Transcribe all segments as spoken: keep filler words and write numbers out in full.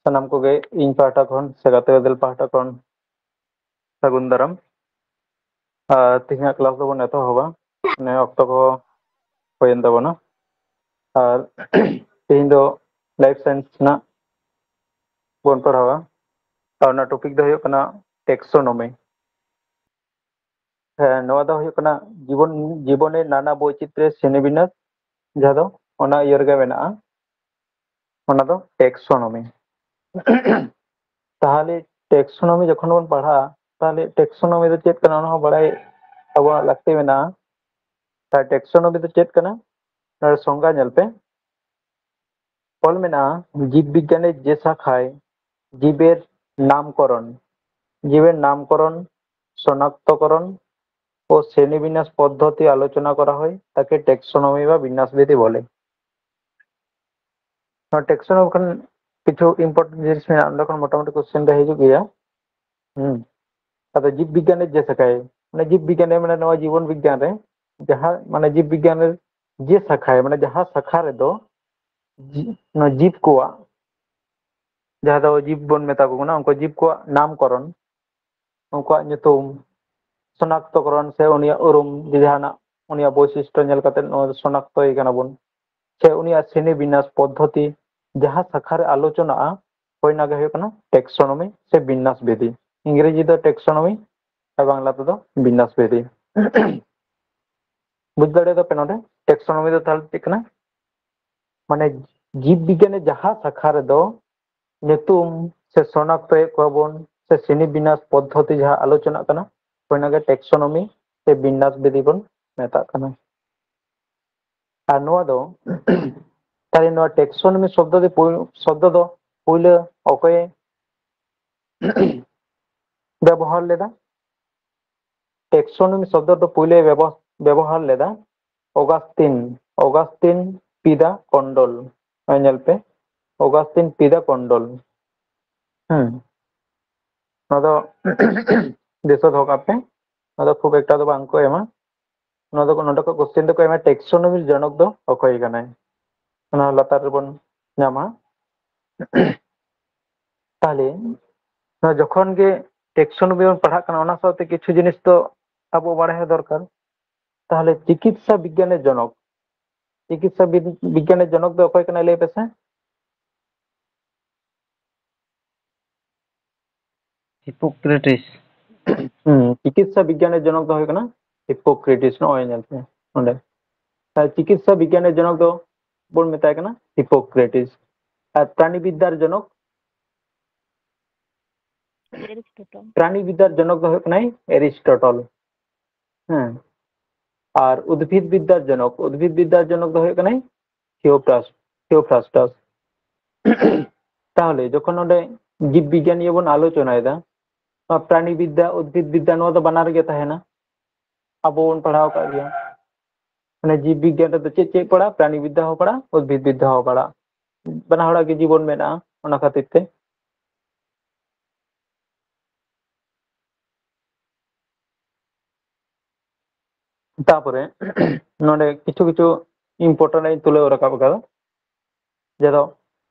ᱥᱟᱱᱟᱢ ᱠᱚᱜᱮ ᱤᱧ ᱯᱟᱦᱴᱟ ᱠᱷᱚᱱ ᱥᱮ ᱜᱟᱛᱮ ᱜᱟᱫᱮᱞ ᱯᱟᱦᱴᱟ ᱠᱷᱚᱱ ᱥᱟᱹᱜᱩᱱ ᱫᱟᱨᱟᱢ᱾ ᱟᱨ ᱛᱮᱦᱮᱧᱟᱜ ᱠᱞᱟᱥ ᱫᱚᱵᱚᱱ ᱮᱛᱚᱦᱚᱵᱟ᱾ ᱱᱮ ᱚᱠᱛᱚ ᱠᱚ ᱦᱩᱭᱮᱱ ᱛᱟᱵᱚᱱᱟ᱾ ᱟᱨ ᱛᱮᱦᱮᱧ ᱫᱚ ᱞᱟᱭᱤᱯᱷ ᱥᱟᱭᱮᱱᱥ ᱨᱮᱱᱟᱜ ᱵᱚᱱ ᱯᱟᱲᱦᱟᱣᱟ᱾ ᱟᱨ ᱚᱱᱟ ᱴᱚᱯᱤᱠ ᱫᱚ ᱦᱩᱭᱩᱜ ᱠᱟᱱᱟ ᱴᱮᱠᱥᱳᱱᱚᱢᱤ᱾ ᱦᱮᱸ, ᱱᱚᱣᱟ ᱫᱚ ᱦᱩᱭᱩᱜ ᱠᱟᱱᱟ ᱡᱤᱵᱚᱱ, ᱡᱤᱵᱚᱱᱮ ᱱᱟᱱᱟ ᱵᱳᱭᱪᱤᱛᱨᱮ ᱥᱨᱮᱱᱤᱵᱤᱱᱱᱟᱥ, ᱡᱟᱦᱟᱸ ᱫᱚ ᱚᱱᱟ ᱤᱭᱟᱹ ᱨᱮᱜᱮ ᱢᱮᱱᱟᱜᱼᱟ, ᱚᱱᱟ ᱫᱚ ᱴᱮᱠᱥᱳᱱᱚᱢᱤ᱾ ᱛᱟᱦᱚᱞᱮ ᱴᱮᱠᱥᱳᱱᱚᱢᱤ ᱡᱚᱠᱷᱚᱱ ᱵᱚᱱ ᱯᱟᱲᱦᱟᱜᱼᱟ, ᱛᱟᱦᱚᱞᱮ ᱴᱮᱠᱥᱳᱱᱚᱢᱤ ᱫᱚ ᱪᱮᱫ ᱠᱟᱱᱟ, ᱚᱱᱟ ᱦᱚᱸ ᱵᱟᱲᱟᱭ ᱟᱵᱚᱣᱟᱜ ᱞᱟᱹᱠᱛᱤ ᱢᱮᱱᱟᱜᱼᱟ᱾ ᱟᱨ ᱴᱮᱠᱥᱳᱱᱚᱢᱤ ᱫᱚ ᱪᱮᱫ ᱠᱟᱱᱟ? ᱱᱚᱰᱮ ᱥᱚᱝᱜᱟ ᱧᱮᱞ ᱯᱮ, ᱚᱞ ᱢᱮᱱᱟᱜᱼᱟ, ᱡᱤᱵᱽ ᱵᱤᱜᱽᱜᱟᱱᱮᱨ ᱡᱮ ᱥᱟᱠᱷᱟᱭ ᱡᱤᱵᱮᱨ ᱱᱟᱢᱠᱚᱨᱚᱱ, ᱡᱤᱵᱮᱨ ᱱᱟᱢᱠᱚᱨᱚᱱ, ᱥᱚᱱᱟᱠᱛᱚᱠᱚᱨᱚᱱ ও শ্রেণীবিন্যাস পদ্ধতি আলোচনা করা হয়, তাকে ট্যাক্সোনমি বা বিন্যাস বিধি বলে। ᱱᱚᱣᱟ ᱴᱮᱠᱥᱳᱱᱚᱢᱤ ᱠᱷᱚᱱ ᱠᱤᱪᱷᱩ ᱤᱢᱯᱚᱨᱴᱮᱱᱴ ᱡᱤᱱᱤᱥ ᱢᱮᱱᱟᱜᱼᱟ, ᱚᱸᱰᱮ ᱠᱷᱚᱱ ᱢᱚᱴᱟᱢᱩᱴᱤ ᱠᱚᱥᱪᱮᱱ ᱫᱚ ᱦᱤᱡᱩᱜ ᱜᱮᱭᱟ᱾ ᱦᱩᱸ᱾ ᱟᱫᱚ ᱡᱤᱵᱽ ᱵᱤᱜᱽᱜᱟᱱ ᱨᱮ ᱡᱮ ᱥᱟᱠᱷᱟᱭ, ᱢᱟᱱᱮ ᱡᱤᱵᱽ ᱵᱤᱜᱽᱜᱟᱱ ᱨᱮ, ᱢᱟᱱᱮ ᱱᱚᱣᱟ ᱡᱤᱵᱚᱱ ᱵᱤᱜᱽᱜᱟᱱ ᱨᱮ ᱡᱟᱦᱟᱸ, ᱢᱟᱱᱮ ᱡᱤᱵᱽ ᱵᱤᱜᱽᱜᱟᱱ ᱨᱮ ᱡᱮ ᱥᱟᱠᱷᱟᱭ, ᱢᱟᱱᱮ ᱡᱟᱦᱟᱸ ᱥᱟᱠᱷᱟ ᱨᱮᱫᱚ ᱡᱤ-, ᱱᱚᱣᱟ ᱡᱤᱵᱽ ᱠᱚᱣᱟᱜ, ᱡᱟᱦᱟᱸ ᱫᱚ ᱡᱤᱵᱽ ᱵᱚᱱ ᱢᱮᱛᱟ ᱠᱚ ᱠᱟᱱᱟ, ᱩᱱᱠᱩ ᱡᱤᱵᱽ ᱠᱚᱣᱟᱜ ᱱᱟᱢᱠᱚᱨᱚᱱ, ᱩᱱᱠᱩᱣᱟᱜ ᱧᱩᱛᱩᱢ, ᱥᱚᱱᱟᱠᱛᱚᱠᱚᱨᱚᱱ ᱥᱮ ᱩᱱᱤᱭᱟᱜ ᱩᱨᱩᱢ, ᱡᱮ ᱡᱟᱦᱟᱱᱟᱜ ᱩᱱᱤᱭᱟᱜ ᱵᱳᱭᱥᱤᱥᱴᱚ ᱧᱮᱞ ᱠᱟᱛᱮ ᱱᱚᱣᱟ ᱫᱚ ᱥᱚᱱᱟᱠᱛᱚᱭᱮ ᱠᱟᱱᱟ ᱵᱚᱱ, ᱥᱮ ᱩᱱᱤᱭᱟᱜ ᱥᱨᱮᱱᱤ ᱵᱤᱱᱟᱥ ᱯᱚᱫᱽᱫᱷᱚᱛᱤ, ᱡᱟᱦᱟᱸ ᱥᱟᱠᱷᱟ ᱨᱮ ᱟᱞᱳᱪᱚᱱᱟᱜᱼᱟ, ᱦᱳᱭ, ᱚᱱᱟ ᱜᱮ ᱦᱩᱭᱩᱜ ᱠᱟᱱᱟ ᱴᱮᱠᱥᱳᱱᱚᱢᱤ ᱥᱮ ᱵᱤᱱᱱᱟᱥ ᱵᱤᱫᱷᱤ᱾ ᱤᱝᱨᱮᱡᱤ ᱫᱚ ᱴᱮᱠᱥᱳᱱᱚᱢᱤ ᱟᱨ ᱵᱟᱝᱞᱟ ᱛᱮᱫᱚ ᱵᱤᱱᱱᱟᱥ ᱵᱤᱫᱷᱤ᱾ ᱵᱩᱡᱽ ᱫᱟᱲᱮᱭᱟᱫᱟ ᱯᱮ ᱱᱚᱰᱮ? ᱴᱮᱠᱥᱳᱱᱚᱢᱤ ᱫᱚ ᱛᱟᱦᱚᱞᱮ ᱪᱮᱫ ᱠᱟᱱᱟ? ᱢᱟᱱᱮ ᱡᱤᱵᱽ ᱵᱤᱜᱽᱜᱟᱱ ᱨᱮ ᱡᱟᱦᱟᱸ ᱥᱟᱠᱷᱟ ᱨᱮᱫᱚ ᱧᱩᱛᱩᱢ ᱥᱮ ᱥᱚᱱᱟᱠᱛᱚᱭᱮᱫ ᱠᱚᱣᱟ ᱵᱚᱱ ᱥᱮ ᱥᱨᱮᱱᱤ ᱵᱤᱱᱟᱥ ᱯᱚᱫᱽᱫᱷᱚᱛᱤ ᱡᱟᱦᱟᱸ ᱟᱞᱳᱪᱚᱱᱟᱜ ᱠᱟᱱᱟ, ᱦᱳᱭ, ᱚᱱᱟᱜᱮ ᱴᱮᱠᱥᱳᱱᱚᱢᱤ ᱥᱮ ᱵᱤᱱᱱᱟᱥ ᱵᱤᱫᱷᱤ ᱵᱚᱱ ᱢᱮᱛᱟᱜ ᱠᱟᱱᱟ᱾ ᱟᱨ ᱱᱚᱣᱟ ᱫᱚ, ᱛᱟᱦᱞᱮ ᱱᱚᱣᱟ ᱴᱮᱠᱥᱳᱱᱚᱢᱤ ᱥᱚᱵᱫᱚ ᱫᱚ ᱯᱩᱭ-, ᱥᱚᱵᱫᱚ ᱫᱚ ᱯᱩᱭᱞᱟᱹ ᱚᱠᱚᱭᱮ ᱵᱮᱵᱚᱦᱟᱨ ᱞᱮᱫᱟ? ᱴᱮᱠᱥᱳᱱᱚᱢᱤ ᱥᱚᱵᱫᱚ ᱫᱚ ᱯᱩᱭᱞᱟᱹ ᱵᱮᱵᱚ-, ᱵᱮᱵᱚᱦᱟᱨ ᱞᱮᱫᱟ ᱚᱜᱟᱥᱛᱤᱱ, ᱚᱜᱟᱥᱛᱤᱱ ᱯᱤᱫᱟ ᱠᱚᱱᱰᱚᱞ᱾ ᱱᱚᱜᱼᱚᱭ ᱧᱮᱞ ᱯᱮ, ᱚᱜᱟᱥᱛᱤᱱ ᱯᱤᱫᱟ ᱠᱚᱱᱰᱚᱞ᱾ ᱦᱮᱸ, ᱱᱚᱣᱟ ᱫᱚ ᱫᱤᱥᱟᱹ ᱫᱚᱦᱚ ᱠᱟᱜ ᱯᱮ, ᱱᱚᱣᱟ ᱫᱚ ᱠᱷᱩᱵ ᱮᱠᱴᱟ ᱫᱚ ᱵᱟᱝ ᱠᱚ ᱮᱢᱟ᱾ ᱱᱚᱣᱟ ᱫᱚ, ᱱᱚᱰᱮ ᱠᱷᱚᱱ ᱠᱚᱥᱪᱮᱱ ᱫᱚᱠᱚ ᱮᱢᱟ, ᱴᱮᱠᱥᱳᱱᱚᱢᱤ ᱡᱚᱱᱚᱠ ᱫᱚ ᱚᱠᱚᱭ ᱠᱟᱱᱟᱭ? ᱚᱱᱟ ᱞᱟᱛᱟᱨ ᱨᱮᱵᱚᱱ ᱧᱟᱢᱟ᱾ ᱛᱟᱦᱞᱮ ᱱᱚᱣᱟ ᱡᱚᱠᱷᱚᱱ ᱜᱮ ᱴᱮᱠᱥᱳᱱᱚᱢᱤ ᱵᱚᱱ ᱯᱟᱲᱦᱟᱜ ᱠᱟᱱᱟ, ᱚᱱᱟ ᱥᱟᱶᱛᱮ ᱠᱤᱪᱷᱩ ᱡᱤᱱᱤᱥ ᱫᱚ ᱟᱵᱚ ᱵᱟᱲᱟᱭ ᱦᱚᱸ ᱫᱚᱨᱠᱟᱨ᱾ ᱛᱟᱦᱞᱮ ᱪᱤᱠᱤᱛᱥᱟ ᱵᱤᱜᱽᱜᱟᱱᱮᱨ ᱡᱚᱱᱚᱠ, ᱪᱤᱠᱤᱛᱥᱟ ᱵᱤᱜᱽᱜᱟᱱᱮᱨ ᱡᱚᱱᱚᱠ ᱫᱚ ᱚᱠᱚᱭ ᱠᱟᱱᱟᱭ ᱞᱟᱹᱭ ᱯᱮᱥᱮ? ᱦᱤᱯᱳᱠᱨᱮᱴᱤᱥ᱾ ᱦᱩᱸ, ᱪᱤᱠᱤᱛᱥᱟ ᱵᱤᱜᱽᱜᱟᱱᱮᱨ ᱡᱚᱱᱚᱠ ᱫᱚ ᱦᱩᱭᱩᱜ ᱠᱟᱱᱟ ᱦᱤᱯᱳᱠᱨᱮᱴᱤᱥ᱾ ᱱᱚᱜᱼᱚᱭ ᱧᱮᱞ ᱯᱮ ᱱᱚᱸᱰᱮ᱾ ᱟᱨ ᱪᱤᱠᱤᱛᱥᱟ ᱵᱤᱜᱽᱜᱟᱱᱮᱨ ᱡᱚᱱᱚᱠ ᱫᱚ ᱵᱚᱱ ᱢᱮᱛᱟᱭ ᱠᱟᱱᱟ ᱦᱤᱯᱳᱠᱨᱮᱴᱤᱥ᱾ ᱟᱨ ᱯᱨᱟᱱᱤ ᱵᱤᱫᱽᱫᱟᱨ ᱡᱚᱱᱚᱠ, ᱮᱨᱤᱥᱴᱚᱴᱚᱞ᱾ ᱯᱨᱟᱱᱤ ᱵᱤᱫᱽᱫᱟᱨ ᱡᱚᱱᱚᱠ ᱫᱚ ᱦᱩᱭᱩᱜ ᱠᱟᱱᱟᱭ ᱮᱨᱤᱥᱴᱚᱴᱚᱞ᱾ ᱦᱮᱸ, ᱟᱨ ᱩᱫᱽᱵᱷᱤᱫ ᱵᱤᱫᱽᱫᱟᱨ ᱡᱚᱱᱚᱠ, ᱩᱫᱽᱵᱷᱤᱫ ᱵᱤᱫᱽᱫᱟᱨ ᱡᱚᱱᱚᱠ ᱫᱚ ᱦᱩᱭᱩᱜ ᱠᱟᱱᱟᱭ ᱛᱷᱤᱭᱳᱯᱨᱟᱥ ᱛᱷᱤᱭᱳᱯᱨᱟᱥᱴᱟᱥ᱾ ᱛᱟᱦᱚᱞᱮ ᱡᱚᱠᱷᱚᱱ ᱱᱚᱰᱮ ᱡᱤᱵᱽ ᱵᱤᱜᱽᱜᱟᱱᱤᱭᱟᱹ ᱵᱚᱱ ᱟᱞᱳᱪᱚᱱᱟᱭᱮᱫᱟ, ᱱᱚᱣᱟ ᱯᱨᱟᱱᱤ ᱵᱤᱫᱽᱫᱟ, ᱩᱫᱽᱵᱷᱤᱫ ᱵᱤᱫᱽᱫᱟ, ᱱᱚᱣᱟ ᱫᱚ ᱵᱟᱱᱟᱨ ᱜᱮ ᱛᱟᱦᱮᱱᱟ᱾ ᱟᱵᱚ ᱵᱚᱱ ᱯᱟᱲᱦᱟᱣ ᱟᱠᱟᱫ ᱜᱮᱭᱟ᱾ ᱢᱟᱱᱮ ᱡᱤᱵᱽ ᱵᱤᱜᱽᱜᱟᱱ ᱨᱮᱫᱚ ᱪᱮᱫ ᱪᱮᱫ ᱯᱟᱲᱟᱜᱼᱟ? ᱯᱨᱟᱱᱤ ᱵᱤᱫᱽᱫᱟ ᱦᱚᱸ ᱯᱟᱲᱟᱜᱼᱟ, ᱩᱫᱽᱵᱷᱤᱫ ᱵᱤᱫᱽᱫᱟ ᱦᱚᱸ ᱯᱟᱲᱟᱜᱼᱟ᱾ ᱵᱟᱱᱟ ᱦᱚᱲᱟᱜ ᱜᱮ ᱡᱤᱵᱚᱱ ᱢᱮᱱᱟᱜᱼᱟ, ᱚᱱᱟ ᱠᱷᱟᱹᱛᱤᱨ ᱛᱮ᱾ ᱛᱟᱯᱚᱨᱮ ᱱᱚᱰᱮ ᱠᱤᱪᱷᱩ ᱠᱤᱪᱷᱩ ᱤᱢᱯᱚᱨᱴᱮᱱᱴ ᱤᱧ ᱛᱩᱞᱟᱹᱣ ᱨᱟᱠᱟᱵ ᱟᱠᱟᱫᱟ, ᱡᱟᱦᱟᱸ ᱫᱚ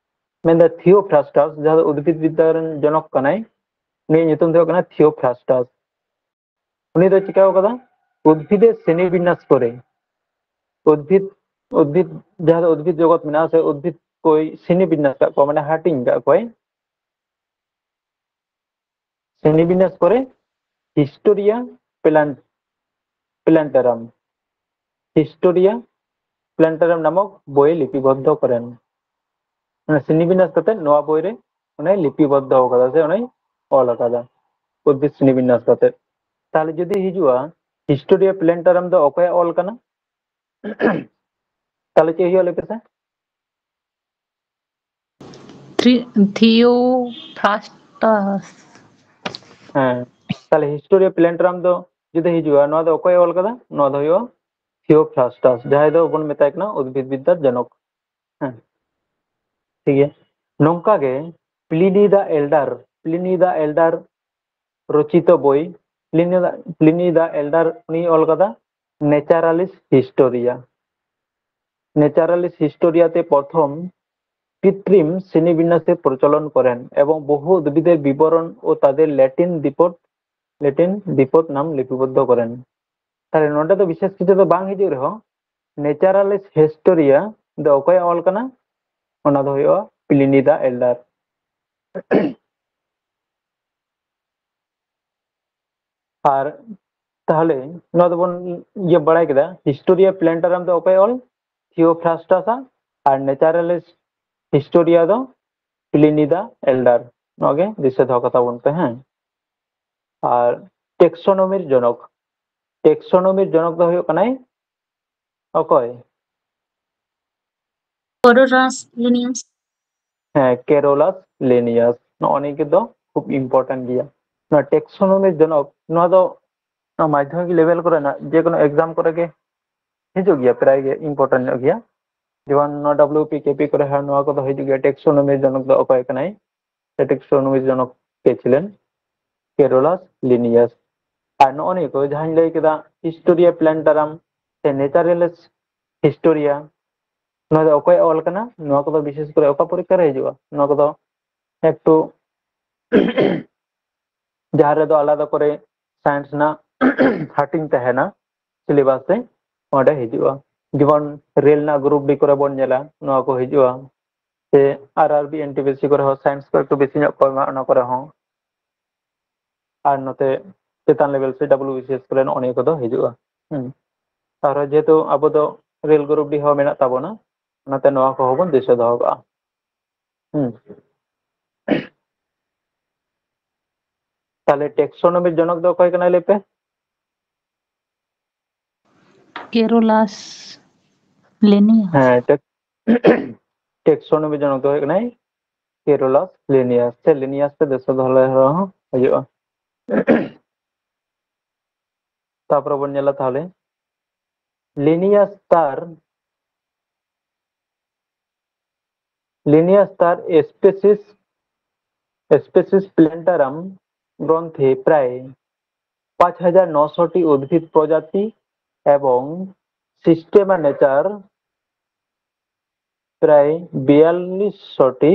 ᱢᱮᱱᱫᱟ ᱛᱷᱤᱭᱳᱯᱷᱨᱟᱥᱴᱟᱥ, ᱡᱟᱦᱟᱸ ᱫᱚ ᱩᱫᱽᱵᱷᱤᱫ ᱵᱤᱫᱽᱫᱟ ᱨᱮᱱ ᱡᱚᱱᱚᱠ ᱠᱟᱱᱟᱭ᱾ ᱩᱱᱤᱭᱟᱜ ᱧᱩᱛᱩᱢ ᱫᱚ ᱦᱩᱭᱩᱜ ᱠᱟᱱᱟ ᱛᱷᱤᱭᱳᱯᱷᱨᱟᱥᱴᱟᱥ᱾ ᱩᱱᱤ ᱫᱚ ᱪᱤᱠᱟᱹᱣ ᱠᱟᱫᱟ? ᱩᱫᱽᱵᱷᱤᱫᱮ ᱥᱨᱮᱱᱤ ᱵᱤᱱᱱᱟᱥ ᱠᱚᱨᱮ, ᱩᱫᱽᱵᱷᱤᱫ ᱩᱫᱽᱵᱷᱤᱫ ᱡᱟᱦᱟᱸ ᱫᱚ ᱩᱫᱽᱵᱷᱤᱫ ᱡᱚᱜᱚᱛ ᱢᱮᱱᱟᱜᱼᱟ, ᱥᱮ ᱩᱫᱽᱵᱷᱤᱫ ᱠᱚᱭ ᱥᱨᱮᱱᱤ ᱵᱤᱱᱱᱟᱥ ᱠᱟᱜ ᱠᱚᱣᱟ, ᱢᱟᱱᱮ ᱦᱟᱹᱴᱤᱧ ᱠᱟᱜ ᱠᱚᱣᱟᱭ᱾ ᱥᱨᱮᱱᱤ ᱵᱤᱱᱱᱟᱥ ᱠᱚᱨᱮ ᱦᱤᱥᱴᱳᱨᱤᱭᱟ ᱯᱞᱟᱱ ᱯᱞᱟᱱᱴᱟᱨᱟᱢ, ᱦᱤᱥᱴᱳᱨᱤᱭᱟ ᱯᱞᱟᱱᱴᱟᱨᱟᱢ ᱱᱟᱢᱚᱠ ᱵᱳᱭᱮ ᱞᱤᱯᱤᱵᱚᱫᱽᱫᱷᱚ ᱠᱚᱨᱮᱱ᱾ ᱚᱱᱟ ᱥᱨᱮᱱᱤ ᱵᱤᱱᱱᱟᱥ ᱠᱟᱛᱮ ᱱᱚᱣᱟ ᱵᱳᱭ ᱨᱮ ᱚᱱᱟᱭ ᱞᱤᱯᱤᱵᱚᱫᱽᱫᱷᱚ ᱠᱟᱫᱟ, ᱥᱮ ᱚᱱᱟᱭ ᱚᱞ ᱟᱠᱟᱫᱟ, ᱩᱫᱽᱵᱷᱤᱫ ᱥᱨᱮᱱᱤ ᱵᱤᱱᱱᱟᱥ ᱠᱟᱛᱮ᱾ ᱛᱟᱦᱞᱮ ᱡᱩᱫᱤ ᱦᱤᱡᱩᱜᱼᱟ, ᱦᱤᱥᱴᱳᱨᱤᱭᱟ ᱯᱞᱟᱱᱴᱟᱨᱟᱢ ᱫᱚ ᱚᱠᱚᱭᱟᱜ ᱚᱞ ᱠᱟᱱᱟ? ᱛᱟᱦᱞᱮ ᱪᱮᱫ ᱦᱩᱭᱩᱜᱼᱟ ᱞᱟᱹᱭ ᱯᱮᱥᱮ? ᱛᱷᱤᱭᱳᱯᱷᱨᱟᱥᱴᱟᱥ᱾ ᱦᱮᱸ, ᱛᱟᱦᱞᱮ ᱦᱤᱥᱴᱳᱨᱤᱭᱟ ᱯᱞᱟᱱᱴᱟᱨᱟᱢ ᱫᱚ ᱡᱩᱫᱤ ᱦᱤᱡᱩᱜᱼᱟ, ᱱᱚᱣᱟ ᱫᱚ ᱚᱠᱚᱭ ᱚᱞ ᱠᱟᱫᱟ? ᱱᱚᱣᱟ ᱫᱚ ᱦᱩᱭᱩᱜᱼᱟ ᱛᱷᱤᱭᱳᱯᱷᱨᱟᱥᱴᱟᱥ, ᱡᱟᱦᱟᱸᱭ ᱫᱚ ᱵᱚᱱ ᱢᱮᱛᱟᱭ ᱠᱟᱱᱟ ᱩᱫᱽᱵᱷᱤᱫ ᱵᱤᱫᱽᱫᱟᱨ ᱡᱚᱱᱚᱠ᱾ ᱦᱮᱸ, ᱴᱷᱤᱠ ᱜᱮᱭᱟ᱾ ᱱᱚᱝᱠᱟ ᱜᱮ ᱯᱞᱤᱱᱤ ᱫᱟ ᱮᱞᱰᱟᱨ, ᱯᱞᱤᱱᱤ ᱫᱟ ᱮᱞᱰᱟᱨ ᱨᱚᱪᱤᱛᱚ ᱵᱳᱭ, ᱯᱞᱤᱱᱤ ᱫᱟ, ᱯᱞᱤᱱᱤ ᱫᱟ ᱮᱞᱰᱟᱨ ᱩᱱᱤᱭ ᱚᱞ ᱠᱟᱫᱟ ᱱᱮᱪᱟᱨᱟᱞᱤᱥ ᱦᱤᱥᱴᱳᱨᱤᱭᱟ᱾ ᱱᱮᱪᱟᱨᱟᱞᱤᱥ ᱦᱤᱥᱴᱳᱨᱤᱭᱟ ᱛᱮ ᱯᱨᱚᱛᱷᱚᱢ কৃত্রিম শ্রেণীবিন্যাসের প্রচলন করেন এবং বহু উদ্ভিদের বিবরণ ও তাদের ল্যাটিন দ্বিপদ, ল্যাটিন দ্বিপদ নাম লিপিবদ্ধ করেন। তাহলে ᱱᱚᱰᱮ ᱫᱚ ᱵᱤᱥᱮᱥ ᱠᱤᱪᱷᱩ ᱫᱚ ᱵᱟᱝ ᱦᱤᱡᱩᱜ ᱨᱮᱦᱚᱸ, ᱱᱮᱪᱟᱨᱟᱞᱤᱥ ᱦᱤᱥᱴᱳᱨᱤᱭᱟ ᱫᱚ ᱚᱠᱚᱭᱟᱜ ᱚᱞ ᱠᱟᱱᱟ? ᱚᱱᱟ ᱫᱚ ᱦᱩᱭᱩᱜᱼᱟ ᱯᱞᱤᱱᱤ ᱫᱟ ᱮᱞᱰᱟᱨ᱾ ᱟᱨ ᱛᱟᱦᱚᱞᱮ ᱱᱚᱣᱟ ᱫᱚᱵᱚᱱ ᱤᱭᱟᱹ ᱵᱟᱲᱟᱭ ᱠᱮᱫᱟ, ᱦᱤᱥᱴᱳᱨᱤᱭᱟ ᱯᱞᱮᱱᱴᱟᱨᱟᱢ ᱫᱚ ᱚᱠᱚᱭ ᱚᱞ? ᱛᱷᱤᱭᱳᱯᱷᱨᱟᱥᱴᱟᱥ ᱟᱜ᱾ ᱟᱨ ᱱᱮᱪᱟᱨᱟᱞᱤᱥ ᱦᱤᱥᱴᱳᱨᱤᱭᱟ ᱫᱚ ᱯᱞᱤᱱᱤ ᱫᱟ ᱮᱞᱰᱟᱨ᱾ ᱱᱚᱣᱟ ᱜᱮ ᱫᱤᱥᱟᱹ ᱫᱚᱦᱚ ᱠᱟᱛᱟ ᱵᱚᱱ ᱯᱮ, ᱦᱮᱸ᱾ ᱟᱨ ᱴᱮᱠᱥᱳᱱᱚᱢᱤᱨ ᱡᱚᱱᱚᱠ, ᱴᱮᱠᱥᱳᱱᱚᱢᱤᱨ ᱡᱚᱱᱚᱠ ᱫᱚ ᱦᱩᱭᱩᱜ ᱠᱟᱱᱟᱭ ᱚᱠᱚᱭ? ᱠᱚᱨᱳᱞᱟᱥ ᱞᱤᱱᱤᱭᱟᱥ᱾ ᱦᱮᱸ, ᱠᱮᱨᱳᱞᱟᱥ ᱞᱤᱱᱤᱭᱟᱥ᱾ ᱱᱚᱜᱼᱚ ᱱᱤᱭᱟᱹ ᱫᱚ ᱠᱷᱩᱵ ᱤᱢᱯᱚᱨᱴᱮᱱᱴ ᱜᱮᱭᱟ᱾ ᱱᱚᱣᱟ ᱴᱮᱠᱥᱳᱱᱚᱢᱤ ᱡᱚᱱᱚᱠ, ᱱᱚᱣᱟ ᱫᱚ ᱱᱚᱣᱟ ᱢᱟᱫᱽᱫᱷᱚᱢᱤᱠ ᱞᱮᱵᱮᱞ ᱠᱚᱨᱮᱱᱟᱜ ᱡᱮ ᱠᱳᱱᱳ ᱮᱠᱡᱟᱢ ᱠᱚᱨᱮ ᱜᱮ ᱦᱤᱡᱩᱜ ᱜᱮᱭᱟ, ᱯᱨᱟᱭ ᱜᱮ ᱤᱢᱯᱚᱨᱴᱮᱱᱴ ᱧᱚᱜ ᱜᱮᱭᱟ᱾ ᱡᱮᱢᱚᱱ ᱱᱚᱣᱟ ᱰᱟᱵᱞᱤᱭᱩ ᱯᱤ ᱠᱮ ᱯᱤ ᱠᱚᱨᱮ ᱦᱚᱸ ᱱᱚᱣᱟ ᱠᱚᱫᱚ ᱦᱤᱡᱩᱜ ᱜᱮᱭᱟ, ᱴᱮᱠᱥᱳᱱᱚᱢᱤ ᱡᱚᱱᱚᱠ ᱫᱚ ᱚᱠᱚᱭ ᱠᱟᱱᱟᱭ? ᱴᱮᱠᱥᱳᱱᱚᱢᱤ ᱡᱚᱱᱚᱠ ᱜᱮ ᱪᱷᱤᱞᱮᱱ ᱠᱮᱨᱳᱞᱟᱥ ᱞᱤᱱᱤᱭᱟᱥ᱾ ᱟᱨ ᱱᱚᱜᱼᱚ ᱱᱤᱭᱟᱹ ᱠᱚ ᱡᱟᱦᱟᱸᱧ ᱞᱟᱹᱭ ᱠᱮᱫᱟ, ᱦᱤᱥᱴᱳᱨᱤᱭᱟ ᱯᱞᱮᱱᱴᱟᱨᱟᱢ ᱥᱮ ᱱᱮᱪᱟᱨᱟᱞᱤᱥ ᱦᱤᱥᱴᱳᱨᱤᱭᱟ, ᱱᱚᱣᱟ ᱫᱚ ᱚᱠᱚᱭᱟᱜ ᱚᱞ ᱠᱟᱱᱟ? ᱱᱚᱣᱟ ᱠᱚᱫᱚ ᱵᱤᱥᱮᱥ ᱠᱚᱨᱮ ᱚᱠᱟ ᱯᱚᱨᱤᱠᱠᱷᱟ ᱨᱮ ᱦᱤᱡᱩᱜᱼᱟ? ᱱᱚᱣᱟ ᱠᱚᱫᱚ ᱮᱠᱴᱩ ᱡᱟᱦᱟᱸ ᱨᱮᱫᱚ ᱟᱞᱟᱫᱟ ᱠᱚᱨᱮ ᱥᱟᱭᱮᱱᱥ ᱨᱮᱱᱟᱜ ᱦᱟᱹᱴᱤᱧ ᱛᱟᱦᱮᱱᱟ ᱥᱤᱞᱮᱵᱟᱥ ᱨᱮ, ᱚᱸᱰᱮ ᱦᱤᱡᱩᱜᱼᱟ᱾ ᱡᱮᱢᱚᱱ ᱨᱮᱞ ᱨᱮᱱᱟᱜ ᱜᱨᱩᱯ ᱰᱤ ᱠᱚᱨᱮ ᱵᱚᱱ ᱧᱮᱞᱟ, ᱱᱚᱣᱟ ᱠᱚ ᱦᱤᱡᱩᱜᱼᱟ᱾ ᱥᱮ ᱟᱨ R B N T P C ᱠᱚᱨᱮ ᱦᱚᱸ ᱥᱟᱭᱮᱱᱥ ᱠᱚ ᱮᱠᱴᱩ ᱵᱮᱥᱤ ᱧᱚᱜ ᱠᱚ ᱮᱢᱟ, ᱚᱱᱟ ᱠᱚᱨᱮ ᱦᱚᱸ᱾ ᱟᱨ ᱱᱚᱛᱮ ᱪᱮᱛᱟᱱ ᱞᱮᱵᱮᱞ ᱥᱮ ᱰᱟᱵᱞᱤᱭᱩ ᱵᱤ ᱥᱤ ᱮᱥ ᱠᱚᱨᱮ ᱱᱚᱜᱼᱚ ᱱᱤᱭᱟᱹ ᱠᱚᱫᱚ ᱦᱤᱡᱩᱜᱼᱟ᱾ ᱦᱩᱸ᱾ ᱟᱨᱦᱚᱸ ᱡᱮᱦᱮᱛᱩ ᱟᱵᱚ ᱫᱚ ᱨᱮᱞ ᱜᱨᱩᱯ ᱰᱤ ᱦᱚᱸ ᱢᱮᱱᱟᱜ ᱛᱟᱵᱚᱱᱟ, ᱚᱱᱟᱛᱮ ᱱᱚᱣᱟ ᱠᱚᱦᱚᱸ ᱵᱚᱱ ᱫᱤᱥᱟᱹ ᱫᱚᱦᱚ ᱠᱟᱜᱼᱟ᱾ ᱦᱩᱸ᱾ ᱛᱟᱦᱞᱮ ᱴᱮᱠᱥᱳᱱᱚᱢᱤ ᱡᱚᱱᱚᱠ ᱫᱚ ᱚᱠᱚᱭ ᱠᱟᱱᱟᱭ ᱞᱟᱹᱭ ᱯᱮ? ᱠᱮᱨᱳᱞᱟᱥ ᱞᱮᱱᱤᱭᱟᱥ᱾ ᱦᱮᱸ, ᱴᱮᱠ-, ᱴᱮᱠᱥᱳᱱᱚᱢᱤ ᱡᱚᱱᱚᱠ ᱫᱚ ᱦᱩᱭᱩᱜ ᱠᱟᱱᱟᱭ ᱠᱮᱨᱳᱞᱟᱥ ᱞᱮᱱᱤᱭᱟᱥ, ᱥᱮ ᱞᱮᱱᱤᱭᱟᱥ ᱛᱮ ᱫᱤᱥᱟᱹ ᱫᱚᱦᱚ ᱞᱮ ᱨᱮᱦᱚᱸ ᱦᱩᱭᱩᱜᱼᱟ᱾ ᱛᱟᱯᱚᱨᱮ ᱵᱚᱱ ᱧᱮᱞᱟ ᱛᱟᱦᱞᱮ ᱞᱮᱱᱤᱭᱟᱥ ᱛᱟᱨ, ᱞᱮᱱᱤᱭᱟᱥ ᱛᱟᱨ ᱮᱥᱯᱮᱥᱤᱥ, ᱮᱥᱯᱮᱥᱤᱥ ᱯᱞᱮᱱᱴᱟᱨᱟᱢ ᱜᱨᱚᱱᱛᱷᱮ ᱯᱨᱟᱭ ᱯᱟᱸᱪ ᱦᱟᱡᱟᱨ ᱱᱚᱥᱚ ᱴᱤ ᱩᱫᱵᱷᱤᱫ ᱯᱨᱚᱡᱟᱛᱤ ᱮᱵᱚᱝ ᱥᱤᱥᱴᱮᱢᱟ ᱱᱮᱪᱟᱨ প্রায় বিয়াল্লিশশোটি,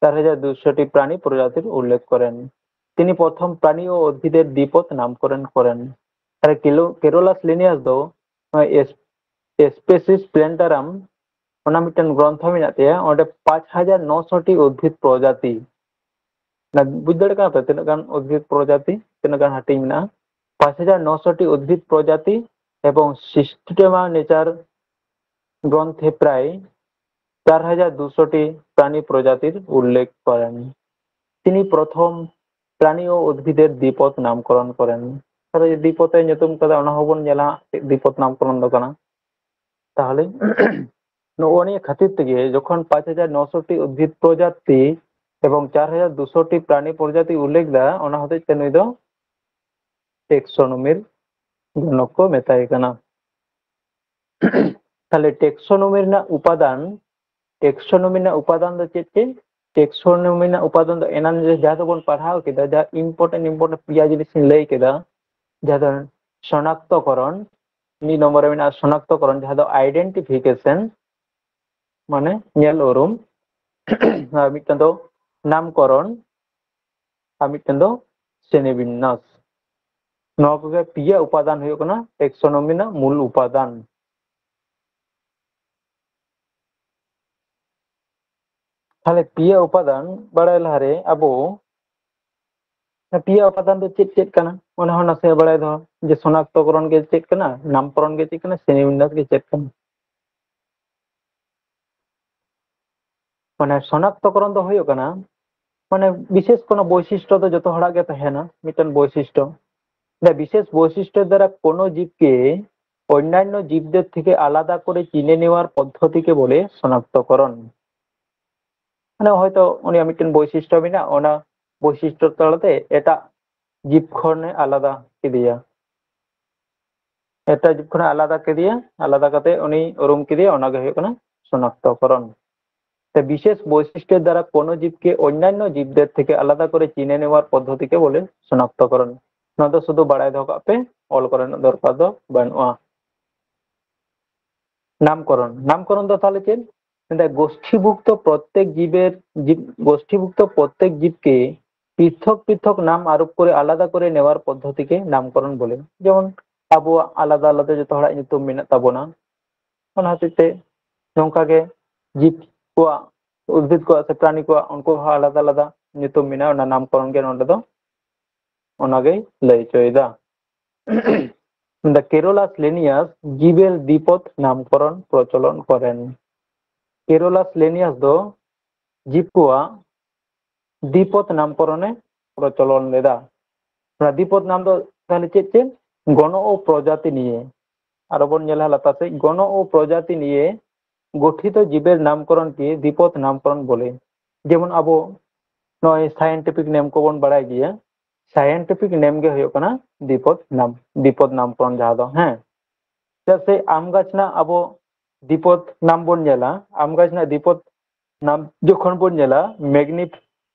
চার হাজার দুশোটি প্রাণী প্রজাতির উল্লেখ করেন। তিনি প্রথম প্রাণী ও উদ্ভিদের দ্বিপদ নামকরণ করেন। তাহলে কেলো- কেরোলাস লিনিয়াস ᱫᱚ ᱱᱚᱣᱟ ᱮᱥ- ᱮᱥᱯᱮᱥᱤᱥ ᱯᱞᱮᱱᱴᱟᱨᱟᱢ, ᱚᱱᱟ ᱢᱤᱫᱴᱮᱱ ᱜᱨᱚᱱᱛᱷᱚ ᱢᱮᱱᱟᱜ ᱛᱟᱭᱟ᱾ ᱚᱸᱰᱮ ᱯᱟᱸᱪ ᱦᱟᱡᱟᱨ ᱱᱚᱥᱚ ᱴᱤ ᱩᱫᱵᱷᱤᱫ ᱯᱨᱚᱡᱟᱛᱤ, ᱚᱱᱟ ᱵᱩᱡᱽ ᱫᱟᱲᱮᱭᱟᱜ ᱠᱟᱱᱟ ᱯᱮ ᱛᱤᱱᱟᱹᱜ ᱜᱟᱱ ᱩᱫᱵᱷᱤᱫ ᱯᱨᱚᱡᱟᱛᱤ, ᱛᱤᱱᱟᱹᱜ ᱜᱟᱱ ᱦᱟᱹᱴᱤᱧ ᱢᱮᱱᱟᱜᱼᱟ? ᱯᱟᱸᱪ ᱦᱟᱡᱟᱨ ᱱᱚᱥᱚ ᱴᱤ ᱩᱫᱵᱷᱤᱫ ᱯᱨᱚᱡᱟᱛᱤ ᱮᱵᱚᱝ ᱥᱤᱥᱴᱮᱢᱟ ᱱᱮᱪᱟᱨ ᱜᱨᱚᱱᱛᱷᱮ ᱯᱨᱟᱭ ᱪᱟᱨ ᱦᱟᱡᱟᱨ ᱫᱩᱥᱚ ᱴᱤ ᱯᱨᱟণᱤ ᱯᱨᱚᱡᱟᱛᱤᱨ ᱩᱞᱞᱮᱠᱷ ᱠᱚᱨᱮᱱ᱾ ᱛᱤᱱᱤ ᱯᱨᱚᱛᱷᱚᱢ ᱯᱨᱟণᱤ ᱳ ᱩᱫᱵᱷᱤᱫᱮᱨ ᱫᱤᱯᱚᱛ ᱱᱟᱢᱠᱚᱨᱚᱱ ᱠᱚᱨᱮᱱ᱾ ᱛᱟᱦᱞᱮ ᱫᱤᱯᱚᱛ ᱮ ᱧᱩᱛᱩᱢ ᱠᱟᱫᱟ, ᱚᱱᱟ ᱦᱚᱸᱵᱚᱱ ᱧᱮᱞᱟ ᱪᱮᱫ ᱫᱤᱯᱚᱛ ᱱᱟᱢᱠᱚᱨᱚᱱ ᱫᱚ ᱠᱟᱱᱟ᱾ ᱛᱟᱦᱞᱮ ᱱᱚᱜᱼᱚ ᱱᱤᱭᱟᱹ ᱠᱷᱟᱹᱛᱤᱨ ᱛᱮᱜᱮ ᱡᱚᱠᱷᱚᱱ ᱯᱟᱸᱪ ᱦᱟᱡᱟᱨ ᱱᱚᱥᱚ ᱴᱤ ᱩᱫᱵᱷᱤᱫ ᱯᱨᱚᱡᱟᱛᱤ ᱮᱵᱚᱝ ᱪᱟᱨ ᱦᱟᱡᱟᱨ ᱫᱩᱥᱚ ᱴᱤ ᱯᱨᱟᱱᱤ ᱯᱨᱚᱡᱟᱛᱤ ᱩᱞᱞᱮᱠᱷ ᱫᱟ, ᱚᱱᱟ ᱦᱚᱛᱮᱡ ᱛᱮ ᱱᱩᱭ ᱫᱚ ᱴᱮᱠᱥᱚᱱᱚᱢᱤᱨ ᱜᱚᱱᱚᱠ ᱠᱚ ᱢᱮᱛᱟᱭ ᱠᱟᱱᱟ᱾ ᱛᱟᱦᱞᱮ ᱴᱮᱠᱥᱚᱱᱚᱢᱤ ᱨᱮᱱᱟᱜ ᱩᱯᱟᱫᱟᱱ, ᱴᱮᱠᱥᱚᱱᱚᱢᱤ ᱨᱮᱱᱟᱜ ᱩᱯᱟᱫᱟᱱ ᱫᱚ ᱪᱮᱫ ᱪᱮᱫ? ᱴᱮᱠᱥᱚᱱᱚᱢᱤ ᱨᱮᱱᱟᱜ ᱩᱯᱟᱫᱟᱱ ᱫᱚ ᱮᱱᱟᱱ ᱡᱟᱦᱟᱸ ᱫᱚᱵᱚᱱ ᱯᱟᱲᱦᱟᱣ ᱠᱮᱫᱟ, ᱡᱟᱦᱟᱸ important important ᱯᱮᱭᱟ ᱡᱤᱱᱤᱥ ᱤᱧ ᱞᱟᱹᱭ ᱠᱮᱫᱟ, ᱡᱟᱦᱟᱸ ᱫᱚ ᱥᱚᱱᱟᱠᱛᱚᱠᱚᱨᱚᱱ, ᱢᱤᱫ ᱱᱚᱢᱵᱚᱨ ᱨᱮ ᱢᱮᱱᱟᱜᱼᱟ ᱥᱚᱱᱟᱠᱛᱚᱠᱚᱨᱚᱱ, ᱡᱟᱦᱟᱸ ᱫᱚ identification, ᱢᱟᱱᱮ ᱧᱮᱞ ᱩᱨᱩᱢ, ᱟᱨ ᱢᱤᱫᱴᱟᱝ ᱫᱚ ᱱᱟᱢᱠᱚᱨᱚᱱ, ᱟᱨ ᱢᱤᱫᱴᱟᱝ ᱫᱚ ᱥᱨᱮᱱᱤᱵᱤᱱᱱᱟᱥ᱾ ᱱᱚᱣᱟ ᱠᱚᱜᱮ ᱯᱮᱭᱟ ᱩᱯᱟᱫᱟᱱ ᱦᱩᱭᱩᱜ ᱠᱟᱱᱟ ᱴᱮᱠᱥᱚᱱᱚᱢᱤ ᱨᱮᱱᱟᱜ ᱢᱩᱞ ᱩᱯᱟᱫᱟᱱ᱾ ᱛᱟᱦᱞᱮ ᱯᱮᱭᱟ ᱩᱯᱟᱫᱟᱱ ᱵᱟᱲᱟᱭ ᱞᱟᱦᱟᱨᱮ ᱟᱵᱚ ᱯᱮᱭᱟ ᱩᱯᱟᱫᱟᱱ ᱫᱚ ᱪᱮᱫ ᱪᱮᱫ ᱠᱟᱱᱟ, ᱚᱱᱟ ᱦᱚᱸ ᱱᱟᱥᱮ ᱵᱟᱲᱟᱭ ᱫᱚᱦᱚ, ᱡᱮ ᱥᱚᱱᱟᱠᱛᱚᱠᱚᱨᱚᱱ ᱜᱮ ᱪᱮᱫ ᱠᱟᱱᱟ, ᱱᱟᱢᱠᱚᱨᱚᱱ ᱜᱮ ᱪᱮᱫ ᱠᱟᱱᱟ, ᱥᱨᱮᱱᱤᱵᱤᱱᱱᱟᱥ ᱜᱮ ᱪᱮᱫ ᱠᱟᱱᱟ᱾ ᱢᱟᱱᱮ ᱥᱚᱱᱟᱠᱛᱚᱠᱚᱨᱚᱱ ᱫᱚ ᱦᱩᱭᱩᱜ ᱠᱟᱱᱟ, ᱢᱟᱱᱮ ᱵᱤᱥᱮᱥ ᱠᱳᱱᱳ ᱵᱳᱭᱥᱤᱥᱴᱚ ᱫᱚ ᱡᱚᱛᱚ ᱦᱚᱲᱟᱜ ᱜᱮ ᱛᱟᱦᱮᱱᱟ, ᱢᱤᱫᱴᱮᱱ ᱵᱳᱭᱥᱤᱥᱴᱚ᱾ ᱚᱱᱟ ᱵᱤᱥᱮᱥ ᱵᱳᱭᱥᱤᱥᱴᱚ ᱫᱟᱨᱟ ᱠᱳᱱᱳ ᱡᱤᱵᱽ ᱠᱮ ᱚᱱᱱᱟᱱᱱᱚ ᱡᱤᱵᱽᱫᱮᱨ ᱛᱷᱮᱠᱮ ᱟᱞᱟᱫᱟ ᱠᱚᱨᱮ ᱪᱤᱱᱦᱮ ᱱᱮᱣᱟᱨ ᱯᱚᱫᱽᱫᱷᱚᱛᱤ ᱠᱮ ᱵᱚᱞᱮ ᱥᱚᱱᱟᱠᱛᱚᱠᱚᱨᱚᱱ᱾ ᱢᱟᱱᱮ ᱦᱚᱭᱛᱚ ᱩᱱᱤᱭᱟᱜ ᱢᱤᱫᱴᱮᱱ ᱵᱳᱭᱥᱤᱥᱴᱚ ᱢᱮᱱᱟᱜᱼᱟ, ᱚᱱᱟ ᱵᱳᱭᱥᱤᱥᱴᱚ ᱛᱟᱞᱟᱛᱮ ᱮᱴᱟᱜ ᱡᱤᱵᱽ ᱠᱷᱚᱱᱮ ᱟᱞᱟᱫᱟ ᱠᱮᱫᱮᱭᱟ, ᱮᱴᱟᱜ ᱡᱤᱵᱽ ᱠᱷᱚᱱᱮ ᱟᱞᱟᱫᱟ ᱠᱮᱫᱮᱭᱟ, ᱟᱞᱟᱫᱟ ᱠᱟᱛᱮ ᱩᱱᱤ ᱩᱨᱩᱢ ᱠᱮᱫᱮᱭᱟ, ᱚᱱᱟ ᱜᱮ ᱦᱩᱭᱩᱜ ᱠᱟᱱᱟ ᱥᱚᱱᱟᱠᱛᱚᱠᱚᱨᱚᱱ᱾ ᱛᱮ ᱵᱤᱥᱮᱥ ᱵᱳᱭᱥᱤᱥᱴᱚ ᱫᱟᱨᱟ ᱠᱳᱱᱳ ᱡᱤᱵᱽ ᱠᱮ ᱚᱱᱱᱟᱱᱱᱚ ᱡᱤᱵᱽᱫᱮᱨ ᱛᱷᱮᱠᱮ ᱟᱞᱟᱫᱟ ᱠᱚᱨᱮ ᱪᱤᱱᱦᱮ ᱱᱮᱣᱟᱨ ᱯᱚᱫᱽᱫᱷᱚᱛᱤ ᱠᱮ ᱵᱚᱞᱮ ᱥᱚᱱᱟᱠᱛᱚᱠᱚᱨᱚᱱ᱾ ᱱᱚᱣᱟ ᱫᱚ ᱥᱩᱫᱷᱩ ᱵᱟᱲᱟᱭ ᱫᱚᱦᱚ ᱠᱟᱜ ᱯᱮ, ᱚᱞ ᱠᱚᱨᱮᱱᱟᱜ ᱫᱚᱨᱠᱟᱨ ᱫᱚ ᱵᱟᱹᱱᱩᱜᱼᱟ᱾ ᱱᱟᱢᱠᱚᱨᱚᱱ, ᱱᱟᱢᱠᱚᱨᱚᱱ ᱫᱚ ᱛᱟᱦᱞᱮ ᱪᱮᱫ? ᱢᱮᱱᱫᱟ ᱜᱳᱥᱴᱷᱤᱵᱷᱩᱠᱛᱚ ᱯᱨᱚᱛᱮᱠ ᱡᱤᱵᱮᱨ ᱡᱤᱵ ᱜᱳᱥᱴᱷᱤᱵᱷᱩᱠᱛᱚ ᱯᱨᱚᱛᱮᱠ ᱡᱤᱵᱽ ᱠᱮ ᱯᱨᱤᱛᱷᱚᱠ ᱯᱨᱤᱛᱷᱚᱠ ᱱᱟᱢ ᱟᱨᱳᱯ ᱠᱚᱨᱮ ᱟᱞᱟᱫᱟ ᱠᱚᱨᱮ ᱱᱮᱣᱟᱨ ᱯᱚᱫᱽᱫᱷᱚᱛᱤ ᱠᱮ ᱱᱟᱢᱠᱚᱨᱚᱱ ᱵᱚᱞᱮ᱾ ᱡᱮᱢᱚᱱ ᱟᱵᱚᱣᱟᱜ ᱟᱞᱟᱫᱟ ᱟᱞᱟᱫᱟ ᱡᱚᱛᱚ ᱦᱚᱲᱟᱜ ᱧᱩᱛᱩᱢ ᱢᱮᱱᱟᱜ ᱛᱟᱵᱚᱱᱟ, ᱚᱱᱟ ᱦᱚᱛᱮᱡ ᱛᱮ ᱱᱚᱝᱠᱟ ᱜᱮ ᱡᱤᱵᱽ ᱠᱚᱣᱟᱜ, ᱩᱫᱽᱵᱷᱤᱫ ᱠᱚᱣᱟᱜ ᱥᱮ ᱯᱨᱟᱱᱤ ᱠᱚᱣᱟᱜ ᱩᱱᱠᱩ ᱦᱚᱸ ᱟᱞᱟᱫᱟ ᱟᱞᱟᱫᱟ ᱧᱩᱛᱩᱢ ᱢᱮᱱᱟᱜᱼᱟ, ᱚᱱᱟ ᱱᱟᱢᱠᱚᱨᱚᱱ ᱜᱮ ᱱᱚᱰᱮ ᱫᱚ ᱚᱱᱟᱜᱮᱭ ᱞᱟᱹᱭ ᱦᱚᱪᱚᱭᱮᱫᱟ᱾ The Carolus Linnaeus ᱡᱤᱵᱮᱨ ᱫᱤᱯᱚᱫ ᱱᱟᱢᱠᱚᱨᱚᱱ ᱯᱨᱚᱪᱚᱞᱚᱱ ᱠᱚᱨᱮᱱ᱾ ᱠᱮᱨᱳᱞᱟᱥ ᱞᱮᱱᱤᱭᱟᱥ ᱫᱚ ᱡᱤᱵᱽ ᱠᱚᱣᱟᱜ ᱫᱤᱯᱚᱫ ᱱᱟᱢᱠᱚᱨᱚᱱᱮ ᱯᱨᱚᱪᱚᱞᱚᱱ ᱞᱮᱫᱟ᱾ ᱚᱱᱟ ᱫᱤᱯᱚᱫ ᱱᱟᱢ ᱫᱚ ᱛᱟᱦᱚᱞᱮ ᱪᱮᱫ ᱪᱮᱫ? ᱜᱚᱱᱚ ᱳ ᱯᱨᱚᱡᱟᱛᱤ ᱱᱤᱭᱮ᱾ ᱟᱨᱚ ᱵᱚᱱ ᱧᱮᱞᱟ ᱞᱟᱛᱟᱨ ᱥᱮᱫ, ᱜᱚᱱᱚ ᱳ ᱯᱨᱚᱡᱟᱛᱤ ᱱᱤᱭᱮ ᱜᱚᱴᱷᱤᱛ ᱡᱤᱵᱮᱨ ᱱᱟᱢᱠᱚᱨᱚᱱ ᱠᱮ ᱫᱤᱯᱚᱫ ᱱᱟᱢᱠᱚᱨᱚᱱ ᱵᱚᱞᱮ᱾ ᱡᱮᱢᱚᱱ ᱟᱵᱚ ᱱᱚᱜᱼᱚᱭ ᱥᱟᱭᱮᱱᱴᱤᱯᱷᱤᱠ ᱱᱮᱢ ᱠᱚᱵᱚᱱ ᱵᱟᱲᱟᱭ ᱜᱮᱭᱟ, ᱥᱟᱭᱮᱱᱴᱤᱯᱷᱤᱠ ᱱᱮᱢ ᱜᱮ ᱦᱩᱭᱩᱜ ᱠᱟᱱᱟ ᱫᱤᱯᱚᱫ ᱱᱟᱢ, ᱫᱤᱯᱚᱫ ᱱᱟᱢᱠᱚᱨᱚᱱ ᱡᱟᱦᱟᱸ ᱫᱚ, ᱦᱮᱸ᱾ ᱪᱮᱫᱟᱜ ᱥᱮ ᱟᱢ ᱜᱟᱪᱷ ᱨᱮᱱᱟᱜ ᱟᱵᱚ ᱫᱤᱯᱚᱫ ᱱᱟᱢ ᱵᱚᱱ ᱧᱮᱞᱟ, ᱟᱢ ᱜᱟᱪᱷ ᱨᱮᱱᱟᱜ ᱫᱤᱯᱚᱫ ᱱᱟᱢ ᱡᱚᱠᱷᱚᱱ ᱵᱚᱱ ᱧᱮᱞᱟ, ᱢᱮᱜᱱᱤᱯ-,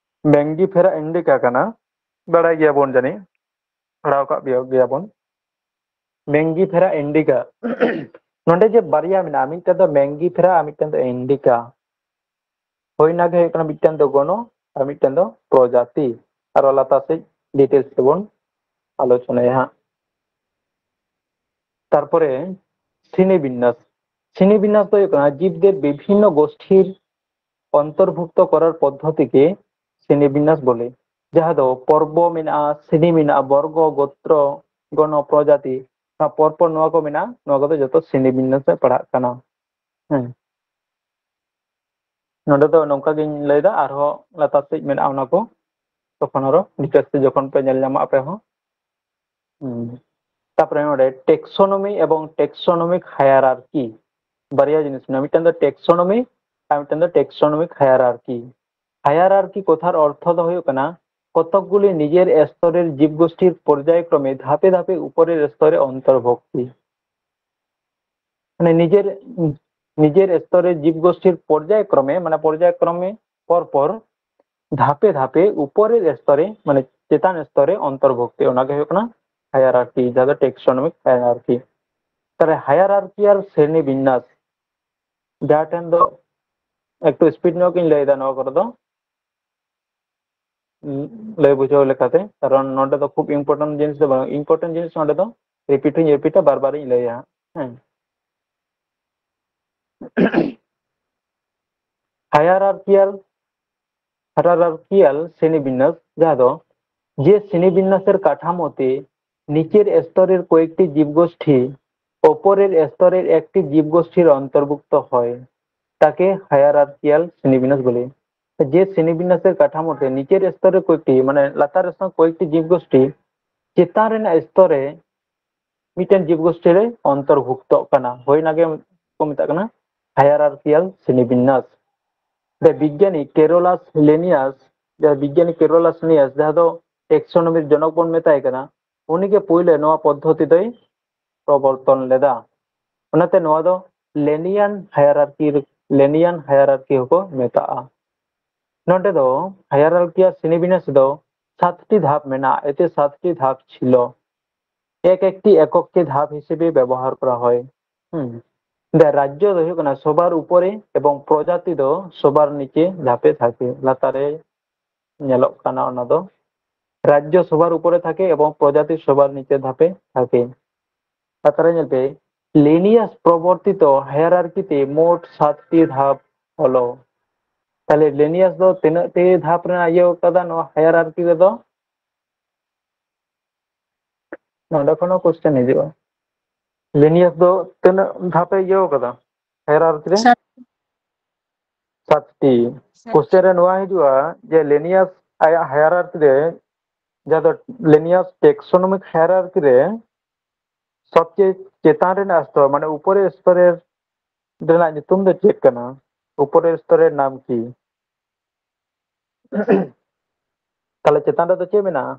ᱢᱮᱝᱜᱤ ᱯᱷᱮᱨᱟ ᱤᱱᱰᱤᱠᱟ ᱠᱟᱱᱟ, ᱵᱟᱲᱟᱭ ᱜᱮᱭᱟᱵᱚᱱ ᱡᱟᱹᱱᱤᱡ, ᱯᱟᱲᱦᱟᱣ ᱠᱟᱜ ᱜᱮᱭᱟ-, ᱜᱮᱭᱟᱵᱚᱱ᱾ ᱢᱮᱝᱜᱤ ᱯᱷᱮᱨᱟ ᱤᱱᱰᱤᱠᱟ᱾ ᱱᱚᱰᱮ ᱡᱮ ᱵᱟᱨᱭᱟ ᱢᱮᱱᱟᱜᱼᱟ, ᱢᱤᱫᱴᱮᱱ ᱫᱚ ᱢᱮᱝᱜᱤ ᱯᱷᱮᱨᱟ ᱟᱨ ᱢᱤᱫᱴᱮᱱ ᱫᱚ ᱤᱱᱰᱤᱠᱟ᱾ ᱦᱳᱭ, ᱚᱱᱟ ᱜᱮ ᱦᱩᱭᱩᱜ ᱠᱟᱱᱟ ᱢᱤᱫᱴᱮᱱ ᱫᱚ ᱜᱚᱱᱚ ᱟᱨ ᱢᱤᱫᱴᱮᱱ ᱫᱚ ᱯᱨᱚᱡᱟᱛᱤ᱾ ᱟᱨᱚ ᱞᱟᱛᱟᱨ ᱥᱮᱫ ᱰᱤᱴᱮᱞᱥ ᱛᱮᱵᱚᱱ ᱟᱞᱳᱪᱚᱱᱟᱭᱟ ᱦᱟᱸᱜ᱾ ᱛᱟᱨᱯᱚᱨᱮ ᱥᱨᱮᱱᱤ ᱵᱤᱱᱱᱟᱥ᱾ ᱥᱨᱮᱱᱤ ᱵᱤᱱᱱᱟᱥ ᱫᱚ ᱦᱩᱭᱩᱜ ᱠᱟᱱᱟ ᱡᱤᱵᱽ ᱫᱮᱵ ᱵᱤᱵᱷᱤᱱᱱᱚ ᱜᱳᱥᱴᱷᱤᱨ ᱚᱱᱛᱚᱨᱵᱷᱩᱠᱛᱚ ᱠᱚᱨᱟᱨ ᱯᱚᱫᱽᱫᱷᱚᱛᱤ ᱜᱮ ᱥᱨᱮᱱᱤ ᱵᱤᱱᱱᱟᱥ ᱵᱚᱞᱮ, ᱡᱟᱦᱟᱸ ᱫᱚ ᱯᱚᱨᱵᱚ ᱢᱮᱱᱟᱜᱼᱟ, ᱥᱨᱮᱱᱤ ᱢᱮᱱᱟᱜᱼᱟ, ᱵᱚᱨᱜᱚ, ᱜᱳᱛᱨᱚ, ᱜᱚᱱᱚ, ᱯᱨᱚᱡᱟᱛᱤ, ᱱᱚᱣᱟ ᱯᱚᱨ ᱯᱚᱨ ᱱᱚᱣᱟ ᱠᱚ ᱢᱮᱱᱟᱜᱼᱟ, ᱱᱚᱣᱟ ᱠᱚᱫᱚ ᱡᱚᱛᱚ ᱥᱨᱮᱱᱤ ᱵᱤᱱᱱᱟᱥ ᱨᱮ ᱯᱟᱲᱟᱜ ᱠᱟᱱᱟ᱾ ᱦᱮᱸ, ᱱᱚᱰᱮ ᱫᱚ ᱱᱚᱝᱠᱟ ᱜᱤᱧ ᱞᱟᱹᱭᱫᱟ, ᱟᱨᱦᱚᱸ ᱞᱟᱛᱟᱨ ᱥᱮᱫ ᱢᱮᱱᱟᱜᱼᱟ ᱚᱱᱟ ᱠᱚ, ᱛᱚᱠᱷᱚᱱ ᱟᱨᱚ ᱰᱤᱴᱮᱞᱥ ᱛᱮ ᱡᱚᱠᱷᱚᱱ ᱯᱮ ᱧᱮᱞ ᱧᱟᱢᱟ ᱟᱯᱮ ᱦᱚᱸ᱾ ᱦᱩᱸ᱾ ᱛᱟᱨᱯᱚᱨᱮ ᱱᱚᱰᱮ taxonomy ᱮᱵᱚᱝ taxonomic hierarchy, ᱵᱟᱨᱭᱟ ᱡᱤᱱᱤᱥ ᱢᱮᱱᱟᱜᱼᱟ, ᱢᱤᱫᱴᱟᱝ ᱫᱚ taxonomy ᱟᱨ ᱢᱤᱫᱴᱟᱝ ᱫᱚ taxonomic hierarchy᱾ Hierarchy কথার অর্থ ᱫᱚ ᱦᱩᱭᱩᱜ ᱠᱟᱱᱟ ᱠᱚᱛᱚᱠ ᱜᱩᱞᱤ ᱱᱤᱡᱮᱨ স্তরের জীবগোষ্ঠীর পর্যায়ক্রমে ধাপে ধাপে উপরের স্তরে অন্তর্ভুক্তি। মানে নিজের নিজের স্তরের জীবগোষ্ঠীর পর্যায়ক্রমে, মানে পর্যায়ক্রমে পরপর ধাপে ধাপে উপরের স্তরে, মানে ᱪᱮᱛᱟᱱ স্তরে ᱚᱱᱛᱚᱨᱵᱷᱩᱠᱛᱤ, ᱚᱱᱟ ᱜᱮ ᱦᱩᱭᱩᱜ ᱠᱟᱱᱟ hierarchy, ᱡᱟᱦᱟᱸ ᱫᱚ taxonomic hierarchy᱾ ᱛᱟᱦᱞᱮ hierarchy ᱟᱨ ᱥᱨᱮᱱᱤ ᱵᱤᱱᱱᱟᱥ, ᱡᱟᱦᱟᱸ ᱴᱷᱮᱱ ᱫᱚ ᱮᱠᱴᱩ ᱥᱯᱤᱰ ᱧᱚᱜ ᱜᱤᱧ ᱞᱟᱹᱭᱫᱟ ᱱᱚᱣᱟ ᱠᱚᱨᱮ ᱫᱚ, ᱞᱟᱹᱭ ᱵᱩᱡᱷᱟᱹᱣ ᱞᱮᱠᱟᱛᱮ, ᱠᱟᱨᱚᱱ ᱱᱚᱰᱮ ᱫᱚ ᱠᱷᱩᱵ ᱤᱢᱯᱚᱨᱴᱮᱱᱴ ᱡᱤᱱᱤᱥ ᱫᱚ ᱵᱟᱝ, ᱤᱢᱯᱚᱨᱴᱮᱱᱴ ᱡᱤᱱᱤᱥ ᱱᱚᱰᱮ ᱫᱚ ᱨᱤᱯᱤᱴ ᱦᱚᱸᱧ ᱨᱤᱯᱤᱴᱟ, ᱵᱟᱨ ᱵᱟᱨᱤᱧ ᱞᱟᱹᱭᱟ᱾ ᱦᱮᱸ, ᱦᱟᱭᱟᱨᱟᱨᱠᱤᱭᱟᱞ ᱦᱟᱭᱟᱨᱟᱨᱠᱤᱭᱟᱞ ᱥᱨᱮᱱᱤ ᱵᱤᱱᱱᱟᱥ, ᱡᱟᱦᱟᱸ ᱫᱚ ᱡᱮ ᱥᱨᱮᱱᱤ ᱵᱤᱱᱱᱟᱥᱮᱨ ᱠᱟᱴᱷᱟᱢᱳ ᱛᱮ নিচের স্তরের কয়েকটি জীবগোষ্ঠী ওপরের স্তরের একটি জীবগোষ্ঠীর অন্তর্ভুক্ত হয়, তাকে হায়ারার্কিয়াল শ্রেণীবিন্যাস বলে। যে শ্রেণীবিন্যাসের কাঠামোতে নিচের স্তরে কয়েকটি, মানে, ᱞᱟᱛᱟᱨ ᱥᱛᱚᱨ ᱠᱚᱭᱮᱠᱴᱤ ᱡᱤᱵᱽᱜᱳᱥᱴᱷᱤ ᱪᱮᱛᱟᱱ ᱨᱮᱱᱟᱜ ᱥᱛᱚᱨ ᱨᱮ ᱢᱤᱫᱴᱮᱱ ᱡᱤᱵᱽᱜᱳᱥᱴᱷᱤ ᱨᱮ ᱚᱱᱛᱚᱨᱵᱷᱩᱠᱛᱚᱜ ᱠᱟᱱᱟ, ᱦᱳᱭ, ᱚᱱᱟᱜᱮ ᱠᱚ ᱢᱮᱛᱟᱜ ᱠᱟᱱᱟ ᱦᱟᱭᱟᱨᱟᱨᱠᱤᱭᱟᱞ ᱥᱨᱮᱱᱤᱵᱤᱱᱱᱟᱥ᱾ ᱫᱟ ᱵᱤᱜᱽᱜᱟᱱᱤ ᱠᱮᱨᱳᱞᱟᱥ ᱞᱮᱱᱤᱭᱟᱥ, ᱡᱟᱦᱟᱸ ᱵᱤᱜᱽᱜᱟᱱᱤ ᱠᱮᱨᱳᱞᱟᱥ ᱞᱮᱱᱤᱭᱟᱥ, ᱡᱟᱦᱟᱸ ᱫᱚ ᱴᱮᱠᱥᱳᱱᱚᱢᱤ ᱡᱚᱱᱚᱠ ᱵᱚᱱ ᱢᱮᱛᱟᱭ ᱠᱟᱱᱟ, ᱩᱱᱤᱜᱮ ᱯᱳᱭᱞᱳ ᱱᱚᱣᱟ ᱯᱚᱫᱽᱫᱷᱚᱛᱤ ᱫᱚᱭ ᱯᱨᱚᱵᱚᱨᱛᱚᱱ ᱞᱮᱫᱟ᱾ ᱚᱱᱟᱛᱮ ᱱᱚᱣᱟ ᱫᱚ ᱞᱮᱱᱤᱭᱟᱱ ᱦᱟᱭᱟᱨᱟᱨᱠᱤ, ᱞᱮᱱᱤᱭᱟᱱ ᱦᱟᱭᱟᱨᱟᱨᱠᱤ ᱦᱚᱸᱠᱚ ᱢᱮᱛᱟᱜᱼᱟ᱾ ᱱᱚᱰᱮ ᱫᱚ ᱦᱟᱭᱟᱨᱟᱨᱠᱤᱭᱟᱞ ᱥᱨᱮᱱᱤᱵᱤᱱᱱᱟᱥ ᱫᱚ ᱥᱟᱛᱴᱤ ᱫᱷᱟᱯ ᱢᱮᱱᱟᱜᱼᱟ, ᱮᱛᱮ ᱥᱟᱛᱴᱤ ᱫᱷᱟᱯ ᱪᱷᱤᱞᱚ ᱮᱠ ᱮᱠᱴᱤ ᱮᱠᱚᱠ ᱠᱮ ᱫᱷᱟᱯ হিসেবে ব্যবহার করা হয়। হুম, ᱫᱟ ᱨᱟᱡᱽᱡᱚ ᱫᱚ ᱦᱩᱭᱩᱜ ᱠᱟᱱᱟ ᱥᱚᱵᱟᱨ ᱩᱯᱚᱨᱮ ᱮᱵᱚᱝ ᱯᱨᱚᱡᱟᱛᱤ ᱫᱚ ᱥᱚᱵᱟᱨ ᱱᱤᱪᱮ ᱫᱷᱟᱯᱮ ᱛᱷᱟᱠᱮ, ᱞᱟᱛᱟᱨ ᱨᱮ ᱧᱮᱞᱚᱜ ᱠᱟᱱᱟ ᱚᱱᱟ ᱫᱚ᱾ রাজ্য সবার উপরে থাকে এবং প্রজাতি সবার নিচে ধাপে থাকে। ᱞᱟᱛᱟᱨ ᱨᱮ ᱧᱮᱞ ᱯᱮ, ᱞᱮᱱᱤᱭᱟᱥ ᱯᱨᱚᱵᱚᱨᱛᱤᱛᱚ ᱦᱟᱭᱟᱨᱟᱨᱠᱤ ᱛᱮ ᱢᱳᱴ ᱥᱟᱛᱴᱤ ᱫᱷᱟᱯ ᱚᱞᱚ᱾ ᱛᱟᱦᱞᱮ ᱞᱮᱱᱤᱭᱟᱥ ᱫᱚ ᱛᱤᱱᱟᱹᱜ ᱴᱤ ᱫᱷᱟᱯ ᱨᱮᱱᱟᱜ ᱤᱭᱟᱹ ᱠᱟᱫᱟ ᱱᱚᱣᱟ ᱦᱟᱭᱟᱨᱟᱨᱠᱤ ᱨᱮᱫᱚ? ᱱᱚᱰᱮ ᱠᱷᱚᱱ ᱦᱚᱸ ᱠᱚᱥᱪᱮᱱ ᱦᱤᱡᱩᱜᱼᱟ᱾ ᱞᱮᱱᱤᱭᱟᱥ ᱫᱚ ᱛᱤᱱᱟᱹᱜ ᱫᱷᱟᱯ ᱮ ᱤᱭᱟᱹ ᱠᱟᱫᱟ ᱦᱟᱭᱟᱨᱟᱨᱠᱤ ᱨᱮ? ᱥᱟᱛ᱾ ᱥᱟᱛᱴᱤ᱾ ᱥᱟᱛᱴᱤ᱾ ᱠᱚᱥᱪᱮᱱ ᱨᱮ ᱱᱚᱣᱟ ᱦᱤᱡᱩᱜᱼᱟ ᱡᱮ ᱞᱮᱱᱤᱭᱟᱥ ᱟᱭᱟᱜ ᱦᱟᱭᱟᱨᱟᱨᱠᱤ ᱨᱮ ᱡᱟᱦᱟᱸ ᱫᱚ ᱞᱮᱱᱤᱭᱟᱥ ᱴᱮᱠᱥᱳᱱᱚᱢᱤᱠ ᱦᱟᱭᱟᱨᱟᱨᱠᱤ ᱨᱮ ᱥᱚᱵᱪᱮᱭᱮ ᱪᱮᱛᱟᱱ ᱨᱮᱱᱟᱜ ᱥᱛᱚᱨ, ᱢᱟᱱᱮ ᱩᱯᱚᱨᱮᱨ ᱥᱛᱚᱨᱮᱨ ᱨᱮᱱᱟᱜ ᱧᱩᱛᱩᱢ ᱫᱚ ᱪᱮᱫ ᱠᱟᱱᱟ? ᱩᱯᱚᱨᱮᱨ ᱥᱛᱚᱨᱮᱨ ᱱᱟᱢ ᱠᱤ? ᱛᱟᱦᱞᱮ ᱪᱮᱛᱟᱱ ᱨᱮᱫᱚ ᱪᱮᱫ ᱢᱮᱱᱟᱜᱼᱟ?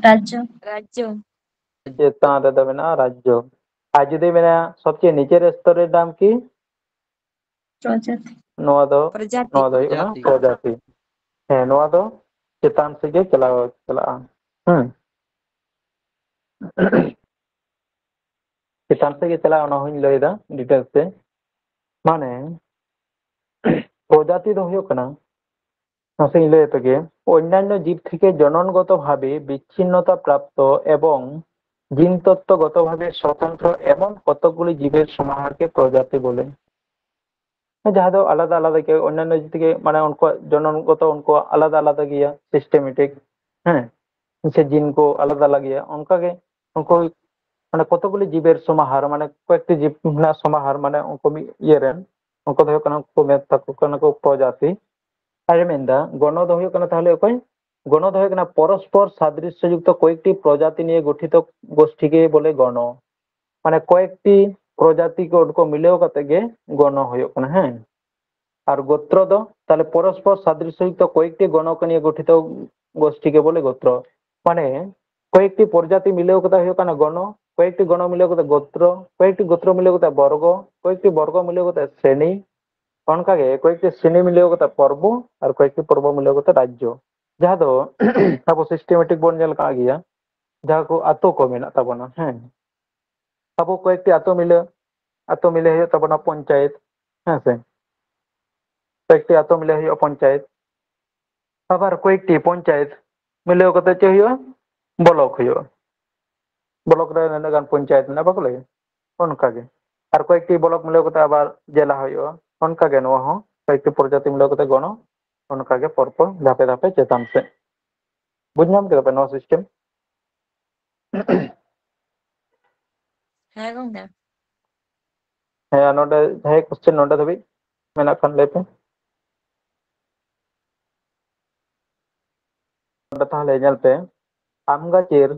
ᱨᱟᱡᱽᱡᱚ᱾ ᱨᱟᱡᱽᱡᱚ᱾ ᱪᱮᱛᱟᱱ ᱨᱮᱫᱚ ᱢᱮᱱᱟᱜᱼᱟ ᱨᱟᱡᱽᱡᱚ᱾ ᱟᱨ ᱡᱩᱫᱤ ᱢᱮᱱᱟ ᱥᱚᱵᱪᱮᱭᱮ ᱱᱤᱪᱮᱨ ᱥᱛᱚᱨᱮᱨ ᱱᱟᱢ ᱠᱤ? ᱯᱨᱚᱡᱟᱛᱤ᱾ ᱱᱚᱣᱟ ᱫᱚ, ᱯᱨᱚᱡᱟᱛᱤ᱾ ᱱᱚᱣᱟ ᱫᱚ ᱦᱩᱭᱩᱜ ᱠᱟᱱᱟ ᱯᱨᱚᱡᱟᱛᱤ᱾ ᱯᱨᱚᱡᱟᱛᱤ᱾ ᱦᱮᱸ, ᱱᱚᱣᱟ ᱫᱚ ᱪᱮᱛᱟᱱ ᱥᱮᱫ ᱜᱮ ᱪᱟᱞᱟᱣ ᱪᱟᱞᱟᱜᱼᱟ᱾ ᱦᱮᱸ᱾ ᱪᱮᱛᱟᱱ ᱥᱮᱫ ᱜᱮ ᱪᱟᱞᱟᱜᱼᱟ, ᱚᱱᱟ ᱦᱚᱸᱧ ᱞᱟᱹᱭᱫᱟ ᱰᱤᱴᱮᱞᱥ ᱛᱮ᱾ ᱢᱟᱱᱮ, ᱯᱨᱚᱡᱟᱛᱤ ᱫᱚ ᱦᱩᱭᱩᱜ ᱠᱟᱱᱟ, ᱢᱟᱥᱮᱧ ᱞᱟᱹᱭ ᱟᱯᱮᱜᱮ, ᱚᱱᱱᱟᱱᱱᱚ ᱡᱤᱵ ᱛᱷᱮᱠᱮ ᱡᱚᱱᱚᱱᱜᱚᱛᱚ ᱵᱷᱟᱵᱮ ᱵᱤᱪᱷᱤᱱᱱᱚᱛᱟ ᱯᱨᱟᱯᱛᱚ ᱮᱵᱚᱝ ᱡᱤᱱᱛᱚᱛᱛᱚᱜᱚᱛᱚ ᱵᱷᱟᱵᱮ ᱥᱚᱛᱚᱱᱛᱨᱚ ᱮᱢᱚᱱ ᱠᱚᱛᱚᱠᱜᱩᱞᱤ ᱡᱤᱵᱮᱨ ᱥᱚᱢᱟᱦᱟᱨ ᱜᱮ ᱯᱨᱚᱡᱟᱛᱤ ᱵᱚᱞᱮ᱾ ᱡᱟᱦᱟᱸ ᱫᱚ ᱟᱞᱟᱫᱟ ᱟᱞᱟᱫᱟ ᱜᱮ, ᱚᱱᱱᱟᱱᱱᱚ ᱡᱤᱵ ᱛᱷᱮᱠᱮ, ᱢᱟᱱᱮ, ᱩᱱᱠᱩᱣᱟᱜ ᱡᱚᱱᱚᱱᱜᱚᱛᱚ, ᱩᱱᱠᱩᱣᱟᱜ ᱟᱞᱟᱫᱟ ᱟᱞᱟᱫᱟ ᱜᱮᱭᱟ, ᱥᱤᱥᱴᱮᱢᱮᱴᱤᱠ, ᱦᱮᱸ, ᱥᱮ ᱡᱤᱱ ᱠᱚ ᱟᱞᱟᱫᱟ ᱟᱞᱟᱫᱟ ᱜᱮᱭᱟ, ᱚᱱᱠᱟᱜᱮ ᱩᱱᱠᱩ, ᱢᱟᱱᱮ, ᱠᱚᱛᱚᱠᱜᱩᱞᱤ ᱡᱤᱵᱮᱨ ᱥᱚᱢᱟᱦᱟᱨ, ᱢᱟᱱᱮ, ᱠᱚᱭᱮᱠᱴᱤ ᱡᱤᱵ ᱨᱮᱱᱟᱜ ᱥᱚᱢᱟᱦᱟᱨ, ᱢᱟᱱᱮ, ᱩᱱᱠᱩ ᱢᱤᱫ ᱤᱭᱟᱹ ᱨᱮᱱ, ᱩᱱᱠᱩ ᱫᱚ ᱦᱩᱭᱩᱜ ᱠᱟᱱᱟ, ᱩᱱᱠᱩ ᱢᱮᱛᱟ ᱠᱚ ᱠᱟᱱᱟ ᱠᱚ ᱯᱨᱚᱡᱟᱛᱤ᱾ ᱟᱨ ᱢᱮᱱᱫᱟ, ᱜᱚᱱᱚ ᱫᱚ ᱦᱩᱭᱩᱜ ᱠᱟᱱᱟ ᱛᱟᱦᱚᱞᱮ ᱚᱠᱚᱭ? ᱜᱚᱱᱚ ᱫᱚ ᱦᱩᱭᱩᱜ ᱠᱟᱱᱟ ᱯᱚᱨᱚᱥᱯᱚᱨ ᱥᱟᱫᱨᱤᱥᱭᱚ ᱡᱩᱠᱛᱚ ᱠᱚᱭᱮᱠᱴᱤ ᱯᱨᱚᱡᱟᱛᱤ ᱱᱤᱭᱮ ᱜᱚᱴᱷᱤᱛᱚ ᱜᱳᱥᱴᱷᱤ ᱜᱮ ᱵᱚᱞᱮ ᱜᱚᱱᱚ᱾ ᱢᱟᱱᱮ ᱠᱚᱭᱮᱠᱴᱤ ᱯᱨᱚᱡᱟᱛᱤ ᱠᱚ, ᱩᱱᱠᱩ ᱢᱤᱞᱟᱹᱣ ᱠᱟᱛᱮ ᱜᱮ ᱜᱚᱱᱚ ᱦᱩᱭᱩᱜ ᱠᱟᱱᱟ, ᱦᱮᱸ᱾ ᱟᱨ ᱜᱳᱛᱨᱚ ᱫᱚ ᱛᱟᱦᱚᱞᱮ ᱯᱚᱨᱚᱥᱯᱚᱨ ᱥᱟᱫᱨᱤᱥᱭᱚ ᱡᱩᱠᱛᱚ ᱠᱚᱭᱮᱠᱴᱤ ᱜᱚᱱᱚ ᱠᱚ ᱱᱤᱭᱮ ᱜᱚᱴᱷᱤᱛᱚ ᱜᱳᱥᱴᱷᱤ ᱜᱮ ᱵᱚᱞᱮ ᱜᱳᱛᱨᱚ᱾ ᱢᱟᱱᱮ ᱠᱚᱭᱮᱠᱴᱤ ᱯᱨᱚᱡᱟᱛᱤ ᱢᱤᱞᱟᱹᱣ ᱠᱟᱛᱮ ᱦᱩᱭᱩᱜ ᱠᱟᱱᱟ ᱜᱚᱱᱚ, ᱠᱚᱭᱮᱠᱴᱤ ᱜᱚᱱᱚ ᱢᱤᱞᱟᱹᱣ ᱠᱟᱛᱮ ᱜᱳᱛᱨᱚ, ᱠᱚᱭᱮᱠᱴᱤ ᱜᱳᱛᱨᱚ ᱢᱤᱞᱟᱹᱣ ᱠᱟᱛᱮ ᱵᱚᱨᱜᱚ, ᱠᱚᱭᱮᱠᱴᱤ ᱵᱚᱨᱜᱚ ᱢᱤᱞᱟᱹᱣ ᱠᱟᱛᱮ ᱥᱨᱮᱱᱤ, ᱚᱱᱠᱟᱜᱮ ᱠᱚᱭᱮᱠᱴᱤ ᱥᱨᱮᱱᱤ ᱢᱤᱞᱟᱹᱣ ᱠᱟᱛᱮ ᱯᱚᱨᱵᱚ, ᱟᱨ ᱠᱚᱭᱮᱠᱴᱤ ᱯᱚᱨᱵᱚ ᱢᱤᱞᱟᱹᱣ ᱠᱟᱛᱮ ᱨᱟᱡᱽᱡᱚ᱾ ᱡᱟᱦᱟᱸ ᱫᱚ ᱟᱵᱚ ᱥᱤᱥᱴᱮᱢᱮᱴᱤᱠ ᱵᱚᱱ ᱧᱮᱞ ᱠᱟᱜ ᱜᱮᱭᱟ, ᱡᱟᱦᱟᱸ ᱠᱚ ᱟᱛᱳ ᱠᱚ ᱢᱮᱱᱟᱜ ᱛᱟᱵᱚᱱᱟ, ᱦᱮᱸ, ᱟᱵᱚ ᱠᱚᱭᱮᱠᱴᱤ ᱟᱛᱳ ᱢᱤᱞᱟᱹ, ᱟᱛᱳ ᱢᱤᱞᱟᱹ ᱦᱩᱭᱩᱜ ᱛᱟᱵᱚᱱᱟ ᱯᱚᱧᱪᱟᱭᱮᱛ, ᱦᱮᱸ ᱥᱮ, ᱠᱚᱭᱮᱠᱴᱤ ᱟᱛᱳ ᱢᱤᱞᱟᱹ ᱦᱩᱭᱩᱜᱼᱟ ᱯᱚᱧᱪᱟᱭᱮᱛ, ᱟᱵᱟᱨ ᱠᱚᱭᱮᱠᱴᱤ ᱯᱚᱧᱪᱟᱭᱮᱛ ᱢᱤᱞᱟᱹᱣ ᱠᱟᱛᱮ ᱪᱮᱫ ᱦᱩᱭᱩᱜᱼᱟ? ᱵᱞᱚᱠ ᱦᱩᱭᱩᱜᱼᱟ᱾ ᱵᱞᱚᱠ ᱨᱮ ᱱᱤᱱᱟᱹᱜ ᱜᱟᱱ ᱯᱚᱧᱪᱟᱭᱮᱛ ᱢᱮᱱᱟᱜᱼᱟ, ᱵᱟᱠᱚ ᱞᱟᱹᱭᱟ? ᱚᱱᱠᱟᱜᱮ᱾ ᱟᱨ ᱠᱚᱭᱮᱠᱴᱤ ᱵᱞᱚᱠ ᱢᱤᱞᱟᱹᱣ ᱠᱟᱛᱮ ᱟᱵᱟᱨ ᱡᱮᱞᱟ ᱦᱩᱭᱩᱜᱼᱟ᱾ ᱚᱱᱠᱟᱜᱮ ᱱᱚᱣᱟ ᱦᱚᱸ ᱠᱚᱭᱮᱠᱴᱤ ᱯᱨᱚᱡᱟᱛᱤ ᱢᱤᱞᱟᱹᱣ ᱠᱟᱛᱮ ᱜᱚᱱᱚ, ᱚᱱᱠᱟᱜᱮ ᱯᱚᱨᱯᱚᱨ ᱫᱷᱟᱯᱮ ᱫᱷᱟᱯᱮ ᱪᱮᱛᱟᱱ ᱥᱮᱫ᱾ ᱵᱩᱡᱽ ᱧᱟᱢ ᱠᱮᱫᱟ ᱯᱮ ᱱᱚᱣᱟ ᱥᱤᱥᱴᱮᱢ? ᱦᱮᱸ ᱜᱚᱝᱠᱮ᱾ ᱦᱮᱸ, ᱟᱨ ᱱᱚᱰᱮ ᱡᱟᱦᱟᱸᱭ ᱠᱚᱥᱪᱮᱱ ᱱᱚᱰᱮ ᱫᱷᱟᱹᱵᱤᱡ ᱢᱮᱱᱟᱜ ᱠᱷᱟᱱ ᱞᱟᱹᱭ ᱯᱮ᱾ ᱱᱚᱰᱮ ᱛᱟᱦᱚᱞᱮ ᱧᱮᱞ ᱯᱮ, ᱟᱢ ᱜᱟᱪᱷᱮᱨ,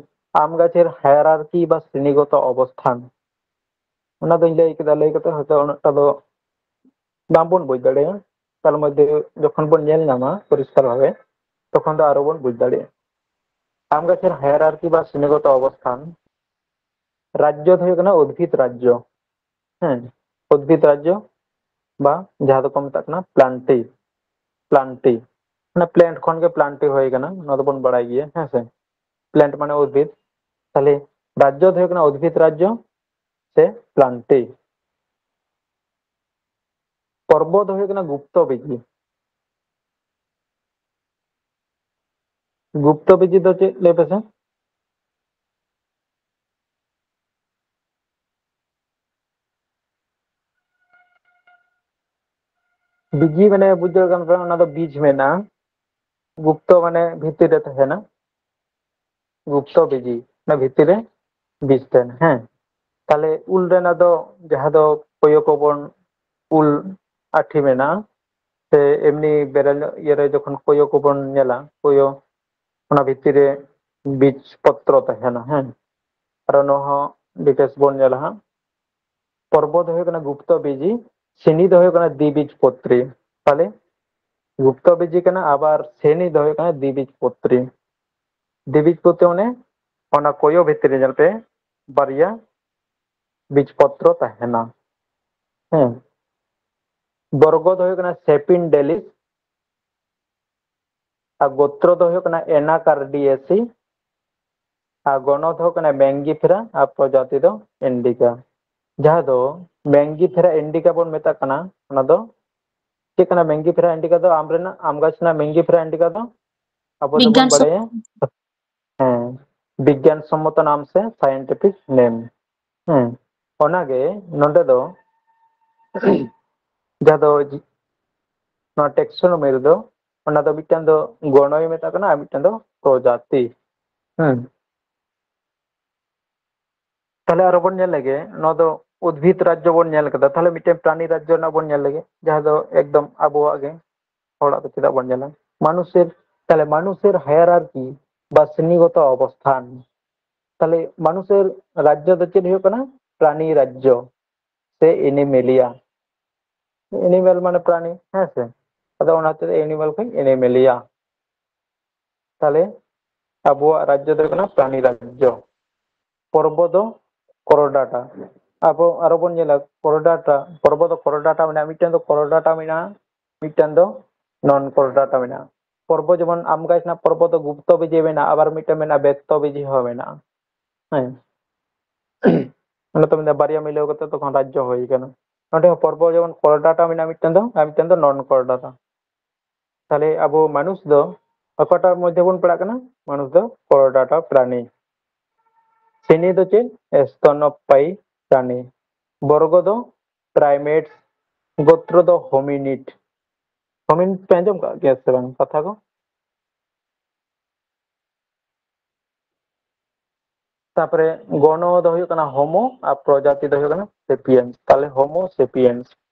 ᱟᱢ ᱜᱟᱪᱷᱮᱨ ᱦᱟᱭᱟᱨᱟᱨᱠᱤ ᱵᱟ ᱥᱨᱮᱱᱤᱜᱚᱛᱚ ᱚᱵᱚᱥᱛᱷᱟᱱ, ᱚᱱᱟ ᱫᱚᱧ ᱞᱟᱹᱭ ᱠᱮᱫᱟ, ᱞᱟᱹᱭ ᱠᱟᱛᱮ ᱦᱚᱭᱛᱳ ᱩᱱᱟᱹᱜ ᱴᱟ ᱫᱚ ᱵᱟᱝᱵᱚᱱ ᱵᱩᱡᱽ ᱫᱟᱲᱮᱭᱟᱜᱼᱟ, ᱛᱟᱨ ᱢᱚᱫᱽᱫᱷᱮ ᱡᱚᱠᱷᱚᱱ ᱵᱚᱱ ᱧᱮᱞ ᱧᱟᱢᱟ ᱯᱚᱨᱤᱥᱠᱟᱨ ᱵᱷᱟᱵᱮ, ᱛᱚᱠᱷᱚᱱ ᱫᱚ ᱟᱨᱚ ᱵᱚᱱ ᱵᱩᱡᱽ ᱫᱟᱲᱮᱭᱟᱜᱼᱟ᱾ ᱟᱢ ᱜᱟᱪᱷᱮᱨ ᱦᱟᱭᱟᱨᱟᱨᱠᱤ ᱵᱟ ᱥᱨᱮᱱᱤᱜᱚᱛᱚ ᱚᱵᱚᱥᱛᱷᱟᱱ, ᱨᱟᱡᱽᱡᱚ ᱫᱚ ᱦᱩᱭᱩᱜ ᱠᱟᱱᱟ ᱩᱫᱵᱷᱤᱫ ᱨᱟᱡᱽᱡᱚ, ᱦᱮᱸ, ᱩᱫᱵᱷᱤᱫ ᱨᱟᱡᱽᱡᱚ ᱵᱟ ᱡᱟᱦᱟᱸ ᱫᱚᱠᱚ ᱢᱮᱛᱟᱜ ᱠᱟᱱᱟ ᱯᱞᱟᱱᱴᱤ, ᱯᱞᱟᱱᱴᱤ, ᱢᱟᱱᱮ ᱯᱞᱮᱱᱴ ᱠᱷᱚᱱ ᱜᱮ ᱯᱞᱟᱱᱴᱤ ᱦᱩᱭ ᱠᱟᱱᱟ, ᱱᱚᱣᱟ ᱫᱚᱵᱚᱱ ᱵᱟᱲᱟᱭ ᱜᱮᱭᱟ, ᱦᱮᱸ ᱥᱮ᱾ ᱯᱞᱮᱱᱴ ᱢᱟᱱᱮ ᱩᱫᱵᱷᱤᱫ, ᱛᱟᱦᱞᱮ ᱨᱟᱡᱽᱡᱚ ᱫᱚ ᱦᱩᱭᱩᱜ ᱠᱟᱱᱟ ᱩᱫᱵᱷᱤᱫ ᱨᱟᱡᱽᱡᱚ ᱥᱮ ᱯᱞᱟᱱᱴᱤ᱾ ᱯᱚᱨᱵᱚ ᱫᱚ ᱦᱩᱭᱩᱜ ᱠᱟᱱᱟ ᱜᱩᱯᱛᱚ ᱵᱤᱡᱤ᱾ ᱜᱩᱯᱛᱚ ᱵᱤᱡᱤ ᱫᱚ ᱪᱮᱫ, ᱞᱟᱹᱭ ᱯᱮᱥᱮ? ᱵᱤᱡᱤ ᱢᱟᱱᱮ ᱵᱩᱡᱽ ᱫᱟᱲᱮᱭᱟᱜ ᱠᱟᱱ ᱯᱮ, ᱚᱱᱟ ᱫᱚ ᱵᱤᱡᱽ ᱢᱮᱱᱟᱜᱼᱟ, ᱜᱩᱯᱛᱚ ᱢᱟᱱᱮ ᱵᱷᱤᱛᱤᱨ ᱨᱮ ᱛᱟᱦᱮᱱᱟ, ᱜᱩᱯᱛᱚ ᱵᱤᱡᱤ, ᱚᱱᱟ ᱵᱷᱤᱛᱤᱨ ᱨᱮ ᱵᱤᱡᱽ ᱛᱟᱦᱮᱱᱟ᱾ ᱦᱮᱸ, ᱛᱟᱦᱞᱮ ᱩᱞ ᱨᱮᱱᱟᱜ ᱫᱚ, ᱡᱟᱦᱟᱸ ᱫᱚ ᱠᱚᱭᱚ ᱠᱚᱵᱚᱱ ᱩᱞ ᱟᱹᱴᱷᱤ ᱢᱮᱱᱟᱜᱼᱟ, ᱥᱮ ᱮᱢᱱᱤ ᱵᱮᱨᱮᱞ ᱤᱭᱟᱹ ᱨᱮ ᱡᱚᱠᱷᱚᱱ ᱠᱚᱭᱚ ᱠᱚᱵᱚᱱ ᱧᱮᱞᱟ, ᱠᱚᱭᱚ, ᱚᱱᱟ ᱵᱷᱤᱛᱤᱨ ᱨᱮ ᱵᱤᱡᱽ ᱯᱚᱛᱨᱚ ᱛᱟᱦᱮᱱᱟ᱾ ᱦᱮᱸ, ᱟᱨ ᱱᱚᱣᱟ ᱦᱚᱸ ᱰᱤᱴᱮᱞᱥ ᱵᱚᱱ ᱧᱮᱞᱟ ᱦᱟᱸᱜ᱾ ᱯᱚᱨᱵᱚ ᱫᱚ ᱦᱩᱭᱩᱜ ᱠᱟᱱᱟ ᱜᱩᱯᱛᱚ ᱵᱤᱡᱤ, ᱥᱮᱱᱤ ᱫᱚ ᱦᱩᱭᱩᱜ ᱠᱟᱱᱟ ᱫᱤᱵᱤᱡ ᱯᱚᱛᱨᱤ᱾ ᱛᱟᱦᱞᱮ ᱜᱩᱯᱛᱚ ᱵᱤᱡᱤ ᱠᱟᱱᱟ, ᱟᱵᱟᱨ ᱥᱮᱱᱤ ᱫᱚ ᱦᱩᱭᱩᱜ ᱠᱟᱱᱟ ᱫᱤᱵᱤᱡ ᱯᱚᱛᱨᱤ᱾ ᱫᱤᱵᱤᱡ ᱯᱚᱛᱨᱤ ᱢᱟᱱᱮ ᱚᱱᱟ ᱠᱚᱭᱚ ᱵᱷᱤᱛᱨᱤ ᱨᱮ ᱧᱮᱞ ᱯᱮ, ᱵᱟᱨᱭᱟ ᱵᱤᱡᱽ ᱯᱚᱛᱨᱚ ᱛᱟᱦᱮᱱᱟ᱾ ᱦᱮᱸ, ᱵᱚᱨᱜᱚ ᱫᱚ ᱦᱩᱭᱩᱜ ᱠᱟᱱᱟ ᱥᱮᱯᱤᱱ ᱰᱮᱞᱤᱥ, ᱟᱨ ᱜᱳᱛᱨᱚ ᱫᱚ ᱦᱩᱭᱩᱜ ᱠᱟᱱᱟ ᱮᱱᱟᱠᱟᱨᱰᱤᱭᱮᱥᱤ, ᱟᱨ ᱜᱚᱱᱚ ᱫᱚ ᱦᱩᱭᱩᱜ ᱠᱟᱱᱟ ᱢᱮᱝᱜᱤᱯᱷᱮᱨᱟ, ᱟᱨ ᱯᱨᱚᱡᱟᱛᱤ ᱫᱚ ᱤᱱᱰᱤᱠᱟ᱾ ᱡᱟᱦᱟᱸ ᱫᱚ ᱢᱮᱝᱜᱤᱯᱷᱮᱨᱟ ᱤᱱᱰᱤᱠᱟ ᱵᱚᱱ ᱢᱮᱛᱟᱜ ᱠᱟᱱᱟ, ᱚᱱᱟ ᱫᱚ ᱪᱮᱫ ᱠᱟᱱᱟ? ᱢᱮᱝᱜᱤᱯᱷᱮᱨᱟ ᱤᱱᱰᱤᱠᱟ ᱫᱚ ᱟᱢ ᱨᱮᱱᱟᱜ, ᱟᱢ ᱜᱟᱪᱷ ᱨᱮᱱᱟᱜ ᱢᱮᱝᱜᱤᱯᱷᱮᱨᱟ ᱤᱱᱰᱤᱠᱟ ᱫᱚ ᱟᱵᱚ ᱫᱚᱵᱚᱱ ᱵᱤᱜᱽᱜᱟᱱ ᱥᱚᱢ- ᱵᱟᱲᱟᱭᱟ, ᱦᱮᱸ, ᱵᱤᱜᱽᱜᱟᱱ ᱥᱚᱢᱢᱚᱛᱚ ᱱᱟᱢ ᱥᱮ ᱥᱟᱭᱮᱱᱴᱤᱯᱷᱤᱠ ᱱᱮᱢ᱾ ᱦᱮᱸ, ᱚᱱᱟᱜᱮ ᱱᱚᱰᱮ ᱫᱚ ᱡᱟᱦᱟᱸ ᱫᱚ ᱱᱚᱣᱟ ᱴᱮᱠᱥᱳᱱᱚᱢᱤ ᱨᱮᱫᱚ ᱚᱱᱟ ᱫᱚ ᱢᱤᱫᱴᱟᱝ ᱫᱚ ᱜᱚᱬᱚᱭ ᱢᱮᱛᱟᱜ ᱠᱟᱱᱟ ᱟᱨ ᱢᱤᱫᱴᱟᱝ ᱫᱚ ᱯᱨᱚᱡᱟᱛᱤ᱾ ᱦᱮᱸ, ᱛᱟᱦᱞᱮ ᱟᱨᱚ ᱵᱚᱱ ᱧᱮᱞ ᱞᱮᱜᱮ, ᱱᱚᱣᱟ ᱫᱚ ᱩᱫᱽᱵᱷᱤᱫ ᱨᱟᱡᱽᱡᱚ ᱵᱚᱱ ᱧᱮᱞ ᱠᱮᱫᱟ, ᱛᱟᱦᱞᱮ ᱢᱤᱫᱴᱮᱱ ᱯᱨᱟᱱᱤ ᱨᱟᱡᱽᱡᱚ ᱨᱮᱱᱟᱜ ᱵᱚᱱ ᱧᱮᱞ ᱞᱮᱜᱮ, ᱡᱟᱦᱟᱸ ᱫᱚ ᱮᱠᱫᱚᱢ ᱟᱵᱚᱣᱟᱜ ᱜᱮ, ᱦᱚᱲᱟᱜ ᱫᱚ ᱪᱮᱫᱟᱜ ᱵᱚᱱ ᱧᱮᱞᱟ? ᱢᱟᱱᱩᱥᱮᱨ, ᱛᱟᱦᱞᱮ ᱢᱟᱱᱩᱥᱮᱨ ᱦᱟᱭᱟᱨᱟᱨᱠᱤ ᱵᱟ ᱥᱨᱮᱱᱤᱜᱚᱛᱚ ᱚᱵᱚᱥᱛᱷᱟᱱ, ᱛᱟᱦᱞᱮ ᱢᱟᱱᱩᱥᱮᱨ ᱨᱟᱡᱽᱡᱚ ᱫᱚ ᱪᱮᱫ ᱦᱩᱭᱩᱜ ᱠᱟᱱᱟ? ᱯᱨᱟᱱᱤ ᱨᱟᱡᱽᱡᱚ ᱥᱮ ᱮᱱᱤᱢᱮᱞᱤᱭᱟ᱾ ᱮᱱᱤᱢᱮᱞ ᱢᱟᱱᱮ ᱯᱨᱟᱱᱤ, ᱦᱮᱸ ᱥᱮ? ᱟᱫᱚ ᱚᱱᱟ ᱦᱚᱛᱮᱡ ᱛᱮ ᱮᱱᱤᱢᱮᱞ ᱠᱷᱚᱱ ᱮᱱᱤᱢᱮᱞᱤᱭᱟ᱾ ᱛᱟᱦᱞᱮ ᱟᱵᱚᱣᱟᱜ ᱨᱟᱡᱽᱡᱚ ᱫᱚ ᱦᱩᱭᱩᱜ ᱠᱟᱱᱟ ᱯᱨᱟᱱᱤ ᱨᱟᱡᱽᱡᱚ᱾ ᱯᱚᱨᱵᱚ ᱫᱚ ᱠᱚᱨᱚᱰᱟᱴᱟ᱾ ᱟᱵᱚ ᱟᱨᱚ ᱵᱚᱱ ᱧᱮᱞᱟ ᱠᱚᱨᱚᱰᱟᱴᱟ, ᱯᱚᱨᱵᱚ ᱫᱚ ᱠᱚᱨᱚᱰᱟᱴᱟ ᱢᱮᱱᱟᱜᱼᱟ, ᱢᱤᱫᱴᱮᱱ ᱫᱚ ᱠᱚᱨᱚᱰᱟᱴᱟ ᱢᱮᱱᱟᱜᱼᱟ, ᱢᱤᱫᱴᱮᱱ ᱫᱚ ᱱᱚᱱ ᱠᱚᱨᱚᱰᱟᱴᱟ ᱢᱮᱱᱟᱜᱼᱟ᱾ ᱯᱚᱨᱵᱚ ᱡᱮᱢᱚᱱ ᱟᱢ ᱜᱟᱪᱷ ᱨᱮᱱᱟᱜ ᱯᱚᱨᱵᱚ ᱫᱚ ᱜᱩᱯᱛᱚ ᱵᱤᱡᱤ ᱢᱮᱱᱟᱜᱼᱟ, ᱟᱵᱟᱨ ᱢᱤᱫᱴᱮᱱ ᱢᱮᱱᱟᱜᱼᱟ ᱵᱮᱠᱛᱚ ᱵᱤᱡᱤ ᱦᱚᱸ ᱢᱮᱱᱟᱜᱼᱟ᱾ ᱦᱮᱸ, ᱚᱱᱟ ᱛᱚ ᱢᱮᱱᱫᱟ ᱵᱟᱨᱭᱟ ᱢᱤᱞᱟᱹᱣ ᱠᱟᱛᱮ ᱛᱚᱠᱷᱚᱱ ᱨᱟᱡᱽᱡᱚ ᱦᱩᱭ ᱠᱟᱱᱟ᱾ ᱚᱸᱰᱮ ᱦᱚᱸ ᱯᱚᱨᱵᱚ ᱡᱮᱢᱚᱱ ᱠᱚᱨᱰᱟᱴᱟ ᱢᱮᱱᱟᱜᱼᱟ ᱢᱤᱫᱴᱮᱱ ᱫᱚ, ᱟᱨ ᱢᱤᱫᱴᱮᱱ ᱫᱚ ᱱᱚᱱ ᱠᱚᱨᱰᱟᱴᱟ᱾ ᱛᱟᱦᱞᱮ ᱟᱵᱚ ᱢᱟᱱᱩᱥ ᱫᱚ ᱚᱠᱟᱴᱟᱜ ᱢᱚᱫᱽᱫᱷᱮ ᱵᱚᱱ ᱯᱟᱲᱟᱜ ᱠᱟᱱᱟ? ᱢᱟᱱᱩᱥ ᱫᱚ ᱠᱚᱨᱰᱟᱴᱟ ᱯᱨᱟᱱᱤ᱾ ᱥᱮᱱᱤ ᱫᱚ ᱪᱮᱫ? ᱮᱥᱛᱚᱱᱚᱯᱟᱭᱤ ᱯᱨᱟᱱᱤ᱾ ᱵᱚᱨᱜᱚ ᱫᱚ ᱯᱨᱟᱭᱢᱮᱴᱥ᱾ ᱜᱳᱛᱨᱚ ᱫᱚ ᱦᱳᱢᱤᱱᱤᱰ᱾ ᱦᱳᱢᱤᱱᱤᱰ ᱯᱮ ᱟᱸᱡᱚᱢ ᱠᱟᱜ ᱜᱮᱭᱟ ᱥᱮ ᱵᱟᱝ ᱠᱟᱛᱷᱟ ᱠᱚ? ᱛᱟᱯᱚᱨᱮ ᱜᱚᱱᱚ ᱫᱚ ᱦᱩᱭᱩᱜ ᱠᱟᱱᱟ ᱦᱳᱢᱳ ᱟᱨ ᱯᱨᱚᱡᱟᱛᱤ ᱫᱚ ᱦᱩᱭᱩᱜ ᱠᱟᱱᱟ ᱥᱮᱯᱤᱭᱮᱱᱥ᱾ ᱛᱟᱦᱞᱮ ᱦᱳᱢᱳ ᱥᱮᱯᱤᱭᱮᱱᱥ,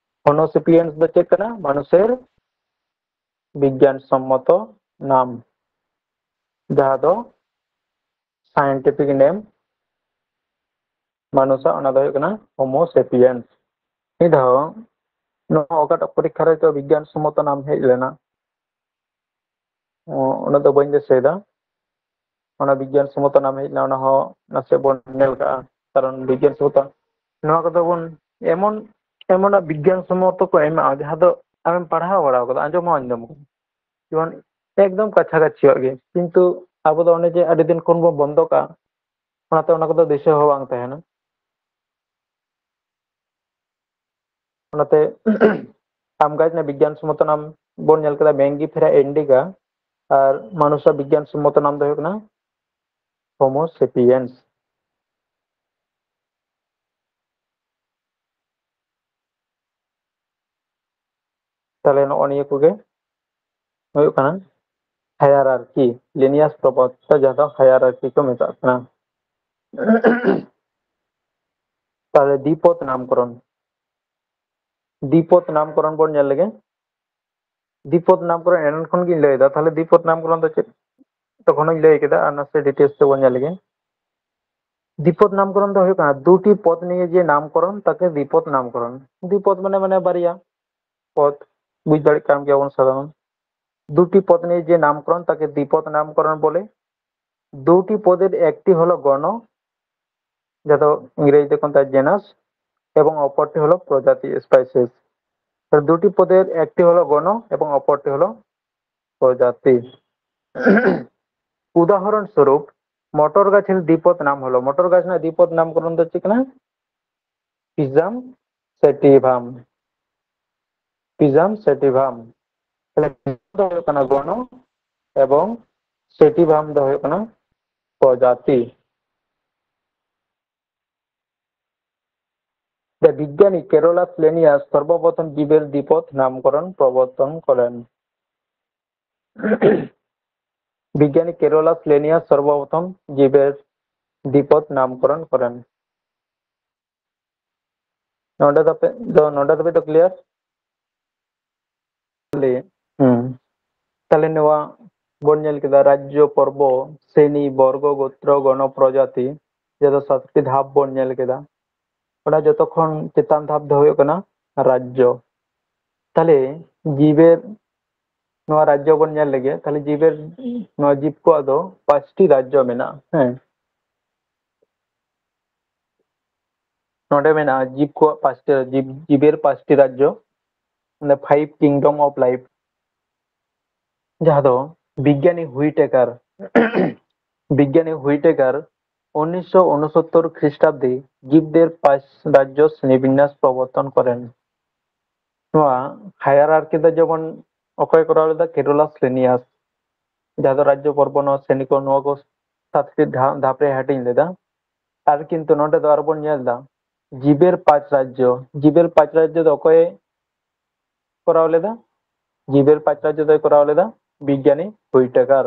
ᱦᱳᱢᱳ ᱥᱮᱯᱤᱭᱮᱱᱥ ᱫᱚ ᱪᱮᱫ ᱠᱟᱱᱟ? ᱢᱟᱱᱩᱥᱮᱨ ᱵᱤᱜᱽᱜᱟᱱ ᱥᱚᱢᱢᱚᱛᱚ ᱱᱟᱢ, ᱡᱟᱦᱟᱸ ᱫᱚ ᱥᱟᱭᱮᱱᱴᱤᱯᱷᱤᱠ ᱱᱮᱢ ᱢᱟᱱᱩᱥᱟᱜ, ᱚᱱᱟ ᱫᱚ ᱦᱩᱭᱩᱜ ᱠᱟᱱᱟ ᱦᱳᱢᱳ ᱥᱮᱯᱤᱭᱮᱱᱥ᱾ ᱢᱤᱫ ᱫᱷᱟᱣ ᱱᱚᱣᱟ ᱚᱠᱟᱴᱟᱜ ᱯᱚᱨᱤᱠᱠᱷᱟ ᱨᱮ ᱪᱚ ᱵᱤᱜᱽᱜᱟᱱ ᱥᱚᱢᱢᱚᱛᱚ ᱱᱟᱢ ᱦᱮᱡ ᱞᱮᱱᱟ, ᱚ, ᱩᱱᱟᱹᱜ ᱫᱚ ᱵᱟᱹᱧ ᱫᱤᱥᱟᱹᱭᱮᱫᱟ᱾ ᱚᱱᱟ ᱵᱤᱜᱽᱜᱟᱱ ᱥᱚᱢᱢᱚᱛᱚ ᱱᱟᱢ ᱦᱮᱡ ᱞᱮᱱᱟ, ᱚᱱᱟ ᱦᱚᱸ ᱱᱟᱥᱮ ᱵᱚᱱ ᱧᱮᱞ ᱠᱟᱜᱼᱟ᱾ ᱠᱟᱨᱚᱱ ᱵᱤᱜᱽᱜᱟᱱ ᱥᱚᱢᱢᱚᱛᱚ ᱱᱚᱣᱟ ᱠᱚᱫᱚ ᱵᱚᱱ ᱮᱢᱚᱱ, ᱮᱢᱚᱱᱟᱜ ᱵᱤᱜᱽᱜᱟᱱ ᱥᱚᱢᱢᱚᱛᱚ ᱠᱚ ᱮᱢᱟᱜᱼᱟ, ᱡᱟᱦᱟᱸ ᱫᱚ ᱟᱢᱮᱢ ᱯᱟᱲᱦᱟᱣ ᱵᱟᱲᱟ ᱠᱟᱫᱟ, ᱟᱸᱡᱚᱢ ᱦᱚᱸ ᱟᱸᱡᱚᱢ ᱠᱟᱫᱟ, ᱡᱮᱢᱚᱱ ᱮᱠᱫᱚᱢ ᱠᱟᱪᱷᱟ ᱠᱟᱪᱷᱤᱭᱟᱜ ᱜᱮ, ᱠᱤᱱᱛᱩ ᱟᱵᱚ ᱫᱚ ᱚᱱᱮ ᱡᱮ ᱟᱹᱰᱤ ᱫᱤᱱ ᱠᱷᱚᱱ ᱵᱚᱱ ᱵᱚᱱᱫᱚ ᱠᱟᱜᱼᱟ, ᱚᱱᱟᱛᱮ ᱚᱱᱟ ᱠᱚᱫᱚ ᱫᱤᱥᱟᱹ ᱦᱚᱸ ᱵᱟᱝ ᱛᱟᱦᱮᱱᱟ᱾ ᱚᱱᱟᱛᱮ ᱟᱢ ᱜᱟᱡ ᱨᱮᱱᱟᱜ ᱵᱤᱜᱽᱜᱟᱱ ᱥᱚᱢᱢᱚᱛᱚ ᱱᱟᱢ ᱵᱚᱱ ᱧᱮᱞ ᱠᱮᱫᱟ ᱢᱮᱝᱜᱤ ᱯᱷᱮᱨᱟ ᱤᱱᱰᱤᱜᱟ, ᱟᱨ ᱢᱟᱱᱩᱥᱟᱜ ᱵᱤᱜᱽᱜᱟᱱ ᱥᱚᱢᱢᱚᱛᱚ ᱱᱟᱢ ᱫᱚ ᱦᱩᱭᱩᱜ ᱠᱟᱱᱟ ᱦᱳᱢᱳ ᱥᱮᱯᱤᱭᱮᱱᱥ᱾ ᱛᱟᱦᱞᱮ ᱱᱚᱜᱼᱚ ᱱᱤᱭᱟᱹ ᱠᱚᱜᱮ ᱦᱩᱭᱩᱜ ᱠᱟᱱᱟ ᱦᱟᱭᱟᱨᱟᱨᱠᱤ, ᱞᱤᱱᱤᱭᱟᱥ ᱯᱨᱚᱯᱚᱨᱥ, ᱡᱟᱦᱟᱸ ᱫᱚ ᱦᱟᱭᱟᱨᱟᱨᱠᱤ ᱠᱚ ᱢᱮᱛᱟᱜ ᱠᱟᱱᱟ᱾ ᱛᱟᱦᱞᱮ ᱫᱤᱯᱚᱫ ᱱᱟᱢᱠᱚᱨᱚᱱ, ᱫᱤᱯᱚᱫ ᱱᱟᱢᱠᱚᱨᱚᱱ ᱵᱚᱱ ᱧᱮᱞ ᱞᱮᱜᱮ᱾ ᱫᱤᱯᱚᱫ ᱱᱟᱢᱠᱚᱨᱚᱱ ᱮᱱᱟᱱ ᱠᱷᱚᱱ ᱜᱤᱧ ᱞᱟᱹᱭ ᱮᱫᱟ, ᱛᱟᱦᱞᱮ ᱫᱤᱯᱚᱫ ᱱᱟᱢᱠᱚᱨᱚᱱ ᱫᱚ ᱪᱮᱫ? ᱛᱚᱠᱷᱚᱱ ᱦᱚᱸᱧ ᱞᱟᱹᱭ ᱠᱮᱫᱟ, ᱟᱨ ᱱᱟᱥᱮ ᱰᱤᱴᱮᱞᱥ ᱛᱮᱵᱚᱱ ᱧᱮᱞ ᱞᱮᱜᱮ᱾ ᱫᱤᱯᱚᱫ ᱱᱟᱢᱠᱚᱨᱚᱱ ᱫᱚ ᱦᱩᱭᱩᱜ ᱠᱟᱱᱟ ᱫᱩᱴᱤ ᱯᱚᱫ ᱱᱤᱭᱮ ᱡᱮ ᱱᱟᱢᱠᱚᱨᱚᱱ, ᱛᱟᱠᱮ ᱫᱤᱯᱚᱫ ᱱᱟᱢᱠᱚᱨᱚᱱ᱾ ᱫᱤᱯᱚᱫ ᱢᱟᱱᱮ, ᱢᱟᱱᱮ ᱵᱟᱨᱭᱟ ᱯᱚᱫ, ᱵᱩᱡᱽ ᱫᱟᱲᱮᱭᱟᱜ ᱠᱟᱱ ᱜᱮᱭᱟᱵᱚᱱ ᱥᱟᱫᱷᱟᱨᱚᱱ᱾ দুটি পদ নিয়ে যে নামকরণ তাকে দ্বিপদ নামকরণ বলে। দুটি পদের একটি হলো গণ, যা তো ইংরেজিতে কোনটা জেনাস, এবং অপরটি হলো প্রজাতি, স্পাইসিস। তো দুটি পদের একটি হলো গণ এবং অপরটি হলো প্রজাতি। উদাহরণস্বরূপ, মটর গাছের দ্বিপদ নাম হলো, মটর গাছ না দ্বিপদ নামকরণ হচ্ছে কিনা? পিজাম sativum. Pisum sativum. ᱛᱟᱦᱞᱮ ᱫᱚ ᱦᱩᱭᱩᱜ ᱠᱟᱱᱟ ᱜᱚᱱᱚ ᱮᱵᱚᱝ sativum ᱫᱚ ᱦᱩᱭᱩᱜ ᱠᱟᱱᱟ ᱯᱨᱚᱡᱟᱛᱤ᱾ ᱵᱤজ্ঞানী ক্যারোলাস লিনিয়াস সর্বপ্রথম জীবের দ্বিপদ নামকরণ প্রবর্তন করেন। বিজ্ঞানী ক্যারোলাস লিনিয়াস সর্বপ্রথম জীবের দ্বিপদ নামকরণ করেন। ᱱᱚᱰᱮ ᱫᱚ ᱯᱮ ᱫᱚ ᱱᱚᱰᱮ ᱫᱷᱟᱹᱵᱤᱡ ᱫᱚ ᱠᱞᱤᱭᱟᱨ? ᱦᱩᱸ᱾ ᱛᱟᱦᱞᱮ ᱱᱚᱣᱟ ᱵᱚᱱ ᱧᱮᱞ ᱠᱮᱫᱟ ᱨᱟᱡᱽᱡᱚ, ᱯᱚᱨᱵᱚ, ᱥᱨᱮᱱᱤ, ᱵᱚᱨᱜᱚ, ᱜᱳᱛᱨᱚ, ᱜᱚᱱᱚ, ᱯᱨᱚᱡᱟᱛᱤ, ᱡᱟᱦᱟᱸ ᱫᱚ ᱥᱟᱛᱴᱤ ᱫᱷᱟᱯ ᱵᱚᱱ ᱧᱮᱞ ᱠᱮᱫᱟ᱾ ᱚᱱᱟ ᱡᱚᱛᱚ ᱠᱷᱚᱱ ᱪᱮᱛᱟᱱ ᱫᱷᱟᱯ ᱫᱚ ᱦᱩᱭᱩᱜ ᱠᱟᱱᱟ ᱨᱟᱡᱽᱡᱚ᱾ ᱛᱟᱦᱞᱮ ᱡᱤᱵᱮᱨ ᱱᱚᱣᱟ ᱨᱟᱡᱽᱡᱚ ᱵᱚᱱ ᱧᱮᱞ ᱞᱮᱜᱮ, ᱛᱟᱦᱞᱮ ᱡᱤᱵᱮᱨ, ᱱᱚᱣᱟ ᱡᱤᱵ ᱠᱚᱣᱟᱜ ᱫᱚ ᱯᱟᱸᱪᱴᱤ ᱨᱟᱡᱽᱡᱚ ᱢᱮᱱᱟᱜᱼᱟ᱾ ᱦᱮᱸ, ᱱᱚᱰᱮ ᱢᱮᱱᱟᱜᱼᱟ ᱡᱤᱵ ᱠᱚᱣᱟᱜ ᱯᱟᱸᱪᱴᱤ, ᱡᱤᱵ, ᱡᱤᱵᱮᱨ ᱯᱟᱸᱪᱴᱤ ᱨᱟᱡᱽᱡᱚ, ᱢᱟᱱᱮ five kingdom of life, ᱡᱟᱦᱟᱸ ᱫᱚ ᱵᱤᱜᱽᱜᱟᱱᱤ ᱦᱩᱭᱴᱮᱠᱟᱨ, ᱵᱤᱜᱽᱜᱟᱱᱤ ᱦᱩᱭᱴᱮᱠᱟᱨ ᱩᱱᱤᱥᱥᱚ ᱩᱱᱚᱥᱚᱛᱛᱚᱨ ᱠᱷᱨᱤᱥᱴᱟᱵᱫᱮ ᱡᱤᱵᱽᱫᱮᱨ ᱯᱟᱸᱪ ᱨᱟᱡᱽᱡᱚ ᱥᱨᱮᱱᱤᱵᱤᱱᱱᱟᱥ ᱯᱨᱚᱵᱚᱨᱛᱚᱱ ᱠᱚᱨᱮᱱ᱾ ᱱᱚᱣᱟ ᱦᱟᱭᱟᱨᱟᱨᱠᱤ ᱫᱚ ᱡᱮᱢᱚᱱ ᱚᱠᱚᱭ ᱠᱚᱨᱟᱣ ᱞᱮᱫᱟ? ᱠᱮᱨᱳᱞᱟᱥ ᱞᱤᱱᱤᱭᱟᱥ, ᱡᱟᱦᱟᱸ ᱫᱚ ᱨᱟᱡᱽᱡᱚ ᱯᱚᱨᱵᱚ ᱱᱚᱣᱟ ᱥᱨᱮᱱᱤ ᱠᱚ ᱱᱚᱣᱟ ᱠᱚ ᱥᱟᱛᱴᱤ ᱫᱷᱟ-, ᱫᱷᱟᱯ ᱨᱮ ᱦᱟᱹᱴᱤᱧ ᱞᱮᱫᱟ᱾ ᱟᱨ ᱠᱤᱱᱛᱩ ᱱᱚᱰᱮ ᱫᱚ ᱟᱨ ᱵᱚᱱ ᱧᱮᱞ ᱮᱫᱟ ᱡᱤᱵᱮᱨ ᱯᱟᱸᱪ ᱨᱟᱡᱽᱡᱚ, ᱡᱤᱵᱮᱨ ᱯᱟᱸᱪ ᱨᱟᱡᱽᱡᱚ ᱫᱚ ᱚᱠᱚᱭ ᱠᱚᱨᱟᱣ ᱞᱮᱫᱟ? ᱡᱤᱵᱮᱨ ᱯᱟᱸᱪ ᱨᱟᱡᱽᱡᱚ ᱫᱚᱭ ᱠᱚᱨᱟᱣ ᱞᱮᱫᱟ ᱵᱤᱜᱽᱜᱟᱱᱤ ᱦᱩᱭᱴᱮᱠᱟᱨ᱾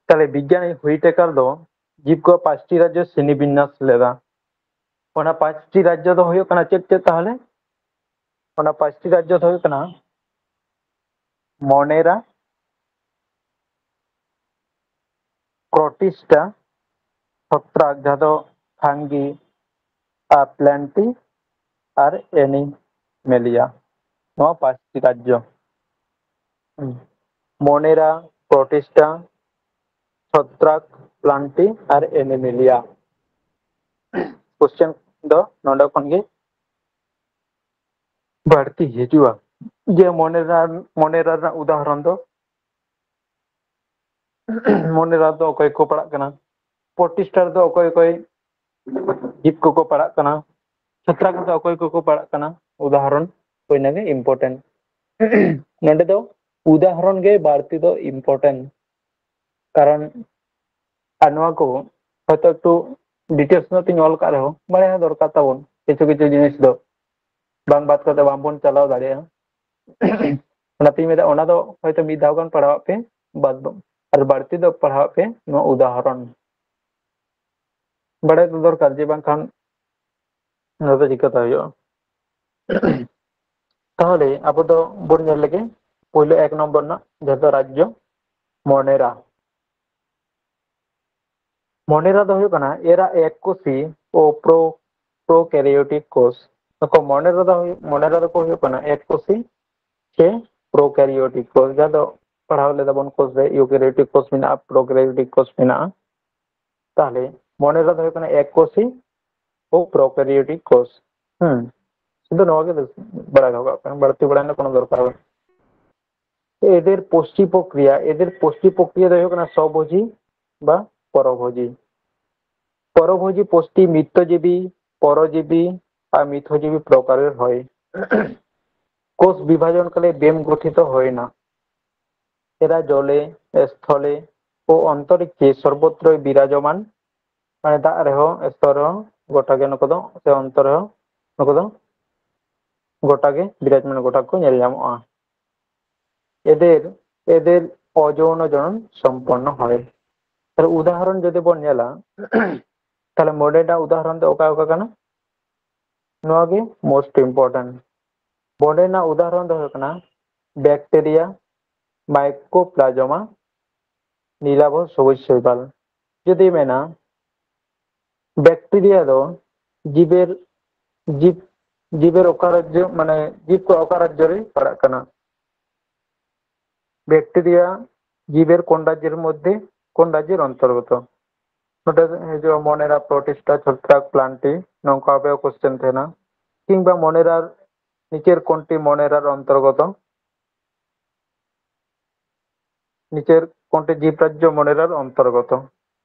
ᱛᱟᱦᱞᱮ ᱵᱤᱜᱽᱜᱟᱱᱤ ᱦᱩᱭᱴᱮᱠᱟᱨ ᱫᱚ ᱡᱤᱵ ᱠᱚ ᱯᱟᱸᱪᱴᱤ ᱨᱟᱡᱽᱡᱚ ᱥᱨᱮᱱᱤ ᱵᱤᱱᱱᱟᱥ ᱞᱮᱫᱟ᱾ ᱚᱱᱟ ᱯᱟᱸᱪᱴᱤ ᱨᱟᱡᱽᱡᱚ ᱫᱚ ᱦᱩᱭᱩᱜ ᱠᱟᱱᱟ ᱪᱮᱫ ᱪᱮᱫ ᱛᱟᱦᱚᱞᱮ? ᱚᱱᱟ ᱯᱟᱸᱪᱴᱤ ᱨᱟᱡᱽᱡᱚ ᱫᱚ ᱦᱩᱭᱩᱜ ᱠᱟᱱᱟ ᱢᱚᱱᱮᱨᱟ, ᱯᱨᱚᱴᱤᱥᱴᱟ, ᱪᱷᱚᱛᱨᱟᱠ, ᱡᱟᱦᱟᱸ ᱫᱚ ᱯᱷᱟᱝᱜᱤ, ᱟᱨ ᱯᱞᱮᱱᱴᱤ ᱟᱨ ᱮᱱᱤᱢᱮᱞᱤᱭᱟ᱾ ᱱᱚᱣᱟ ᱯᱟᱸᱪᱴᱤ ᱨᱟᱡᱽᱡᱚ᱾ ᱢᱚᱱᱮᱨᱟ, ᱯᱨᱚᱴᱤᱥᱴᱟ, ᱪᱷᱚᱛᱨᱟᱠ, ᱯᱞᱟᱱᱴᱤ ᱟᱨ ᱮᱱᱤᱢᱮᱞᱤᱭᱟ᱾ ᱠᱚᱥᱪᱮᱱ ᱫᱚ ᱱᱚᱰᱮ ᱠᱷᱚᱱ ᱜᱮ ᱵᱟᱹᱲᱛᱤ ᱦᱤᱡᱩᱜᱼᱟ᱾ ᱡᱮ ᱢᱚᱱᱮᱨᱟ, ᱢᱚᱱᱮᱨᱟ ᱨᱮᱱᱟᱜ ᱩᱫᱟᱦᱚᱨᱚᱱ ᱫᱚ, ᱢᱚᱱᱮᱨᱟ ᱫᱚ ᱚᱠᱚᱭ ᱠᱚ ᱯᱟᱲᱟᱜ ᱠᱟᱱᱟ? ᱯᱨᱚᱴᱤᱥᱴᱟ ᱨᱮᱫᱚ ᱚᱠᱚᱭ ᱚᱠᱚᱭ ᱡᱤᱵ ᱠᱚᱠᱚ ᱯᱟᱲᱟᱜ ᱠᱟᱱᱟ, ᱪᱷᱚᱛᱨᱟᱠ ᱨᱮᱫᱚ ᱚᱠᱚᱭ ᱠᱚᱠᱚ ᱯᱟᱲᱟᱜ ᱠᱟᱱᱟ, ᱩᱫᱟᱦᱚᱨᱚᱱ ᱦᱩᱭᱱᱟ ᱜᱮ ᱤᱢᱯᱚᱨᱴᱮᱱᱴ᱾ ᱱᱚᱰᱮ ᱫᱚ ᱩᱫᱟᱦᱚᱨᱚᱱ ᱜᱮ ᱵᱟᱹᱲᱛᱤ ᱫᱚ ᱤᱢᱯᱚᱨᱴᱮᱱᱴ᱾ ᱠᱟᱨᱚᱱ ᱟᱨ ᱱᱚᱣᱟ ᱠᱚ ᱦᱚᱭᱛᱳ ᱮᱠᱴᱩ ᱰᱤᱴᱮᱞᱥ ᱧᱚᱜ ᱛᱤᱧ ᱚᱞ ᱠᱟᱜ ᱨᱮᱦᱚᱸ, ᱵᱟᱲᱟᱭ ᱦᱚᱸ ᱫᱚᱨᱠᱟᱨ ᱛᱟᱵᱚᱱ ᱠᱤᱪᱷᱩ ᱠᱤᱪᱷᱩ ᱡᱤᱱᱤᱥ ᱫᱚ ᱵᱟᱝ ᱵᱟᱫ ᱠᱟᱛᱮ ᱵᱟᱝᱵᱚᱱ ᱪᱟᱞᱟᱣ ᱫᱟᱲᱮᱭᱟᱜᱼᱟ᱾ ᱚᱱᱟᱛᱤᱧ ᱢᱮᱱᱫᱟ, ᱚᱱᱟ ᱫᱚ ᱦᱚᱭᱛᱳ ᱢᱤᱫ ᱫᱷᱟᱣ ᱜᱟᱱ ᱯᱟᱲᱦᱟᱣᱟᱜ ᱯᱮ, ᱵᱟᱫ ᱵᱟ-, ᱟᱨ ᱵᱟᱹᱲᱛᱤ ᱫᱚ ᱯᱟᱲᱦᱟᱣᱟᱜ ᱯᱮ ᱱᱚᱣᱟ ᱩᱫᱟᱦᱚᱨᱚᱱ᱾ ᱵᱟᱲᱟᱭ ᱫᱚ ᱫᱚᱨᱠᱟᱨ, ᱡᱮ ᱵᱟᱝᱠᱷᱟᱱ ᱱᱚᱣᱟ ᱫᱚ ᱪᱤᱠᱟᱹᱛᱮ ᱦᱩᱭᱩᱜᱼᱟ? ᱛᱟᱦᱚᱞᱮ ᱟᱵᱚ ᱫᱚ ᱵᱚᱱ ᱧᱮᱞ ᱞᱮᱜᱮ ᱯᱳᱭᱞᱳ ᱮᱠ ᱱᱚᱢᱵᱚᱨ ᱨᱮᱱᱟᱜ, ᱡᱟᱦᱟᱸ ᱫᱚ ᱨᱟᱡᱽᱡᱚ ᱢᱚᱱᱮᱨᱟ᱾ ᱢᱚᱱᱮᱨᱟ ᱫᱚ ᱦᱩᱭᱩᱜ ᱠᱟᱱᱟ ᱮᱨᱟ ᱮᱠ ᱠᱳᱥᱤ ᱳ ᱯᱨᱳ-, ᱯᱨᱳᱠᱮᱨᱤᱭᱳᱴᱤᱠ ᱠᱳᱥ᱾ ᱱᱩᱠᱩ ᱢᱚᱱᱮᱨᱟ ᱫᱚ ᱦᱩᱭᱩᱜ, ᱢᱚᱱᱮᱨᱟ ᱫᱚᱠᱚ ᱦᱩᱭᱩᱜ ᱠᱟᱱᱟ ᱮᱠ ᱠᱳᱥᱤ ᱥᱮ ᱯᱨᱳᱠᱮᱨᱤᱭᱳᱴᱤᱠ ᱠᱳᱥ, ᱡᱟᱦᱟᱸ ᱫᱚ ᱯᱟᱲᱦᱟᱣ ᱞᱮᱫᱟ ᱵᱚᱱ ᱠᱳᱥ ᱨᱮ, ᱤᱭᱩᱠᱮᱨᱤᱭᱳᱴᱤᱠ ᱠᱳᱥ ᱢᱮᱱᱟᱜᱼᱟ, ᱯᱨᱳᱠᱮᱨᱤᱭᱳᱴᱤᱠ ᱠᱳᱥ ᱢᱮᱱᱟᱜᱼᱟ᱾ ᱛᱟᱦᱚᱞᱮ ᱢᱚᱱᱮᱨᱟ ᱫᱚ ᱦᱩᱭᱩᱜ ᱠᱟᱱᱟ ᱮᱠ ᱠᱳᱥᱤ ᱳ ᱯᱨᱳᱠᱮᱨᱤᱭᱳᱴᱤᱠ ᱠᱳᱥ᱾ ᱦᱩᱸ, ᱥᱩᱫᱷᱩ ᱱᱚᱣᱟ ᱜᱮ ᱵᱟᱲᱟᱭ ᱫᱚᱦᱚ ᱠᱟᱜ ᱯᱮ, ᱵᱟᱹᱲᱛᱤ ᱵᱟᱲᱟᱭ ᱨᱮᱱᱟᱜ ᱠᱳᱱᱳ ᱫᱚᱨᱠᱟᱨ ᱵᱟᱹᱱᱩᱜ᱾ এদের পুষ্টি প্রক্রিয়া, এদের পুষ্টি প্রক্রিয়া ᱫᱚ ᱦᱩᱭᱩᱜ ᱠᱟᱱᱟ ᱥᱚᱵᱷᱳᱡᱤ ᱵᱟ ᱯᱚᱨᱚᱵᱷᱳᱡᱤ᱾ ᱯᱚᱨᱚᱵᱷᱳᱡᱤ ᱯᱩᱥᱴᱤ ᱢᱤᱛᱛᱚᱡᱤᱵᱤ, ᱯᱚᱨᱚᱡᱤᱵᱤ ᱟᱨ ᱢᱤᱛᱷᱚᱡᱤᱵᱤ ᱯᱨᱚᱠᱟᱨᱮᱨ হয়। কোষ বিভাজন কালে ব্যাম গঠিত হয় না। এরা জলে, স্থলে ও অন্তরিক্ষে সর্বত্রই বিরাজমান, ᱢᱟᱱᱮ ᱫᱟᱜ ᱨᱮᱦᱚᱸ, ᱥᱛᱚᱨ ᱨᱮᱦᱚᱸ, ᱜᱚᱴᱟ ᱜᱮ ᱱᱩᱠᱩ ᱫᱚ, ᱥᱮ ᱚᱱᱛᱚᱨ ᱨᱮᱦᱚᱸ ᱱᱩᱠᱩ ᱫᱚ ᱜᱚᱴᱟ ᱜᱮ ᱵᱤᱨᱟᱡᱽᱢᱟᱱ, ᱜᱚᱴᱟ ᱠᱚ ᱧᱮᱞ ᱧᱟᱢᱚᱜᱼᱟ᱾ এদের, এদের অযৌন জনন সম্পন্ন হয়। ᱛᱟᱦᱞᱮ ᱩᱫᱟᱦᱚᱨᱚᱱ ᱡᱩᱫᱤ ᱵᱚᱱ ᱧᱮᱞᱟ, ᱛᱟᱦᱞᱮ ᱢᱚᱰᱮᱨᱱᱟ ᱩᱫᱟᱦᱚᱨᱚᱱ ᱫᱚ ᱚᱠᱟ ᱚᱠᱟ ᱠᱟᱱᱟ? ᱱᱚᱣᱟ ᱜᱮ most important᱾ ᱢᱚᱰᱮᱨᱱᱟ ᱩᱫᱟᱦᱚᱨᱚᱱ ᱫᱚ ᱦᱩᱭᱩᱜ ᱠᱟᱱᱟ ᱵᱮᱠᱴᱮᱨᱤᱭᱟ, ᱢᱟᱭᱠᱳᱯᱞᱟᱡᱚᱢᱟ, ᱱᱤᱞᱟᱵᱷ ᱥᱚᱵᱩᱡ ᱥᱚᱭᱵᱟᱞ᱾ ᱡᱩᱫᱤ ᱢᱮᱱᱟ ᱵᱮᱠᱴᱮᱨᱤᱭᱟ ᱫᱚ ᱡᱤᱵᱮᱨ, ᱡᱤᱵ, ᱡᱤᱵᱮᱨ ᱚᱠᱟ ᱨᱟᱡᱽᱡᱚ, ᱢᱟᱱᱮ ᱡᱤᱵ ᱠᱚ ᱚᱠᱟ ᱨᱟᱡᱽᱡᱚ ᱨᱮ ᱯᱟᱲᱟᱜ ᱠᱟᱱᱟ? ব্যাকটেরিয়া জীবের কোন রাজ্যের মধ্যে, কোন রাজ্যের অন্তর্গত? ᱱᱚᱰᱮ ᱦᱤᱡᱩᱜᱼᱟ ᱢᱚᱱᱮᱨᱟ, ᱯᱨᱚᱴᱤᱥᱴᱟ, ᱪᱷᱚᱛᱨᱟᱠ, ᱯᱞᱟᱱᱴᱤ, ᱱᱚᱝᱠᱟ ᱵᱷᱟᱵᱮ ᱠᱚᱥᱪᱮᱱ ᱛᱟᱦᱮᱱᱟ᱾ কিংবা মনেরার নিচের কোনটি মনেরার অন্তর্গত? নিচের কোনটি জীবরাজ্য মনেরার অন্তর্গত?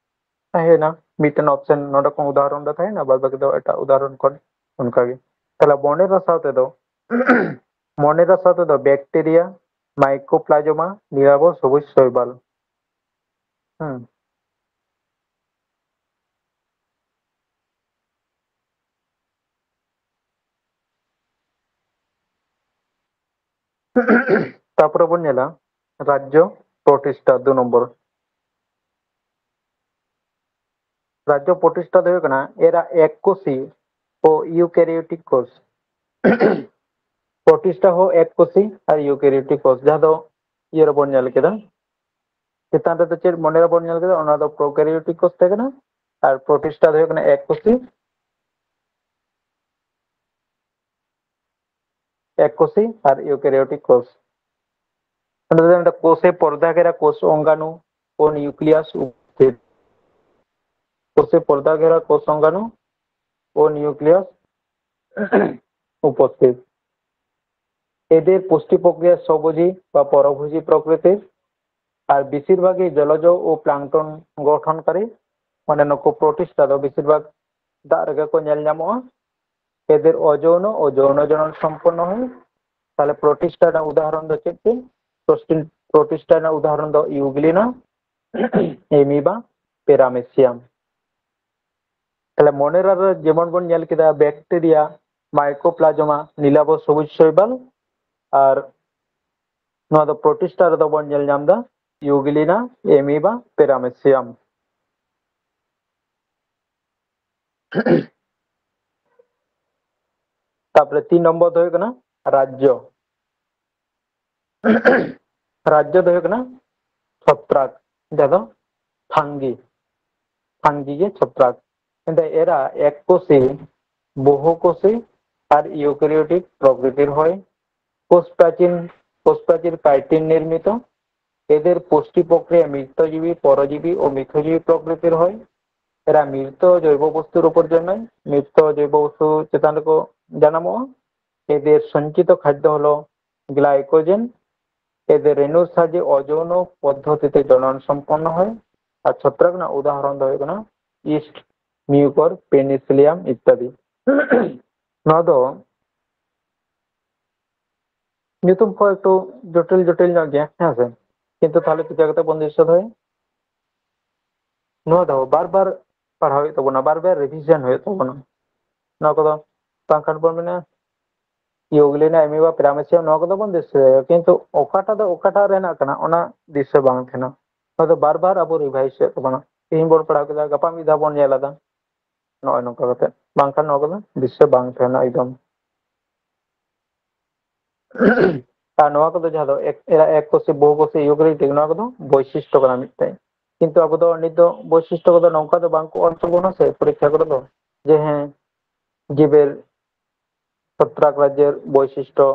ᱛᱟᱦᱮᱸᱭᱮᱱᱟ ᱢᱤᱫᱴᱮᱱ ᱚᱯᱥᱮᱱ ᱱᱚᱰᱮ ᱠᱷᱚᱱ ᱩᱫᱟᱦᱚᱨᱚᱱ ᱫᱚ ᱛᱟᱦᱮᱸᱭᱮᱱᱟ, ᱵᱟᱫ ᱵᱟᱹᱠᱤ ᱫᱚ ᱮᱴᱟᱜ ᱩᱫᱟᱦᱚᱨᱚᱱ ᱠᱷᱚᱱ ᱚᱱᱠᱟᱜᱮ᱾ ᱛᱟᱦᱞᱮ ᱢᱚᱱᱮᱨᱟ ᱥᱟᱶ ᱛᱮᱫᱚ ᱢᱚᱱᱮᱨᱟ ᱥᱟᱶ ᱛᱮᱫᱚ ᱵᱮᱠᱴᱮᱨᱤᱭᱟ, ᱢᱟᱭᱠᱳᱯᱞᱟᱡᱚᱢᱟ, ᱱᱤᱨᱟᱵᱚ ᱥᱚᱵᱩᱡ ᱥᱳᱭᱵᱟᱞ᱾ ᱦᱮᱸ᱾ ᱛᱟᱯᱚᱨᱮ ᱵᱚᱱ ᱧᱮᱞᱟ ᱨᱟᱡᱽᱡᱚ ᱯᱨᱚᱛᱤᱥᱴᱷᱟ ᱫᱩ ᱱᱚᱢᱵᱚᱨ᱾ ᱨᱟᱡᱽᱡᱚ ᱯᱨᱚᱛᱤᱥᱴᱷᱟ ᱫᱚ ᱦᱩᱭᱩᱜ ᱠᱟᱱᱟ ᱮᱨᱟ ᱮᱠ ᱠᱳᱥᱤ ᱳ ᱤᱭᱩᱠᱮᱨᱤᱭᱳᱴᱤᱠ ᱠᱳᱥ᱾ ᱯᱨᱚᱛᱤᱥᱴᱷᱟ ᱦᱚᱸ ᱮᱠ ᱠᱳᱥᱤ ᱟᱨ ᱤᱭᱩᱠᱮᱨᱤᱭᱳᱴᱤᱠ ᱠᱳᱥ, ᱡᱟᱦᱟᱸ ᱫᱚ ᱤᱭᱟᱹ ᱨᱮᱵᱚᱱ ᱧᱮᱞ ᱠᱮᱫᱟ᱾ ᱪᱮᱛᱟᱱ ᱨᱮᱫᱚ ᱪᱮᱫ ᱢᱚᱱᱮ ᱨᱮᱵᱚᱱ ᱧᱮᱞ ᱠᱮᱫᱟ, ᱚᱱᱟ ᱫᱚ ᱯᱨᱳᱠᱮᱨᱤᱭᱳᱴᱤᱠ ᱠᱳᱥ ᱛᱟᱦᱮᱸ ᱠᱟᱱᱟ, ᱟᱨ ᱯᱨᱚᱛᱤᱥᱴᱷᱟ ᱫᱚ ᱦᱩᱭᱩᱜ ᱠᱟᱱᱟ ᱮᱠ ᱠᱳᱥᱤ, ᱮᱠ ᱠᱳᱥᱤ ᱟᱨ ᱤᱭᱩᱠᱮᱨᱤᱭᱳᱴᱤᱠ ᱠᱳᱥ᱾ ᱚᱸᱰᱮ ᱫᱚ ᱢᱤᱫᱴᱟᱝ ᱠᱳᱥᱮ ᱯᱚᱨᱫᱟ ᱜᱷᱮᱨᱟ ᱠᱳᱥ ᱚᱝᱜᱟᱱᱩ ᱳ ᱱᱤᱭᱩᱠᱞᱤᱭᱟᱥ ᱩᱯᱚᱥᱛᱷᱤᱛ᱾ ᱠᱳᱥᱮ ᱯᱚᱨᱫᱟ ᱜᱷᱮᱨᱟ ᱠᱳᱥ ᱚᱝᱜᱟᱱᱩ ᱳ ᱱᱤᱭᱩᱠᱞᱤᱭᱟস উপস্থিত। এদের পুষ্টি প্রক্রিয়া স্বভোজী বা পরভোজী প্রকৃতির, আর বেশিরভাগই জলজ ও প্লাঙ্কটন গঠনকারী, মানে ᱱᱩᱠᱩ ᱯᱨᱚᱛᱤᱥᱴᱷᱟ ᱫᱚ ᱵᱮᱥᱤᱨ ᱵᱷᱟᱜᱽ ᱫᱟᱜ ᱨᱮᱜᱮ ᱠᱚ ᱧᱮᱞ ᱧᱟᱢᱚᱜᱼᱟ᱾ এদের অযৌন ও যৌন জনন সম্পন্ন হয়। তাহলে ᱯᱨᱚᱛᱤᱥᱴᱷᱟ ᱨᱮᱱᱟᱜ ᱩᱫᱟᱦᱚᱨᱚᱱ ᱫᱚ ᱪᱮᱫ ᱪᱮᱫ? ᱯᱨᱚᱛᱤᱥᱴᱷᱟ ᱨᱮᱱᱟᱜ ᱩᱫᱟᱦᱚᱨᱚᱱ ᱫᱚ ᱭᱩᱜᱽᱞᱤᱱᱟ, ᱮᱢᱤᱵᱟ, ᱯᱮᱨᱟᱢᱮᱥᱤᱭᱟᱢ᱾ ᱛᱟᱦᱞᱮ ᱢᱚᱱᱮᱨᱟ ᱨᱮ ᱡᱮᱢᱚᱱ ᱵᱚᱱ ᱧᱮᱞ ᱠᱮᱫᱟ ᱵᱮᱠᱴᱮᱨᱤᱭᱟ, ᱢᱟᱭᱠᱳᱯᱞᱟᱡᱚᱢᱟ, ᱱᱤᱞᱟᱵᱚ ᱥᱚᱵᱩᱡ ᱥᱳᱭᱵᱟᱞ, ᱟᱨ ᱱᱚᱣᱟ ᱫᱚ ᱯᱨᱚᱛᱤᱥᱴᱷᱟ ᱨᱮᱫᱚ ᱵᱚᱱ ᱧᱮᱞ ᱧᱟᱢ ᱮᱫᱟ ᱭᱩᱜᱽᱞᱤᱱᱟ, ᱮᱢᱤᱵᱟ, ᱯᱮᱨᱟᱢᱮᱥᱤᱭᱟᱢ᱾ ᱛᱟᱯᱚᱨᱮ ᱛᱤᱱ ᱱᱚᱢᱵᱚᱨ ᱫᱚ ᱦᱩᱭᱩᱜ ᱠᱟᱱᱟ ᱨᱟᱡᱽᱡᱚ᱾ ᱨᱟᱡᱽᱡᱚ ᱫᱚ ᱦᱩᱭᱩᱜ ᱠᱟᱱᱟ ᱪᱷᱚᱛᱨᱟᱠ, ᱡᱟᱦᱟᱸ ᱫᱚ ᱯᱷᱟᱝᱜᱤ, ᱯᱷᱟᱝᱜᱤ ᱜᱮ ᱪᱷᱚᱛᱨᱟᱠ᱾ ᱮᱱᱛᱮ এরা এককোষী, বহুকোষী আর ইউক্যারিওটিক প্রকৃতির হয়। কোষপ্রাচীর, কোষপ্রাচীর কাইটিন নির্মিত। এদের পুষ্টি প্রক্রিয়া মিত্তজীবী, পরজীবী ও মিথ্যজীবী প্রকৃতির হয়। এরা মৃত জৈব বস্তুর উপর জন্মায়, মৃত জৈব বস্তু ᱪᱮᱛᱟᱱ ᱨᱮᱠᱚ ᱡᱟᱱᱟᱢᱚᱜᱼᱟ। এদের সঞ্চিত খাদ্য হলো গ্লাইকোজেন। এদের রেণুর সাহায্যে অযৌন পদ্ধতিতে জনন সম্পন্ন হয়। ᱟᱨ ᱪᱷᱚᱛᱨᱟᱠ ᱨᱮᱱᱟᱜ ᱩᱫᱟᱦᱚᱨᱚᱱ ᱫᱚ ᱦᱩᱭᱩᱜ ᱠᱟᱱᱟ ᱤᱥᱴ, ᱢᱤᱭᱩᱠᱚᱨ, ᱯᱮᱱᱤᱥᱤᱞᱤᱭᱟᱢ ᱤᱛᱛᱟᱫᱤ᱾ ᱱᱚᱣᱟ ᱫᱚ ᱧᱩᱛᱩᱢ ᱠᱚ ᱮᱠᱴᱩ ᱡᱚᱴᱤᱞ ᱡᱚᱴᱤᱞ ᱧᱚᱜ ᱜᱮᱭᱟ, ᱦᱮᱸ ᱥᱮ? ᱠᱤᱱᱛᱩ ᱛᱟᱦᱞᱮ ᱪᱤᱠᱟ ᱠᱟᱛᱮ ᱵᱚᱱ ᱫᱤᱥᱟᱹ ᱫᱚᱦᱚᱭᱟ? ᱱᱚᱣᱟ ᱫᱚ ᱵᱟᱨ ᱵᱟᱨ ᱯᱟᱲᱦᱟᱣ ᱦᱩᱭᱩᱜ ᱛᱟᱵᱚᱱᱟ, ᱵᱟᱨ ᱵᱟᱨ ᱨᱤᱵᱷᱤᱡᱚᱱ ᱦᱩᱭᱩᱜ ᱛᱟᱵᱚᱱᱟ᱾ ᱱᱚᱣᱟ ᱠᱚᱫᱚ ᱵᱟᱝᱠᱷᱟᱱ ᱵᱚᱱ ᱢᱮᱱᱟ ᱤᱭᱩᱜᱽᱞᱤᱱᱟ, ᱮᱢᱤᱵᱟ, ᱯᱨᱟᱢᱮᱥᱤᱭᱟᱢ, ᱱᱚᱣᱟ ᱠᱚᱫᱚ ᱵᱚᱱ ᱫᱤᱥᱟᱹᱭᱟ, ᱠᱤᱱᱛᱩ ᱚᱠᱟᱴᱟᱜ ᱫᱚ ᱚᱠᱟᱴᱟᱜ ᱨᱮ ᱦᱮᱱᱟᱜ ᱠᱟᱱᱟ, ᱚᱱᱟ ᱫᱤᱥᱟᱹ ᱵᱟᱝ ᱛᱟᱦᱮᱱᱟ᱾ ᱱᱚᱣᱟ ᱫᱚ ᱵᱟᱨ ᱵᱟᱨ ᱟᱵᱚ ᱨᱤᱵᱷᱟᱭᱤᱡᱽ ᱦᱩᱭᱩᱜ ᱛᱟᱵᱚᱱᱟ᱾ ᱛᱮᱦᱮᱧ ᱵᱚᱱ ᱯᱟᱲᱦᱟᱣ ᱠᱮᱫᱟ, ᱜᱟᱯᱟ ᱢᱤᱫ ᱫᱷᱟᱣ ᱵᱚᱱ ᱧᱮᱞ ᱮᱫᱟ, ᱱᱚᱜᱼᱚᱭ ᱱᱚᱝᱠᱟ ᱠᱟᱛᱮ᱾ ᱵᱟᱝᱠᱷᱟᱱ ᱱᱚᱣᱟ ᱠᱚᱫᱚ ᱫᱤᱥᱟᱹ ᱵᱟᱝ ᱛᱟᱦᱮᱱᱟ ᱮᱠᱫᱚᱢ᱾ ᱟᱨ ᱱᱚᱣᱟ ᱠᱚᱫᱚ ᱡᱟᱦᱟᱸ ᱫᱚ ᱮᱠ, ᱮᱨᱟ ᱮᱠ ᱠᱚᱥᱤ, ᱵᱚᱦᱩ ᱠᱚᱥᱤ, ᱤᱭᱩᱠᱮᱨᱤᱭᱚᱴᱤᱠ, ᱱᱚᱣᱟ ᱠᱚᱫᱚ ᱵᱳᱭᱥᱤᱥᱴᱚ ᱠᱟᱱᱟ ᱢᱤᱫᱴᱮᱱ᱾ ᱠᱤᱱᱛᱩ ᱟᱵᱚ ᱫᱚ ᱱᱤᱛ ᱫᱚ ᱵᱳᱭᱥᱤᱥᱴᱚ ᱠᱚᱫᱚ ᱱᱚᱝᱠᱟ ᱫᱚ ᱵᱟᱝ ᱠᱚ ᱚᱞ ᱛᱟᱵᱚᱱᱟ ᱥᱮ ᱯᱚᱨᱤᱠᱠᱷᱟ ᱠᱚᱨᱮ ᱫᱚ, ᱡᱮ ᱦᱮᱸ, ᱡᱤᱵᱮᱨ ᱪᱷᱚᱛᱨᱟᱠ ᱨᱟᱡᱽᱡᱮᱨ ᱵᱳᱭᱥᱤᱥᱴᱚ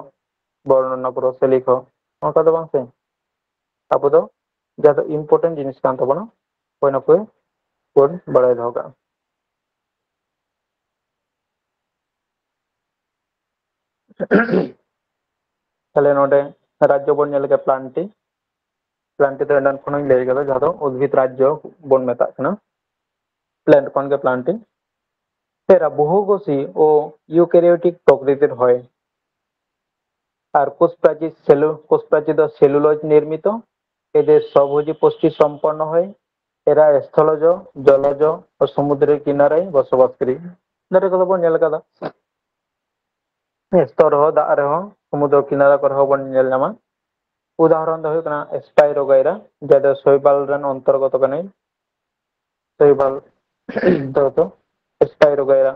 ᱵᱚᱨᱱᱚᱱᱟ ᱠᱚᱨᱚ ᱥᱮ ᱞᱤᱠᱷᱚ, ᱚᱱᱠᱟ ᱫᱚ ᱵᱟᱝ ᱥᱮ᱾ ᱟᱵᱚ ᱫᱚ ᱡᱟᱦᱟᱸ ᱫᱚ ᱤᱢᱯᱚᱨᱴᱮᱱᱴ ᱡᱤᱱᱤᱥ ᱠᱟᱱ ᱛᱟᱵᱚᱱᱟ, ᱚᱠᱚᱭ ᱱᱟ ᱚᱠᱚᱭ ᱵᱚᱱ ᱵᱟᱲᱟᱭ ᱫᱚᱦᱚ ᱠᱟᱜᱼᱟ᱾ ᱛᱟᱦᱞᱮ ᱱᱚᱰᱮ ᱨᱟᱡᱽᱡᱚ ᱵᱚᱱ ᱧᱮᱞ ᱞᱮᱜᱮ ᱯᱞᱟᱱᱴᱤ᱾ ᱯᱞᱟᱱᱴᱤ ᱫᱚ ᱮᱱᱟᱱ ᱠᱷᱚᱱᱤᱧ ᱞᱟᱹᱭ ᱠᱟᱫᱟ, ᱡᱟᱦᱟᱸ ᱫᱚ ᱩᱫᱽᱵᱷᱤᱫ ᱨᱟᱡᱽᱡᱚ ᱵᱚᱱ ᱢᱮᱛᱟᱜ ᱠᱟᱱᱟ, ᱯᱞᱟᱱᱴ ᱠᱷᱚᱱ ᱜᱮ ᱯᱞᱟᱱᱴᱤ᱾ ᱮᱨᱟ ᱵᱚᱦᱩᱠᱳষᱤ ᱳ ᱤᱭᱩᱠᱮᱨᱤᱭᱳᱴᱤক প্রকৃতির হয়। আর কোষপ্রাচীর সেলু-, কোষপ্রাচীর ᱫᱚ সেলুলোজ নির্মিত। এদের স্বভোজী পুষ্টি সম্পন্ন হয়। এরা স্থলজ, জলজ ও সমুদ্রের কিনারায় বসবাসকারী। ᱫᱟᱨᱮ ᱠᱚᱫᱚ ᱵᱚᱱ ᱧᱮᱞ ᱠᱟᱫᱟ, ᱥᱛᱚᱨ ᱨᱮᱦᱚᱸ, ᱫᱟᱜ ᱨᱮᱦᱚᱸ, ᱥᱚᱢᱩᱫᱨᱚ ᱠᱤᱱᱟᱨᱟ ᱠᱚᱨᱮ ᱦᱚᱸ ᱵᱚᱱ ᱧᱮᱞ ᱧᱟᱢᱟ᱾ ᱩᱫᱟᱦᱚᱨᱚᱱ ᱫᱚ ᱦᱩᱭᱩᱜ ᱠᱟᱱᱟ ᱥᱯᱟᱭᱨᱳᱜᱟᱭᱨᱟ, ᱡᱟᱦᱟᱸ ᱫᱚ ᱥᱳᱭᱵᱟᱞ ᱨᱮᱱ ᱚᱱᱛᱚᱨᱜᱚᱛᱚ ᱠᱟᱱᱟᱭ᱾ ᱥᱳᱭᱵᱟᱞ ᱫᱚ ᱦᱩᱭᱩᱜ ᱥᱯᱟᱭᱨᱳᱜᱟᱭᱨᱟ,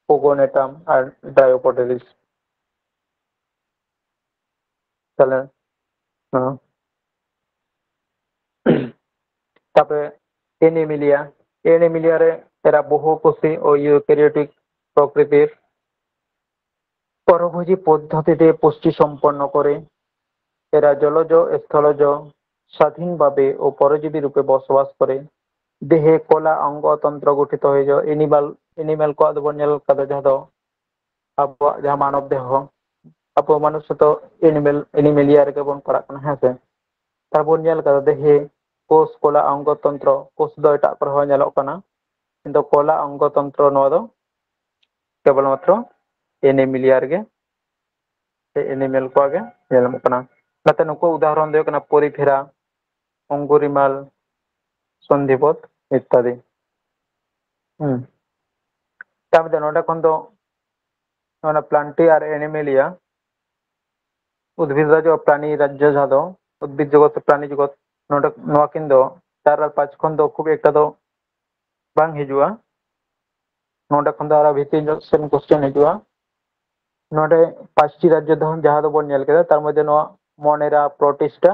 ᱯᱳᱜᱳᱱᱮᱴᱟᱢ ᱟᱨ ᱰᱟᱭᱳᱯᱚᱰᱮᱞᱤᱥ᱾ ᱛᱟᱦᱞᱮ, ᱦᱮᱸ᱾ ᱛᱟᱯᱚᱨᱮ ᱮᱱᱤᱢᱮᱞᱤᱭᱟ, ᱮᱱᱤᱢᱮᱞᱤᱭᱟ ᱨᱮ এরা বহুকোষী ও ইউক্যারিওটিক প্রকৃতির। পরভোজী পদ্ধতিতে পুষ্টি সম্পন্ন করে। এরা জলজ, স্থলজ, স্বাধীনভাবে ও পরজীবী রূপে বসবাস করে। দেহে কলা অঙ্গতন্ত্র গঠিত হয়ে যায়। এনিমাল, এনিমেল ᱠᱚᱣᱟᱜ ᱫᱚᱵᱚᱱ ᱧᱮᱞ ᱠᱟᱫᱟ, ᱡᱟᱦᱟᱸ ᱫᱚ ᱟᱵᱚᱣᱟᱜ ᱡᱟᱦᱟᱸ ᱢᱟᱱᱚᱵ ᱫᱮᱦᱚ, ᱟᱵᱚ ᱢᱟᱱᱩᱥ ᱫᱚ ᱮᱱᱤᱢᱮᱞ, ᱮᱱᱤᱢᱮᱞᱤᱭᱟ ᱨᱮᱜᱮ ᱵᱚᱱ ᱯᱟᱲᱟᱜ ᱠᱟᱱᱟ, ᱦᱮᱸ ᱥᱮ? ᱛᱟᱨᱯᱚᱨ ᱧᱮᱞ ᱠᱟᱫᱟ ᱫᱮᱦᱮ, ᱠᱳᱥ, ᱠᱚᱞᱟ, ᱚᱝᱜᱚ ᱛᱚᱱᱛᱨᱚ, ᱠᱳᱥ ᱫᱚ ᱮᱴᱟᱜ ᱠᱚᱨᱮ ᱦᱚᱸ ᱧᱮᱞᱚᱜ ᱠᱟᱱᱟ, ᱠᱤᱱᱛᱩ ᱠᱚᱞᱟ, ᱚᱝᱜᱚ ᱛᱚᱱᱛᱨᱚ ᱱᱚᱣᱟ ᱫᱚ ᱠᱮᱵᱚᱞ ᱢᱟᱛᱨᱚ ᱮᱱᱮᱢᱮᱞᱤᱭᱟ ᱨᱮᱜᱮ ᱥᱮ ᱮᱱᱮᱢᱮᱞ ᱠᱚᱣᱟᱜ ᱜᱮ ᱧᱮᱞ ᱧᱟᱢᱚᱜ ᱠᱟᱱᱟ᱾ ᱚᱱᱟᱛᱮ ᱱᱩᱠᱩ ᱩᱫᱟᱦᱚᱨᱚᱱ ᱫᱚ ᱦᱩᱭᱩᱜ ᱠᱟᱱᱟ ᱯᱚᱨᱤᱯᱷᱮᱨᱟ, ᱚᱝᱜᱩᱨᱤᱢᱟᱞ, ᱥᱚᱱᱫᱷᱤᱯᱚᱛ ᱤᱛᱛᱟᱫᱤ᱾ ᱦᱩᱸ᱾ ᱛᱟᱨᱯᱚᱨᱮ ᱱᱚᱰᱮ ᱠᱷᱚᱱ ᱫᱚ ᱚᱱᱟ ᱯᱞᱟᱱᱴᱤ ᱟᱨ ᱮᱱᱤᱢᱮᱞᱤᱭᱟ, ᱩᱫᱽᱵᱷᱤᱫ ᱨᱟᱡᱽᱡᱚ ᱟᱨ ᱯᱨᱟᱱᱤ ᱨᱟᱡᱽᱡᱚ, ᱡᱟᱦᱟᱸ ᱫᱚ ᱩᱫᱽᱵᱷᱤᱫ ᱡᱚᱜᱚᱛ ᱥᱮ ᱯᱨᱟᱱᱤ ᱡᱚᱜᱚᱛ, ᱱᱚᱰᱮ ᱱᱚᱣᱟ ᱠᱤᱱ ᱫᱚ ᱪᱟᱨ ᱟᱨ ᱯᱟᱸᱪ ᱠᱷᱚᱱ ᱫᱚ ᱠᱷᱩᱵ ᱮᱠᱴᱟ ᱫᱚ ᱵᱟᱝ ᱦᱤᱡᱩᱜᱼᱟ᱾ ᱱᱚᱰᱮ ᱠᱷᱚᱱ ᱫᱚ ᱟᱨᱚ ᱵᱷᱤᱛᱤᱨ ᱧᱚᱜ ᱥᱮᱱ ᱠᱚᱥᱪᱮᱱ ᱦᱤᱡᱩᱜᱼᱟ᱾ ᱱᱚᱰᱮ ᱯᱟᱸᱪᱴᱤ ᱨᱟᱡᱽᱡᱚ ᱫᱚ ᱡᱟᱦᱟᱸ ᱫᱚᱵᱚᱱ ᱧᱮᱞ ᱠᱮᱫᱟ, ᱛᱟᱨ ᱢᱚᱫᱽᱫᱷᱮ ᱱᱚᱣᱟ ᱢᱚᱱᱮᱨᱟ, ᱯᱨᱳᱴᱤᱥᱴᱟ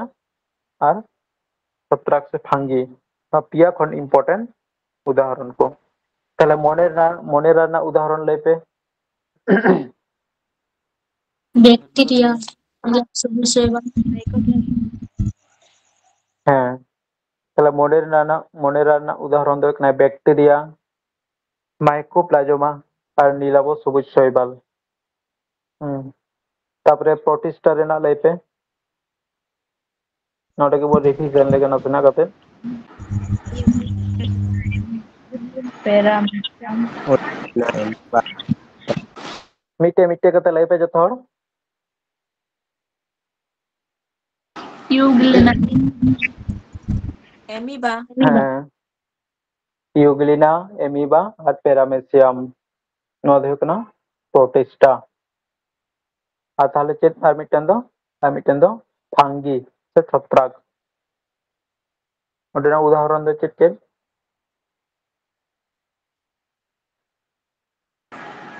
ᱟᱨ ᱥᱚᱛᱨᱟᱠ ᱥᱮ ᱯᱷᱟᱝᱜᱤ, ᱱᱚᱣᱟ ᱯᱮᱭᱟ ᱠᱷᱚᱱ ᱤᱢᱯᱚᱨᱴᱮᱱᱴ ᱩᱫᱟᱦᱚᱨᱚᱱ ᱠᱚ᱾ ᱛᱟᱦᱞᱮ ᱢᱚᱱᱮᱨᱟ, ᱢᱚᱱᱮᱨᱟ ᱨᱮᱱᱟᱜ ᱩᱫᱟᱦᱚᱨᱚᱱ ᱞᱟᱹᱭ ᱯᱮ᱾ ᱵᱮᱠᱴᱮᱨᱤᱭᱟ᱾ ᱦᱮᱸ, ᱛᱟᱦᱞᱮ ᱢᱚᱱᱮᱨᱟ ᱨᱮᱱᱟᱜ, ᱢᱚᱱᱮᱨᱟ ᱨᱮᱱᱟᱜ ᱩᱫᱟᱦᱚᱨᱚᱱ ᱫᱚ ᱦᱩᱭᱩᱜ ᱠᱟᱱᱟ ᱵᱮᱠᱴᱮᱨᱤᱭᱟ, ᱢᱟᱭᱠᱳᱯᱞᱟᱡᱚᱢᱟ ᱟᱨ ᱱᱤᱞᱟᱵᱚ ᱥᱚᱵᱩᱡ ᱥᱚᱭᱵᱟᱞ᱾ ᱦᱩᱸ᱾ ᱛᱟᱯᱚᱨᱮ ᱯᱨᱳᱴᱤᱥᱴᱟ ᱨᱮᱱᱟᱜ ᱞᱟᱹᱭ ᱯᱮ᱾ ᱱᱚᱰᱮ ᱜᱮᱵᱚᱱ ᱨᱤᱵᱷᱤᱡᱚᱱ ᱞᱮᱜᱮ ᱱᱟᱥᱮᱱᱟᱜ ᱠᱟᱛᱮ᱾ ᱯᱮᱨᱟᱢᱮᱥᱤᱭᱟᱢ᱾ ᱢᱤᱫᱴᱮᱡ ᱢᱤᱫᱴᱮᱡ ᱠᱟᱛᱮ ᱞᱟᱹᱭ ᱯᱮ ᱡᱚᱛᱚ ᱦᱚᱲ᱾ ᱤᱭᱩᱜᱽᱞᱤᱱᱟ᱾ ᱮᱢᱤᱵᱟ᱾ ᱦᱮᱸ, ᱤᱭᱩᱜᱽᱞᱤᱱᱟ, ᱮᱢᱤᱵᱟ ᱟᱨ ᱯᱮᱨᱟᱢᱮᱥᱤᱭᱟᱢ᱾ ᱱᱚᱣᱟ ᱫᱚ ᱦᱩᱭᱩᱜ ᱠᱟᱱᱟ ᱯᱨᱳᱴᱤᱥᱴᱟ᱾ ᱟᱨ ᱛᱟᱦᱞᱮ ᱪᱮᱫ ᱟᱨ ᱢᱤᱫᱴᱮᱱ ᱫᱚ? ᱟᱨ ᱢᱤᱫᱴᱮᱱ ᱫᱚ ᱯᱷᱟᱝᱜᱤ ᱥᱮ ᱪᱷᱚᱛᱨᱟᱠ᱾ ᱚᱸᱰᱮᱱᱟᱜ ᱩᱫᱟᱦᱚᱨᱚᱱ ᱫᱚ ᱪᱮᱫ ᱪᱮᱫ?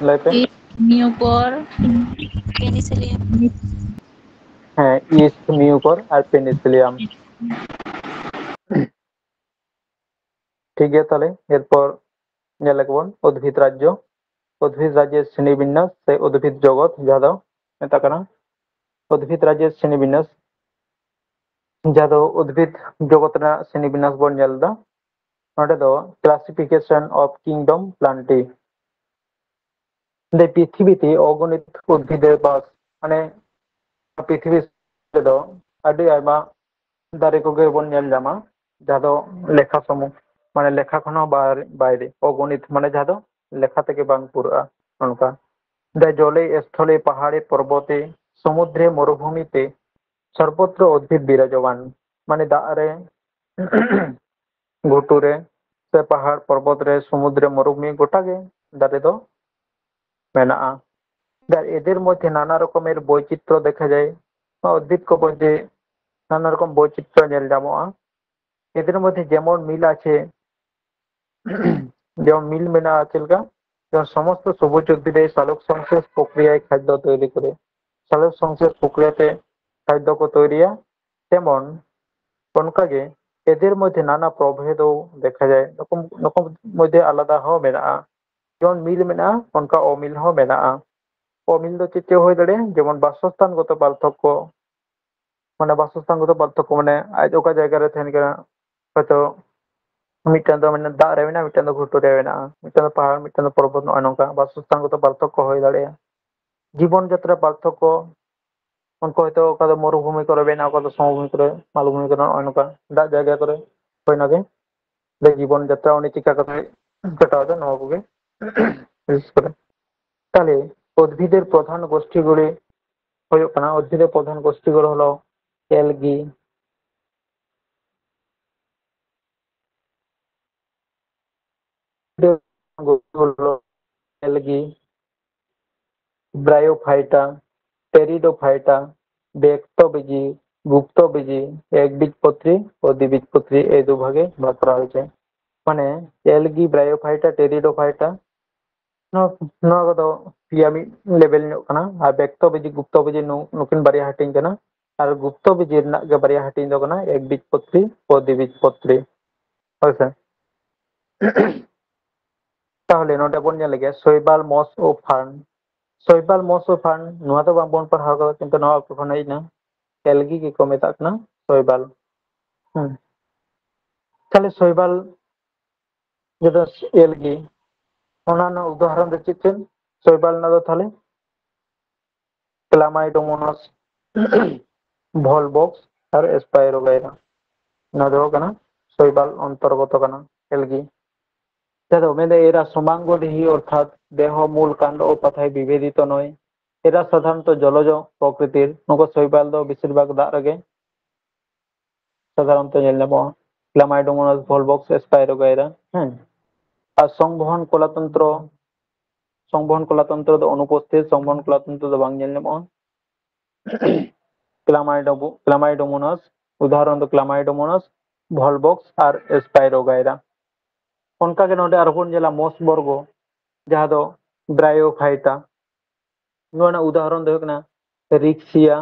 ᱞᱟᱹᱭ ᱯᱮ᱾ ᱢᱤᱭᱩᱠᱚᱨ, ᱯᱮᱱᱤᱥᱤᱞᱤᱭᱟᱢ᱾ ᱦᱮᱸ, ᱤᱥᱴ, ᱢᱤᱭᱩᱠᱚᱨ ᱟᱨ ᱯᱮᱱᱤᱥᱤᱞᱤᱭᱟᱢ᱾ ᱴᱷᱤᱠ ᱜᱮᱭᱟ, ᱛᱟᱦᱞᱮ ᱮᱨᱯᱚᱨ ᱧᱮᱞ ᱞᱮᱜᱮ ᱵᱚᱱ ᱩᱫᱽᱵᱷᱤᱫ ᱨᱟᱡᱽᱡᱚ, ᱩᱫᱽᱵᱷᱤᱫ ᱨᱟᱡᱽᱡᱚ ᱥᱨᱮᱱᱤ ᱵᱤᱱᱱᱟᱥ ᱥᱮ ᱩᱫᱽᱵᱷᱤᱫ ᱡᱚᱜᱚᱛ, ᱡᱟᱦᱟᱸ ᱫᱚ ᱢᱮᱛᱟᱜ ᱠᱟᱱᱟ ᱩᱫᱽᱵᱷᱤᱫ ᱨᱟᱡᱽᱡᱚ ᱥᱨᱮᱱᱤ ᱵᱤᱱᱱᱟᱥ, ᱡᱟᱦᱟᱸ ᱫᱚ ᱩᱫᱽᱵᱷᱤᱫ ᱡᱚᱜᱚᱛ ᱨᱮᱱᱟᱜ ᱥᱨᱮᱱᱤ ᱵᱤᱱᱱᱟᱥ ᱵᱚᱱ ᱧᱮᱞ ᱮᱫᱟ᱾ ᱱᱚᱰᱮ ᱫᱚ classification of kingdom Plantae, ᱱᱚᱰᱮ ᱯᱨᱤᱛᱷᱤᱵᱤ ᱛᱮ ᱚᱜᱚᱱᱤᱛ ᱩᱫᱽᱵᱷᱤᱫ ᱵᱟᱥ, ᱢᱟᱱᱮ ᱯᱨᱤᱛᱷᱤᱵᱤ ᱨᱮᱫᱚ ᱟᱹᱰᱤ ᱟᱭᱢᱟ ᱫᱟᱨᱮ ᱠᱚᱜᱮ ᱵᱚᱱ ᱧᱮᱞ ᱧᱟᱢᱟ᱾ ᱡᱟᱦᱟᱸ ᱫᱚ ᱞᱮᱠᱷᱟ ᱥᱩᱢᱩᱝ, ᱢᱟᱱᱮ ᱞᱮᱠᱷᱟ ᱠᱷᱚᱱ ᱦᱚᱸ ᱵᱟᱭ-, ᱵᱟᱭᱨᱮ, ᱚᱜᱚᱱᱤᱛ, ᱢᱟᱱᱮ ᱡᱟᱦᱟᱸ ᱫᱚ ᱞᱮᱠᱷᱟ ᱛᱮᱜᱮ ᱵᱟᱝ ᱯᱩᱨᱟᱹᱜᱼᱟ, ᱚᱱᱠᱟ᱾ ᱫᱟ ᱡᱚᱞᱮ ᱥᱛᱷᱚᱞᱮ ᱯᱟᱦᱟᱲᱮ ᱯᱚᱨᱵᱚᱛᱮ ᱥᱚᱢᱩᱫᱨᱮ ᱢᱚᱨᱩᱵᱷᱩᱢᱤ ᱛᱮ ᱥᱚᱨᱵᱚᱛᱨᱚ ᱩᱫᱽᱵᱷᱤᱫ ᱵᱤᱨᱟᱡᱚᱢᱟᱱ, ᱢᱟᱱᱮ ᱫᱟᱜ ᱨᱮ, ᱜᱷᱩᱴᱩ ᱨᱮ, ᱥᱮ ᱯᱟᱦᱟᱲ ᱯᱚᱨᱵᱚᱛ ᱨᱮ, ᱥᱚᱢᱩᱫᱨᱮ ᱢᱚᱨᱩᱵᱷᱩᱢᱤ, ᱜᱚᱴᱟ ᱜᱮ ᱫᱟᱨᱮ ᱫᱚ ᱢᱮᱱᱟᱜᱼᱟ᱾ ᱟᱨ ᱮᱫᱮᱨ ᱢᱚᱫᱽᱫᱷᱮ ᱱᱟᱱᱟ ᱨᱚᱠᱚᱢᱮᱨ ᱵᱳᱭᱪᱤᱛᱨᱚ ᱫᱮᱠᱷᱟ ᱡᱟᱭ᱾ ᱱᱚᱣᱟ ᱩᱫᱽᱵᱷᱤᱫ ᱠᱚ ᱢᱚᱫᱽᱫᱷᱮ ᱱᱟᱱᱟ ᱨᱚᱠᱚᱢ ᱵᱳᱭᱪᱤᱛᱨᱚ ᱧᱮᱞ ᱧᱟᱢᱚᱜᱼᱟ᱾ ᱮᱫᱮᱨ ᱢᱚᱫᱽᱫᱷᱮ ᱡᱮᱢᱚᱱ ᱢᱤᱞ ᱟᱪᱷᱮ, ᱡᱮᱢᱚᱱ ᱢᱤᱞ ᱢᱮᱱᱟᱜᱼᱟ ᱪᱮᱫ ᱞᱮᱠᱟ, ᱡᱮᱢᱚᱱ ᱥᱚᱢᱚᱥᱛᱚ ᱥᱚᱵᱩᱡ ᱩᱫᱽᱵᱷᱤᱫ ᱥᱟᱞᱚᱠ ᱥᱚᱝᱥᱞᱮᱥ ᱯᱨᱚᱠᱨᱤᱭᱟᱭ ᱠᱷᱟᱫᱽᱭᱚ ᱛᱚᱭᱨᱤ ᱠᱚᱨᱮ, ᱥᱟᱞᱚᱠ ᱥᱚᱝᱥᱞᱮᱥ ᱯᱨᱚᱠᱨᱤᱭᱟ ᱛᱮ ᱠᱷᱟᱫᱽᱭᱚ ᱠᱚ ᱛᱚᱭᱨᱤᱭᱟ᱾ ᱡᱮᱢᱚᱱ ᱚᱱᱠᱟᱜᱮ ᱮᱫᱮᱨ ᱢᱚᱫᱽᱫᱷᱮ ᱱᱟᱱᱟ ᱯᱨᱚᱵᱷᱮᱫ ᱫᱮᱠᱷᱟ ᱡᱟᱭ, ᱱᱩᱠᱩ, ᱱᱩᱠᱩ ᱢᱚᱫᱽᱫᱷᱮ ᱟᱞᱟᱫᱟ ᱦᱚᱸ ᱢᱮᱱᱟᱜᱼᱟ᱾ ᱡᱮᱢᱚᱱ ᱢᱤᱞ ᱢᱮᱱᱟᱜᱼᱟ, ᱚᱱᱠᱟ ᱚᱢᱤᱞ ᱦᱚᱸ ᱢᱮᱱᱟᱜᱼᱟ᱾ ᱚᱢᱤᱞ ᱫᱚ ᱪᱮᱫ ᱪᱮᱫ ᱦᱩᱭ ᱫᱟᱲᱮᱭᱟᱜᱼᱟ? ᱡᱮᱢᱚᱱ ᱵᱟᱥᱚᱥᱛᱷᱟᱱ ᱜᱚᱛᱚ ᱯᱟᱨᱛᱷᱚᱠᱠᱚ, ᱢᱟᱱᱮ ᱵᱟᱥᱚᱥᱛᱷᱟᱱ ᱜᱚᱛᱚ ᱯᱟᱨᱛᱷᱚᱠᱠᱚ, ᱢᱟᱱᱮ ᱟᱡ ᱚᱠᱟ ᱡᱟᱭᱜᱟ ᱨᱮ ᱛᱟᱦᱮᱱ ᱠᱟᱱᱟ, ᱦᱚᱭᱛᱚ ᱢᱤᱫᱴᱟᱝ ᱫᱚ ᱢᱟᱱᱮ ᱫᱟᱜ ᱨᱮ ᱢᱮᱱᱟᱜᱼᱟ, ᱢᱤᱫᱴᱟᱝ ᱫᱚ ᱜᱷᱩᱴᱩ ᱨᱮ ᱢᱮᱱᱟᱜᱼᱟ, ᱢᱤᱫᱴᱟᱝ ᱫᱚ ᱯᱟᱦᱟᱲ, ᱢᱤᱫᱴᱟᱝ ᱫᱚ ᱯᱚᱨᱵᱚᱛ, ᱱᱚᱜᱼᱚᱭ ᱱᱚᱝᱠᱟ ᱵᱟᱥᱚᱥᱛᱷᱟᱱ ᱜᱚᱛᱚ ᱯᱟᱨᱛᱷᱚᱠᱠᱚ ᱦᱩᱭ ᱫᱟᱲᱮᱭᱟᱜᱼᱟ᱾ ᱡᱤᱵᱚᱱ ᱡᱟᱛᱨᱟ ᱯᱟᱨᱛᱷᱚᱠᱠᱚ, ᱩᱱᱠᱩ ᱦᱚᱭᱛᱚ ᱚᱠᱟ ᱫᱚ ᱢᱚᱨᱩᱵᱷᱩᱢᱤ ᱠᱚᱨᱮ ᱢᱮᱱᱟᱜᱼᱟ, ᱚᱠᱟ ᱫᱚ ᱥᱚᱢᱚᱵᱷᱩᱢᱤ ᱠᱚᱨᱮ, ᱢᱟᱞᱵᱷᱩᱢᱤ ᱠᱚᱨᱮ, ᱱᱚᱜᱼᱚᱭ ᱱᱚᱝᱠᱟ ᱫᱟᱜ ᱡᱟᱭᱜᱟ ᱠᱚᱨᱮ᱾ ᱦᱳᱭ, ᱚᱱᱟᱜᱮ ᱡᱤᱵᱚᱱ ᱡᱟᱛᱨᱟ ᱩᱱᱤ ᱪᱤᱠᱟ ᱠᱟᱛᱮ ᱠᱟᱴᱟᱣ ᱮᱫᱟ, ᱱᱚᱣᱟ ᱠᱚᱜᱮ ᱵᱤᱥᱮᱥ ᱠᱚᱨᱮ᱾ ᱛᱟᱦᱞᱮ ᱩᱫᱽᱵᱷᱤᱫᱮᱨ ᱯᱨᱚᱫᱷᱟᱱ ᱜᱳᱥᱴᱤ ᱜᱩᱞᱤ ᱦᱩᱭᱩᱜ ᱠᱟᱱᱟ, ᱩᱫᱽᱵᱷᱤᱫᱮᱨ ᱯᱨᱚᱫᱷᱟᱱ ᱜᱳᱥᱴᱤ ᱜᱩᱞᱤ ᱦᱚᱞᱚ ᱮᱞᱜᱤ, ᱮᱞᱜᱤ, ᱵᱨᱟᱭᱳᱯᱷᱟᱭᱴᱟ, টেরিডোফাইটা, ব্যক্তবীজি, গুপ্তবীজি, একবীজপত্রী ও দ্বিবীজপত্রী, এই দুভাগে ভাগ করা হয়েছে। মানে এলগি, ব্রায়োফাইটা, টেরিডোফাইটা, ᱱᱚᱣᱟ, ᱱᱚᱣᱟ ᱠᱚᱫᱚ ᱯᱮᱭᱟ ᱢᱤᱫ ᱞᱮᱵᱮᱞ ᱧᱚᱜ ᱠᱟᱱᱟ᱾ ᱟᱨ ᱵᱮᱠᱛᱚ ᱵᱤᱡᱤ, ᱜᱩᱯᱛᱚ ᱵᱤᱡᱤ, ᱱᱩ-, ᱱᱩᱠᱤᱱ ᱵᱟᱨᱭᱟ ᱦᱟᱹᱴᱤᱧ ᱠᱟᱱᱟ᱾ ᱟᱨ ᱜᱩᱯᱛᱚ ᱵᱤᱡᱤ ᱨᱮᱱᱟᱜ ᱜᱮ ᱵᱟᱨᱭᱟ ᱦᱟᱹᱴᱤᱧ ᱫᱚ ᱠᱟᱱᱟ, ᱮᱠ ᱵᱤᱡ ᱯᱚᱛᱨᱤ ᱚ ᱫᱤᱵᱤᱡ ᱯᱚᱛᱨᱤ᱾ ᱦᱳᱭ ᱥᱮ? ᱛᱟᱦᱚᱞᱮ ᱱᱚᱰᱮ ᱵᱚᱱ ᱧᱮᱞ ᱞᱮᱜᱮ ᱥᱳᱭᱵᱟᱞ ᱢᱚᱥ ᱳ ᱯᱷᱟᱨᱱ᱾ ᱥᱳᱭᱵᱟᱞ ᱢᱚᱥ ᱳ ᱯᱷᱟᱨᱱ, ᱱᱚᱣᱟ ᱫᱚ ᱵᱟᱝᱵᱚᱱ ᱯᱟᱲᱦᱟᱣ ᱠᱟᱫᱟ, ᱠᱤᱱᱛᱩ ᱱᱚᱣᱟ ᱠᱚ ᱠᱷᱚᱱ ᱦᱮᱡ ᱮᱱᱟ, ᱮᱞᱜᱤ ᱜᱮᱠᱚ ᱢᱮᱛᱟᱜ ᱠᱟᱱᱟ ᱥᱳᱭᱵᱟᱞ᱾ ᱦᱩᱸ᱾ ᱛᱟᱦᱞᱮ ᱥᱳᱭᱵᱟᱞ ᱡᱮᱴᱟ ᱮᱞᱜᱤ, ᱚᱱᱟ ᱨᱮᱱᱟᱜ ᱩᱫᱟᱦᱚᱨᱚᱱ ᱫᱚ ᱪᱮᱫ ᱪᱮᱫ? ᱥᱳᱭᱵᱟᱞ ᱨᱮᱱᱟᱜ ᱫᱚ ᱛᱟᱦᱞᱮ ᱠᱞᱟᱢᱟᱭᱰᱳᱢᱳᱱᱟᱥ, ᱵᱷᱚᱞᱵᱚᱠᱥ ᱟᱨ ᱮᱥᱯᱟᱭᱨᱳᱜᱟᱭᱨᱟ᱾ ᱱᱚᱣᱟ ᱫᱚ ᱦᱩᱭᱩᱜ ᱠᱟᱱᱟ ᱥᱚᱭᱵᱟᱞ ᱚᱱᱛᱚᱨᱜᱚᱛᱚ ᱠᱟᱱᱟ, ᱮᱞᱜᱤ᱾ ᱡᱟᱦᱟᱸ ᱫᱚ ᱢᱮᱱᱫᱟ, ᱮᱨᱟ ᱥᱚᱢᱟᱝᱜᱚ ᱰᱤᱦᱤ ᱚᱨᱛᱷᱟᱛ ᱫᱮᱦᱚ ᱢᱩᱞ ᱠᱟᱱᱰ ᱳ ᱯᱟᱛᱷᱟᱭ ᱵᱤᱵᱷᱮᱫᱤᱛᱚ ᱱᱚᱭ᱾ ᱮᱨᱟ ᱥᱟᱫᱷᱟᱨᱚᱱᱛᱚ ᱡᱚᱞᱚᱡ ᱯᱨᱚᱠᱨᱤᱛᱤᱨ᱾ ᱱᱩᱠᱩ ᱥᱚᱭᱵᱟᱞ ᱫᱚ ᱵᱮᱥᱤᱨ ᱵᱷᱟᱜᱽ ᱫᱟᱜ ᱨᱮᱜᱮ ᱥᱟᱫᱷᱟᱨᱚᱱᱛᱚ ᱧᱮᱞ ᱧᱟᱢᱚᱜᱼᱟ᱾ ᱠᱞᱟᱢᱟᱭᱰᱳᱢᱳᱱᱟᱥ, ᱵᱷᱚᱞᱵᱚᱠᱥ, ᱥᱯᱟᱭᱨᱳᱜᱟᱭᱨᱟ᱾ ᱦᱮᱸ, ᱟᱨ ᱥᱚᱝᱵᱚᱦᱚᱱ ᱠᱚᱞᱟᱛᱚᱱᱛᱨᱚ, ᱥᱚᱝᱵᱚᱦᱚᱱ ᱠᱚᱞᱟᱛᱚᱱᱛᱨᱚ ᱫᱚ ᱚᱱᱩᱯᱚᱥᱛᱷᱤᱛ, ᱥᱚᱝᱵᱚᱦᱚᱱ ᱠᱚᱞᱟᱛᱚᱱᱛᱨᱚ ᱫᱚ ᱵᱟᱝ ᱧᱮᱞ ᱧᱟᱢᱚᱜᱼᱟ᱾ ᱠᱞᱟᱢᱟᱭᱰᱳ-, ᱠᱞᱟᱢᱟᱭᱰᱳᱢᱳᱱᱟᱥ, ᱩᱫᱟᱦᱚᱨᱚᱱ ᱫᱚ ᱠᱞᱟᱢᱟᱭᱰᱳᱢᱳᱱᱟᱥ, ᱵᱷᱚᱞᱵᱚᱠᱥ ᱟᱨ ᱥᱯᱟᱭᱨᱳᱜᱟᱭᱨᱟ᱾ ᱚᱱᱠᱟᱜᱮ ᱱᱚᱰᱮ ᱟᱨᱦᱚᱸ ᱵᱚᱱ ᱧᱮᱞᱟ ᱢᱚᱥ ᱵᱚᱨᱜᱚ, ᱡᱟᱦᱟᱸ ᱫᱚ ᱵᱨᱟᱭᱳᱯᱷᱟᱭᱴᱟ᱾ ᱱᱚᱣᱟ ᱨᱮᱱᱟᱜ ᱩᱫᱟᱦᱚᱨᱚᱱ ᱫᱚ ᱦᱩᱭᱩᱜ ᱠᱟᱱᱟ ᱨᱤᱠᱥᱤᱭᱟ,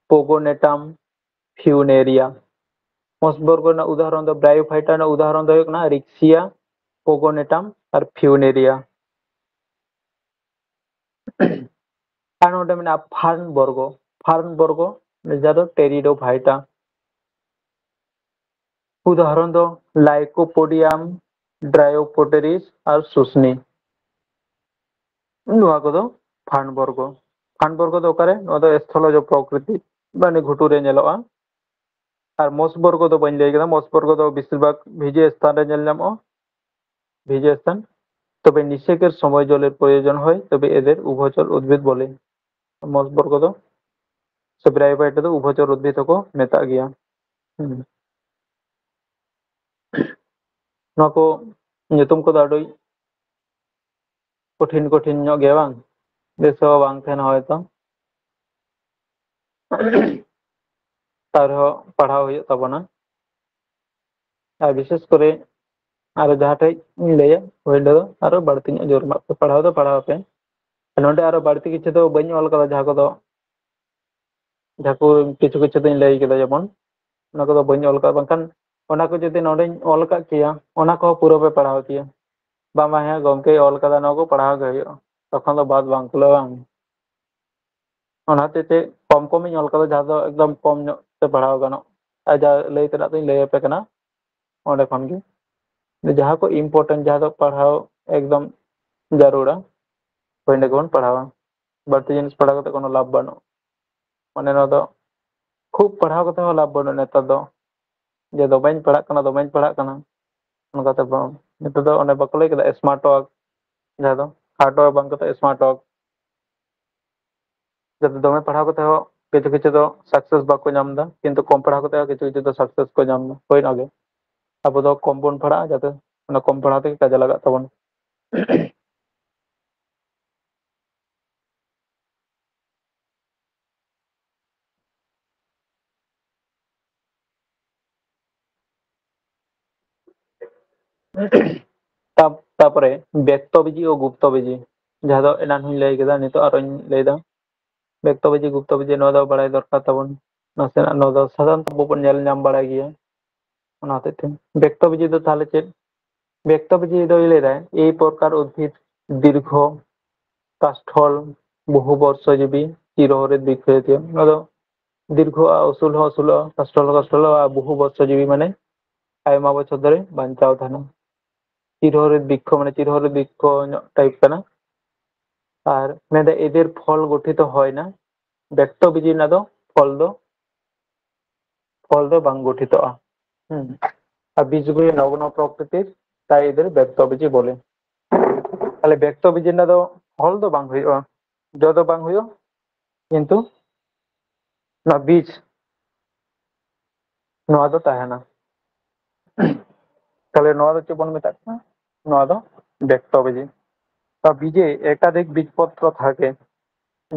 ᱯᱳᱜᱳᱱᱮᱴᱟᱢ, ᱯᱷᱤᱭᱩᱱᱮᱨᱤᱭᱟ᱾ ᱢᱚᱥ ᱵᱚᱨᱜᱚ ᱨᱮᱱᱟᱜ ᱩᱫᱟᱦᱚᱨᱚᱱ ᱫᱚ, ᱵᱨᱟᱭᱳᱯᱷᱟᱭᱴᱟ ᱨᱮᱱᱟᱜ ᱩᱫᱟᱦᱚᱨᱚᱱ ᱫᱚ ᱦᱩᱭᱩᱜ ᱠᱟᱱᱟ ᱨᱤᱠᱥᱤᱭᱟ, ᱯᱳᱜᱳᱱᱮᱴᱟᱢ ᱟᱨ ᱯᱷᱤᱭᱩᱱᱮᱨᱤᱭᱟ᱾ ᱟᱨ ᱱᱚᱰᱮ ᱢᱮᱱᱟᱜᱼᱟ ᱯᱷᱟᱨᱱ ᱵᱚᱨᱜᱚ᱾ ᱯᱷᱟᱨᱱ ᱵᱚᱨᱜᱚ, ᱡᱟᱦᱟᱸ ᱫᱚ ᱴᱮᱨᱤᱰᱳᱯᱷᱟᱭᱴᱟ᱾ ᱩᱫᱟᱦᱚᱨᱚᱱ ᱫᱚ ᱞᱟᱭᱠᱳᱯᱳᱰᱤᱭᱟᱢ, ᱰᱨᱟᱭᱳᱯᱳᱴᱮᱨᱤᱥ ᱟᱨ ᱥᱩᱥᱱᱤ᱾ ᱱᱚᱣᱟ ᱠᱚᱫᱚ ᱯᱷᱟᱨᱱ ᱵᱚᱨᱜᱚ᱾ ᱯᱷᱟᱨᱱ ᱵᱚᱨᱜᱚ ᱫᱚ ᱚᱠᱟᱨᱮ? ᱱᱚᱣᱟ ᱫᱚ ᱥᱛᱷᱚᱞᱚᱡ ᱯᱨᱚᱠᱨᱤᱛᱤ, ᱢᱟᱱᱮ ᱜᱷᱩᱴᱩ ᱨᱮ ᱧᱮᱞᱚᱜᱼᱟ᱾ ᱟᱨ ᱢᱚᱥ ᱵᱚᱨᱜᱚ ᱫᱚ ᱵᱟᱹᱧ ᱞᱟᱹᱭ ᱠᱮᱫᱟ, ᱢᱚᱥ ᱵᱚᱨᱜᱚ ᱫᱚ ᱵᱮᱥᱤᱨ ᱵᱷᱟᱜᱽ ᱵᱷᱤᱡᱟᱹ ᱥᱛᱷᱟᱱ ᱨᱮ ᱧᱮᱞ ᱧᱟᱢᱚᱜᱼᱟ, ᱵᱷᱤᱡᱟᱹ ᱥᱛᱷᱟᱱ᱾ ᱛᱚᱵᱮ নিষেকের সময় জলের প্রয়োজন হয়, তবে এদের উভচর উদ্ভিদ বলে। ᱢᱚᱥ ᱵᱚᱨᱜᱚ ᱫᱚ, ᱥᱮ ᱵᱨᱟᱭᱳᱯᱷᱟᱭᱴᱟ ᱫᱚ ᱩᱵᱷᱚᱪᱚᱨ ᱩᱫᱽᱵᱷᱤᱫ ᱦᱚᱸᱠᱚ ᱢᱮᱛᱟᱜ ᱜᱮᱭᱟ᱾ ᱦᱩᱸ᱾ ᱱᱚᱣᱟ ᱠᱚ ᱧᱩᱛᱩᱢ ᱠᱚᱫᱚ ᱟᱹᱰᱤ ᱠᱚᱴᱷᱤᱱ ᱠᱚᱴᱷᱤᱱ ᱧᱚᱜ ᱜᱮᱭᱟ ᱵᱟᱝ? ᱫᱤᱥᱟᱹ ᱦᱚᱸ ᱵᱟᱝ ᱛᱟᱦᱮᱱᱟ ᱦᱚᱭᱛᱚ᱾ ᱛᱟᱣ ᱨᱮᱦᱚᱸ ᱯᱟᱲᱦᱟᱣ ᱦᱩᱭᱩᱜ ᱛᱟᱵᱚᱱᱟ᱾ ᱟᱨ ᱵᱤᱥᱮᱥ ᱠᱚᱨᱮ ᱟᱨᱚ ᱡᱟᱦᱟᱸ ᱴᱷᱮᱡ ᱤᱧ ᱞᱟᱹᱭᱟ, ᱯᱳᱭᱞᱳ ᱫᱚ ᱟᱨᱚ ᱵᱟᱹᱲᱛᱤ ᱧᱚᱜ ᱡᱳᱨ ᱢᱟᱜ ᱯᱮ, ᱯᱟᱲᱦᱟᱣ ᱫᱚ ᱯᱟᱲᱦᱟᱣ ᱯᱮ᱾ ᱱᱚᱰᱮ ᱟᱨᱚ ᱵᱟᱹᱲᱛᱤ ᱠᱤᱪᱷᱩ ᱫᱚ ᱵᱟᱹᱧ ᱚᱞ ᱠᱟᱫᱟ, ᱡᱟᱦᱟᱸ ᱠᱚᱫᱚ, ᱡᱟᱦᱟᱸ ᱠᱚ ᱠᱤᱪᱷᱩ ᱠᱤᱪᱷᱩ ᱫᱚᱧ ᱞᱟᱹᱭ ᱠᱮᱫᱟ, ᱡᱮᱢᱚᱱ ᱚᱱᱟ ᱠᱚᱫᱚ ᱵᱟᱹᱧ ᱚᱞ ᱠᱟᱫᱟ, ᱵᱟᱝᱠᱷᱟᱱ ᱚᱱᱟ ᱠᱚ ᱡᱩᱫᱤ ᱱᱚᱰᱮᱧ ᱚᱞ ᱠᱟᱜ ᱠᱮᱭᱟ, ᱚᱱᱟ ᱠᱚᱦᱚᱸ ᱯᱩᱨᱟᱹ ᱯᱮ ᱯᱟᱲᱦᱟᱣ ᱠᱮᱭᱟ᱾ ᱵᱟᱝ, ᱵᱟᱝ, ᱦᱮᱸ, ᱜᱚᱢᱠᱮᱭ ᱚᱞ ᱠᱟᱫᱟ, ᱱᱚᱣᱟ ᱠᱚ ᱯᱟᱲᱦᱟᱣ ᱜᱮ ᱦᱩᱭᱩᱜᱼᱟ, ᱛᱚᱠᱷᱚᱱ ᱫᱚ ᱵᱟᱫ ᱵᱟᱝ ᱠᱩᱞᱟᱹᱜᱼᱟ, ᱵᱟᱝ? ᱚᱱᱟ ᱦᱚᱛᱮᱡ ᱛᱮ ᱠᱚᱢ ᱠᱚᱢ ᱤᱧ ᱚᱞ ᱠᱟᱫᱟ, ᱡᱟᱦᱟᱸ ᱫᱚ ᱮᱠᱫᱚᱢ ᱠᱚᱢ ᱧᱚᱜ ᱛᱮ ᱯᱟᱲᱦᱟᱣ ᱜᱟᱱᱚᱜ᱾ ᱟᱨ ᱡᱟ ᱞᱟᱹᱭ ᱛᱮᱱᱟᱜ ᱫᱚᱧ ᱞᱟᱹᱭ ᱟᱯᱮ ᱠᱟᱱᱟ ᱚᱸᱰᱮ ᱠᱷᱚᱱ ᱜᱮ᱾ ᱡᱟᱦᱟᱸ ᱠᱚ important, ᱡᱟᱦᱟᱸ ᱫᱚ ᱯᱟᱲᱦᱟᱣ ᱮᱠᱫᱚᱢ ᱡᱟᱹᱨᱩᱲᱟ, ᱦᱳᱭ, ᱚᱸᱰᱮ ᱜᱮᱵᱚᱱ ᱯᱟᱲᱦᱟᱣᱟ᱾ ᱵᱟᱹᱲᱛᱤ ᱡᱤᱱᱤᱥ ᱯᱟᱲᱦᱟᱣ ᱠᱟᱛᱮ ᱠᱳᱱᱳ ᱞᱟᱵᱷ ᱵᱟᱹᱱᱩᱜ᱾ ᱢᱟᱱᱮ, ᱱᱚᱣᱟ ᱫᱚ ᱠᱷᱩᱵ ᱯᱟᱲᱦᱟᱣ ᱠᱟᱛᱮ ᱦᱚᱸ ᱞᱟᱵᱷ ᱵᱟᱹᱱᱩᱜ ᱱᱮᱛᱟᱨ ᱫᱚ᱾ ᱡᱮ ᱫᱚᱢᱮᱧ ᱯᱟᱲᱦᱟᱜ ᱠᱟᱱᱟ, ᱫᱚᱢᱮᱧ ᱯᱟᱲᱦᱟᱜ ᱠᱟᱱᱟ, ᱚᱱᱠᱟᱛᱮ ᱵᱟᱝ᱾ ᱱᱤᱛᱚᱜ ᱫᱚ ᱚᱱᱮ ᱵᱟᱠᱚ ᱞᱟᱹᱭ ᱠᱮᱫᱟ smart work, ᱡᱟᱦᱟᱸ ᱫᱚ hard work ᱵᱟᱝ ᱠᱟᱛᱮ smart work᱾ ᱡᱟᱛᱮ ᱫᱚᱢᱮ ᱯᱟᱲᱦᱟᱣ ᱠᱟᱛᱮ ᱦᱚᱸ ᱠᱤᱪᱷᱩ ᱠᱤᱪᱷᱩ ᱫᱚ success ᱵᱟᱠᱚ ᱧᱟᱢ ᱮᱫᱟ, ᱠᱤᱱᱛᱩ ᱠᱚᱢ ᱯᱟᱲᱦᱟᱣ ᱠᱟᱛᱮ ᱦᱚᱸ ᱠᱤᱪᱷᱩ ᱠᱤᱪᱷᱩ ᱫᱚ success ᱠᱚ ᱧᱟᱢ ᱮᱫᱟ᱾ ᱦᱳᱭ, ᱚᱱᱟᱜᱮ ᱟᱵᱚ ᱫᱚ ᱠᱚᱢ ᱵᱚᱱ ᱯᱟᱲᱦᱟᱜᱼᱟ, ᱡᱟᱛᱮ ᱚᱱᱟ ᱠᱚᱢ ᱯᱟᱲᱦᱟᱣ ᱛᱮᱜᱮ ᱠᱟᱡᱮ ᱞᱟᱜᱟᱜ ᱛᱟᱵᱚᱱᱟ᱾ ᱛᱟ- ᱛᱟᱯᱚᱨᱮ ᱵᱮᱠᱛᱚ ᱵᱤᱡᱤ ᱳ ᱜᱩᱯᱛᱚ ᱵᱤᱡᱤ, ᱡᱟᱦᱟᱸ ᱫᱚ ᱮᱱᱟᱱ ᱦᱚᱧ ᱞᱟᱹᱭ ᱠᱮᱫᱟ, ᱱᱤᱛᱚᱜ ᱟᱨᱚᱧ ᱞᱟᱹᱭ ᱮᱫᱟ᱾ ᱵᱮᱠᱛᱚ ᱵᱤᱡᱤ, ᱜᱩᱯᱛᱚ ᱵᱤᱡᱤ, ᱱᱚᱣᱟ ᱫᱚ ᱵᱟᱲᱟᱭ ᱫᱚᱨᱠᱟᱨ ᱛᱟᱵᱚᱱ ᱱᱟᱥᱮᱱᱟᱜ᱾ ᱱᱚᱣᱟ ᱫᱚ ᱥᱟᱫᱷᱟᱨᱚᱱᱛᱚ ᱟᱵᱚ ᱵᱚᱱ ᱧᱮᱞ ᱧᱟᱢ ᱵᱟᱲᱟᱭ ᱜᱮᱭᱟ᱾ ᱚᱱᱟ ᱦᱚᱛᱮᱡ ᱛᱮ ᱵᱮᱠᱛᱚ ᱵᱤᱡᱤ ᱫᱚ ᱛᱟᱦᱚᱞᱮ ᱪᱮᱫ? ᱵᱮᱠᱛᱚ ᱵᱤᱡᱤ ᱫᱚᱭ ᱞᱟᱹᱭ ᱫᱟᱭ, ᱮᱭ ᱯᱨᱚᱠᱟᱨ ᱩᱫভিদ ᱫᱤᱨᱜᱷᱚ ᱠᱟᱥᱴᱷᱚᱞ ᱵᱚᱦᱩ ᱵᱚᱨᱥᱚ ᱡᱤᱵᱤ ᱪᱤᱨᱚᱦᱚᱨᱤᱛ ᱵᱤᱠᱷᱭᱚᱛᱤ᱾ ᱱᱚᱣᱟ ᱫᱚ ᱫᱤᱨᱜᱷᱚ ᱟ, ᱩᱥᱩᱞ ᱦᱚᱸ ᱩᱥᱩᱞᱚᱜᱼᱟ, ᱠᱟᱥᱴᱷᱚᱞ ᱦᱚᱸ ᱠᱟᱥᱴᱷᱚᱞᱚᱜᱼᱟ, ᱟᱨ ᱵᱚᱦᱩ ᱵᱚᱨᱥᱚ ᱡᱤᱵᱤ ᱢᱟᱱᱮ ᱟᱭᱢᱟ ᱵᱚᱪᱷᱚᱨ ᱫᱷᱚᱨᱮ ᱵᱟᱧᱪᱟᱣ ᱛᱟᱦᱮᱱᱟ᱾ ᱪᱤᱨᱦᱚᱨᱤᱛ ᱵᱤᱠᱠᱷᱚ ᱢᱟᱱᱮ ᱪᱤᱨᱦᱚᱨᱤᱛ ᱵᱤᱠᱠᱷᱚ ᱧᱚᱜ type ᱠᱟᱱᱟ᱾ ᱟᱨ ᱢᱮᱱᱫᱟ ᱮᱫᱮᱨ ᱯᱷᱚᱞ ᱜᱚᱴᱷᱤᱛ ᱦᱚᱭ ᱱᱟ, ᱵᱮᱠᱛᱚ ᱵᱤᱡᱤ ᱨᱮᱱᱟᱜ ᱫᱚ ᱯᱷᱚᱞ ᱫᱚ, ᱯᱷᱚᱞ ᱫᱚ ᱵᱟᱝ ᱜᱚᱴᱷᱤᱛᱚᱜᱼᱟ᱾ ᱦᱩᱸ᱾ ᱟᱨ ᱵᱤᱡᱽ ᱜᱩᱞᱤ ᱱᱚᱜᱽᱱᱚ ᱯᱨᱚᱠᱨᱤᱛᱤᱨ, ᱛᱟᱭ ᱮᱫᱮᱨ ᱵᱮᱠᱛᱚ ᱵᱤᱡᱤ ᱵᱚᱞᱮ᱾ ᱛᱟᱦᱞᱮ ᱵᱮᱠᱛᱚ ᱵᱤᱡᱤ ᱨᱮᱱᱟᱜ ᱫᱚ ᱯᱷᱚᱞ ᱫᱚ ᱵᱟᱝ ᱦᱩᱭᱩᱜᱼᱟ, ᱡᱚ ᱫᱚ ᱵᱟᱝ ᱦᱩᱭᱩᱜᱼᱟ, ᱠᱤᱱᱛᱩ ᱱᱚᱣᱟ ᱵᱤᱡᱽ, ᱱᱚᱣᱟ ᱫᱚ ᱛᱟᱦᱮᱱᱟ᱾ ᱛᱟᱦᱞᱮ ᱱᱚᱣᱟ ᱫᱚ ᱪᱮᱫ ᱵᱚᱱ ᱢᱮᱛᱟᱜ ᱠᱟᱱᱟ? ᱱᱚᱣᱟ ᱫᱚ ᱵᱮᱠᱛᱚ ᱵᱤᱡᱤ᱾ ᱛᱚ ᱵᱤᱡᱮ ᱮᱠᱟᱫᱷᱤᱠ ᱵᱤᱡᱽᱯᱚᱛᱨᱚ ᱛᱷᱟᱠᱮ,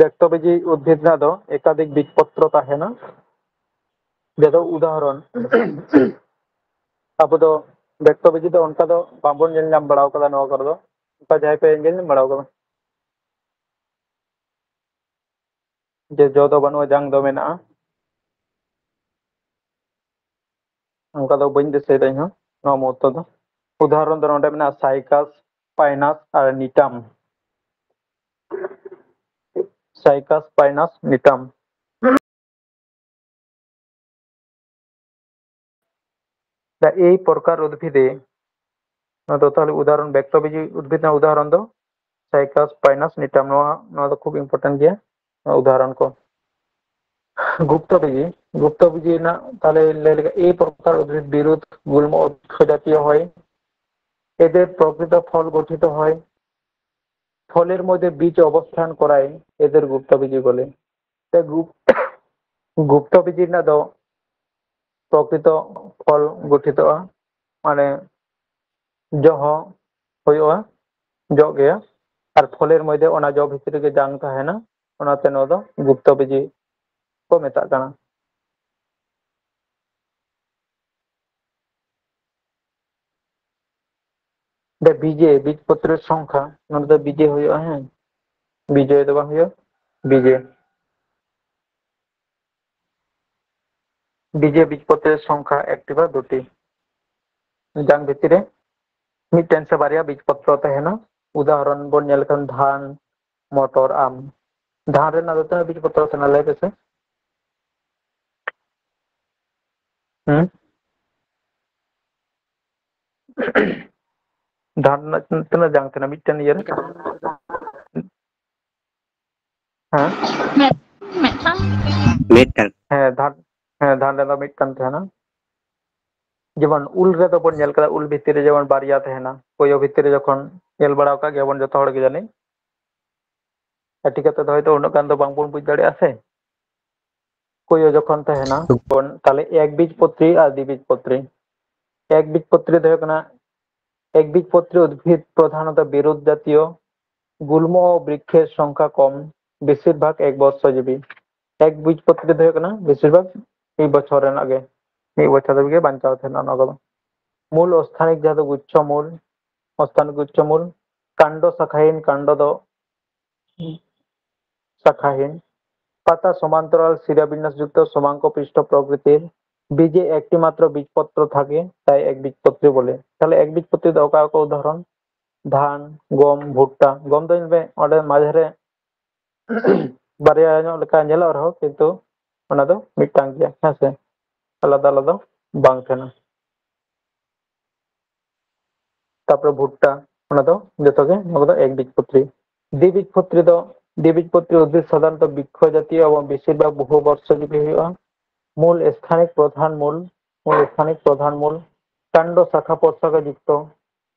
ᱵᱮᱠᱛᱚ ᱵᱤᱡᱤ ᱩᱫᱽᱵᱷᱤᱫ ᱨᱮᱱᱟᱜ ᱫᱚ ᱮᱠᱟᱫᱷᱤᱠ ᱵᱤᱡᱽᱯᱚᱛᱨᱚ ᱛᱟᱦᱮᱱᱟ᱾ ᱡᱮᱫᱚ ᱩᱫᱟᱦᱚᱨᱚᱱ, ᱟᱵᱚ ᱫᱚ ᱵᱮᱠᱛᱚ ᱵᱤᱡᱤ ᱫᱚ ᱚᱱᱠᱟ ᱫᱚ ᱵᱟᱵᱚᱱ ᱧᱮᱞ ᱧᱟᱢ ᱵᱟᱲᱟ ᱟᱠᱟᱫᱟ ᱱᱚᱣᱟ ᱠᱚᱨᱮ ᱫᱚ᱾ ᱚᱱᱠᱟ ᱡᱟᱦᱟᱸᱭ ᱯᱮ ᱧᱮᱞ ᱧᱟᱢ ᱵᱟᱲᱟ ᱟᱠᱟᱫᱟ? ᱡᱮ ᱡᱚ ᱫᱚ ᱵᱟᱹᱱᱩᱜᱼᱟ, ᱡᱟᱝ ᱫᱚ ᱢᱮᱱᱟᱜᱼᱟ᱾ ᱚᱱᱠᱟ ᱫᱚ ᱵᱟᱹᱧ ᱫᱤᱥᱟᱹᱭᱮᱫᱟ ᱤᱧᱦᱚᱸ ᱱᱚᱣᱟ ᱢᱩᱦᱩᱨᱛᱚ ᱫᱚ᱾ ᱩᱫᱟᱦᱚᱨᱚᱱ ᱫᱚ ᱱᱚᱰᱮ ᱢᱮᱱᱟᱜᱼᱟ ᱥᱟᱭᱠᱟᱥ, ᱯᱟᱭᱱᱟᱥ ᱟᱨ ᱱᱤᱴᱟᱢ᱾ ᱥᱟᱭᱠᱟᱥ, ᱯᱟᱭᱱᱟᱥ, ᱱᱤᱴᱟᱢ᱾ ᱫᱟ ᱮᱭ ᱯᱨᱚᱠᱟᱨ ᱩᱫᱽᱵᱷᱤᱫᱮ, ᱱᱚᱣᱟ ᱫᱚ ᱛᱟᱦᱚᱞᱮ ᱩᱫᱟᱦᱚᱨᱚᱱ, ᱵᱮᱠᱛᱚ ᱵᱤᱡᱤ ᱩᱫᱽᱵᱷᱤᱫ ᱨᱮᱱᱟᱜ ᱩᱫᱟᱦᱚᱨᱚᱱ ᱫᱚ ᱥᱟᱭᱠᱟᱥ, ᱯᱟᱭᱱᱟᱥ, ᱱᱤᱴᱟᱢ᱾ ᱱᱚᱣᱟ, ᱱᱚᱣᱟ ᱫᱚ ᱠᱷᱩᱵ important ᱜᱮᱭᱟ, ᱱᱚᱣᱟ ᱩᱫᱟᱦᱚᱨᱚᱱ ᱠᱚ᱾ গুপ্তবীজি, গুপ্তবীজি না, তাহলে লেখা এই প্রকার উদ্ভিদ বিরুদ্ধ গুল্ম উৎস জাতীয় হয়, এদের প্রকৃত ফল গঠিত হয়, ফলের মধ্যে বীজ অবস্থান করায়, এদের গুপ্তবীজি বলে। ᱛᱮ ᱜᱩᱯ- ᱜᱩᱯᱛᱚ ᱵᱤᱡᱤ ᱨᱮᱱᱟᱜ ᱫᱚ ᱯᱨᱚᱠᱨᱤᱛᱚ ᱯᱷᱚᱞ ᱜᱚᱴᱷᱤᱛᱚᱜᱼᱟ, ᱢᱟᱱᱮ ᱡᱚ ᱦᱚᱸ ᱦᱩᱭᱩᱜᱼᱟ, ᱡᱚᱜ ᱜᱮᱭᱟ᱾ ᱟᱨ ᱯᱷᱚᱞᱮᱨ ᱢᱚᱫᱽᱫᱷᱮ ᱚᱱᱟ ᱡᱚ ᱵᱷᱤᱛᱨᱤ ᱨᱮᱜᱮ ᱡᱟᱝ ᱛᱟᱦᱮᱱᱟ, ᱚᱱᱟᱛᱮ ᱱᱚᱣᱟ ᱫᱚ ᱜᱩᱯᱛᱚ ᱵᱤᱡᱤ ᱠᱚ ᱢᱮᱛᱟᱜ ᱠᱟᱱᱟ᱾ ᱫᱮ ᱵᱤᱡᱮ, ᱵᱤᱡᱽ ᱯᱚᱛᱨᱚ ᱥᱚᱝᱠᱷᱟ, ᱱᱚᱰᱮ ᱫᱚ ᱵᱤᱡᱮ ᱦᱩᱭᱩᱜᱼᱟ, ᱦᱮᱸ, ᱵᱤᱡᱚᱭ ᱫᱚ ᱵᱟᱝ ᱦᱩᱭᱩᱜᱼᱟ, ᱵᱤᱡᱮ᱾ ᱵᱤᱡᱮ ᱵᱤᱡᱽ ᱯᱚᱛᱨᱚ ᱥᱚᱝᱠᱷᱟ ᱮᱠᱴᱤ ᱵᱟ ᱫᱩᱴᱤ᱾ ᱡᱟᱝ ᱵᱷᱤᱛᱤᱨ ᱨᱮ ᱢᱤᱫᱴᱮᱱ ᱥᱮ ᱵᱟᱨᱭᱟ ᱵᱤᱡᱽ ᱯᱚᱛᱨᱚ ᱛᱟᱦᱮᱱᱟ᱾ ᱩᱫᱟᱦᱚᱨᱚᱱ ᱵᱚᱱ ᱧᱮᱞ ᱞᱮᱠᱷᱟᱱ ᱫᱷᱟᱱ, ᱢᱚᱴᱚᱨ, ᱟᱢ᱾ ᱫᱷᱟᱱ ᱨᱮᱱᱟᱜ ᱫᱚ ᱛᱤᱱᱟᱹᱜ ᱵᱤᱡᱽ ᱯᱚᱛᱨᱚ ᱛᱟᱦᱮᱱᱟ, ᱞᱟᱹᱭ ᱯᱮᱥᱮ? ᱦᱩᱸ? ᱫᱷᱟᱱ ᱨᱮᱱᱟᱜ ᱛᱤᱱᱟᱹᱜ ᱡᱟᱝ ᱛᱟᱦᱮᱱᱟ ᱢᱤᱫᱴᱮᱱ ᱤᱭᱟᱹ ᱨᱮ? ᱦᱮᱸ? ᱢᱤᱫᱴᱟᱝ᱾ ᱢᱤᱫᱴᱟᱝ᱾ ᱦᱮᱸ, ᱫᱷᱟᱱ, ᱦᱮᱸ, ᱫᱷᱟᱱ ᱨᱮᱫᱚ ᱢᱤᱫᱴᱟᱝ ᱛᱟᱦᱮᱱᱟ᱾ ᱡᱮᱢᱚᱱ ᱩᱞ ᱨᱮᱫᱚ ᱵᱚᱱ ᱧᱮᱞ ᱠᱟᱫᱟ, ᱩᱞ ᱵᱷᱤᱛᱤᱨ ᱨᱮ ᱡᱮᱢᱚᱱ ᱵᱟᱨᱭᱟ ᱛᱟᱦᱮᱱᱟ, ᱠᱚᱭᱚ ᱵᱷᱤᱛᱤᱨ ᱨᱮ ᱡᱚᱠᱷᱚᱱ ᱧᱮᱞ ᱵᱟᱲᱟ ᱟᱠᱟᱫ ᱜᱮᱭᱟ ᱵᱚᱱ ᱡᱚᱛᱚ ᱦᱚᱲ ᱜᱮ ᱡᱟᱹᱱᱤᱡ᱾ ᱟᱹᱴᱤ ᱠᱟᱛᱮ ᱫᱚ ᱦᱚᱭᱛᱳ ᱩᱱᱟᱹᱜ ᱜᱟᱱ ᱫᱚ ᱵᱟᱝᱵᱚᱱ ᱵᱩᱡᱽ ᱫᱟᱲᱮᱭᱟᱜᱼᱟ ᱥᱮ᱾ ᱠᱚᱭᱚ ᱡᱚᱠᱷᱚᱱ ᱛᱟᱦᱮᱱᱟ, ᱵᱚᱱ, ᱛᱟᱦᱞᱮ ᱮᱠ ᱵᱤᱡᱽ ᱯᱚᱛᱨᱤ ᱟᱨ ᱫᱤᱵᱤᱡᱽ ᱯᱚᱛᱨᱤ᱾ ᱮᱠ ᱵᱤᱡᱽ ᱯᱚᱛᱨᱤ ᱫᱚ ᱦᱩᱭᱩᱜ ᱠᱟᱱᱟ, ᱮᱠ ᱵᱤᱡᱽ ᱯᱚᱛᱨᱤ ᱩᱫᱽᱵᱷᱤᱫ ᱯᱨᱚᱫᱷᱟᱱᱚᱛᱚ ᱵᱤᱨᱩᱫᱷ ᱡᱟᱛᱤᱭᱚ, ᱜᱩᱞᱢᱚ ᱚ ᱵᱨᱤᱠᱠᱷᱮᱨ ᱥᱚᱝᱠᱷᱟ ᱠᱚᱢ, ᱵᱮᱥᱤᱨ ᱵᱷᱟᱜᱽ ᱮᱠ ᱵᱚᱨᱥᱚ ᱡᱤᱵᱤ᱾ ᱮᱠ ᱵᱤᱡᱽ ᱯᱚᱛᱨᱤ ᱫᱚ ᱦᱩᱭᱩᱜ ᱠᱟᱱᱟ ᱵᱮᱥᱤᱨ ᱵᱷᱟᱜᱽ ᱢᱤᱫ ᱵᱚᱪᱷᱚᱨ ᱨᱮᱱᱟᱜ ᱜᱮ, ᱢᱤᱫ ᱵᱚᱪᱷᱚᱨ ᱫᱷᱟᱹᱵᱤᱡ ᱜᱮ ᱵᱟᱧᱪᱟᱣ ᱛᱟᱦᱮᱱᱟ ᱚᱱᱟ ᱠᱚᱫᱚ᱾ ᱢᱩᱞ ᱚᱥᱛᱷᱟᱱᱤᱠ, ᱡᱟᱦᱟᱸ ᱫᱚ ᱜᱩᱪᱪᱷᱚ ᱢᱩᱞ, ᱚᱥᱛᱷᱟᱱᱤᱠ ᱜᱩᱪᱪᱷᱚ ᱢᱩᱞ, ᱠᱟᱱᱰᱚ ᱥᱟᱠᱷᱟᱦᱤᱱ, ᱠᱟᱱᱰᱚ ᱫᱚ ᱥᱟᱠᱷᱟᱦᱤᱱ, ᱯᱟᱛᱟ ᱥᱚᱢᱟᱱᱛᱚᱨᱟᱞ ᱥᱤᱨᱟ ᱵᱤᱱᱱᱟᱥ ᱡᱩᱠᱛᱚ ᱥᱚᱢᱟᱝᱠᱚ ᱯᱤᱥᱴᱚ ᱯᱨᱚᱠᱨᱤᱛᱤᱨ, ᱵᱤᱡᱮ ᱮᱠᱴᱤ ᱢᱟᱛᱨᱚ ᱵᱤᱡᱽᱯᱚᱛᱨᱚ ᱛᱷᱟᱠᱮ, ᱛᱟᱭ ᱮᱠ ᱵᱤᱡᱽᱯᱚᱛᱨᱤ ᱵᱚᱞᱮ᱾ ᱛᱟᱦᱞᱮ ᱮᱠ ᱵᱤᱡᱽᱯᱚᱛᱨᱤ ᱫᱚ ᱚᱠᱟ ᱚᱠᱟ ᱩᱫᱟᱦᱚᱨᱚᱱ? ᱫᱷᱟᱱ, ᱜᱚᱢ, ᱵᱷᱩᱴᱴᱟ᱾ ᱜᱚᱢ ᱫᱚ ᱧᱮᱞ ᱯᱮ, ᱚᱸᱰᱮ ᱢᱟᱡᱷᱮ ᱨᱮ ᱵᱟᱨᱭᱟ ᱧᱚᱜ ᱞᱮᱠᱟ ᱧᱮᱞᱚᱜ ᱨᱮᱦᱚᱸ, ᱠᱤᱱᱛᱩ ᱚᱱᱟ ᱫᱚ ᱢᱤᱫᱴᱟᱝ ᱜᱮᱭᱟ, ᱦᱮᱸ ᱥᱮ? ᱟᱞᱟᱫᱟ ᱟᱞᱟᱫᱟ ᱵᱟᱝ ᱛᱟᱦᱮᱱᱟ᱾ ᱛᱟᱨᱯᱚᱨᱮ ᱵᱷᱩᱴᱴᱟ, ᱚᱱᱟ ᱫᱚ ᱡᱚᱛᱚ ᱜᱮ, ᱱᱚᱣᱟ ᱠᱚᱫᱚ ᱮᱠ ᱵᱤᱡᱽᱯᱚᱛᱨᱤ᱾ ᱫᱤᱵᱤᱡᱽᱯᱚᱛᱨᱤ ᱫᱚ ᱫᱤᱵᱤᱡᱽ ᱯᱚᱛᱨᱤ ᱩᱫᱽᱵᱷᱤᱫ ᱥᱟᱫᱷᱟᱨᱚᱱᱛᱚ ᱵᱤᱠᱠᱷᱚ ᱡᱟᱛᱤᱭᱚ ᱮᱵᱚᱝ ᱵᱮᱥᱤᱨ ᱵᱷᱟᱜᱽ ᱵᱚᱦᱩ ᱵᱚᱨᱥᱚ ᱡᱤᱵᱤ ᱦᱩᱭᱩᱜᱼᱟ᱾ ᱢᱩᱞ ᱥᱛᱷᱟᱱᱤᱠ ᱯᱨᱚᱫᱷᱟᱱ ᱢᱩᱞ, ᱢᱩᱞ ᱥᱛᱷᱟᱱᱤᱠ ᱯᱨᱚᱫᱷᱟᱱ ᱢᱩᱞ, ᱠᱟᱱᱰᱚ ᱥᱟᱠᱷᱟ ᱯᱨᱚᱥᱟᱠᱷᱟ ᱡᱩᱠᱛᱚ᱾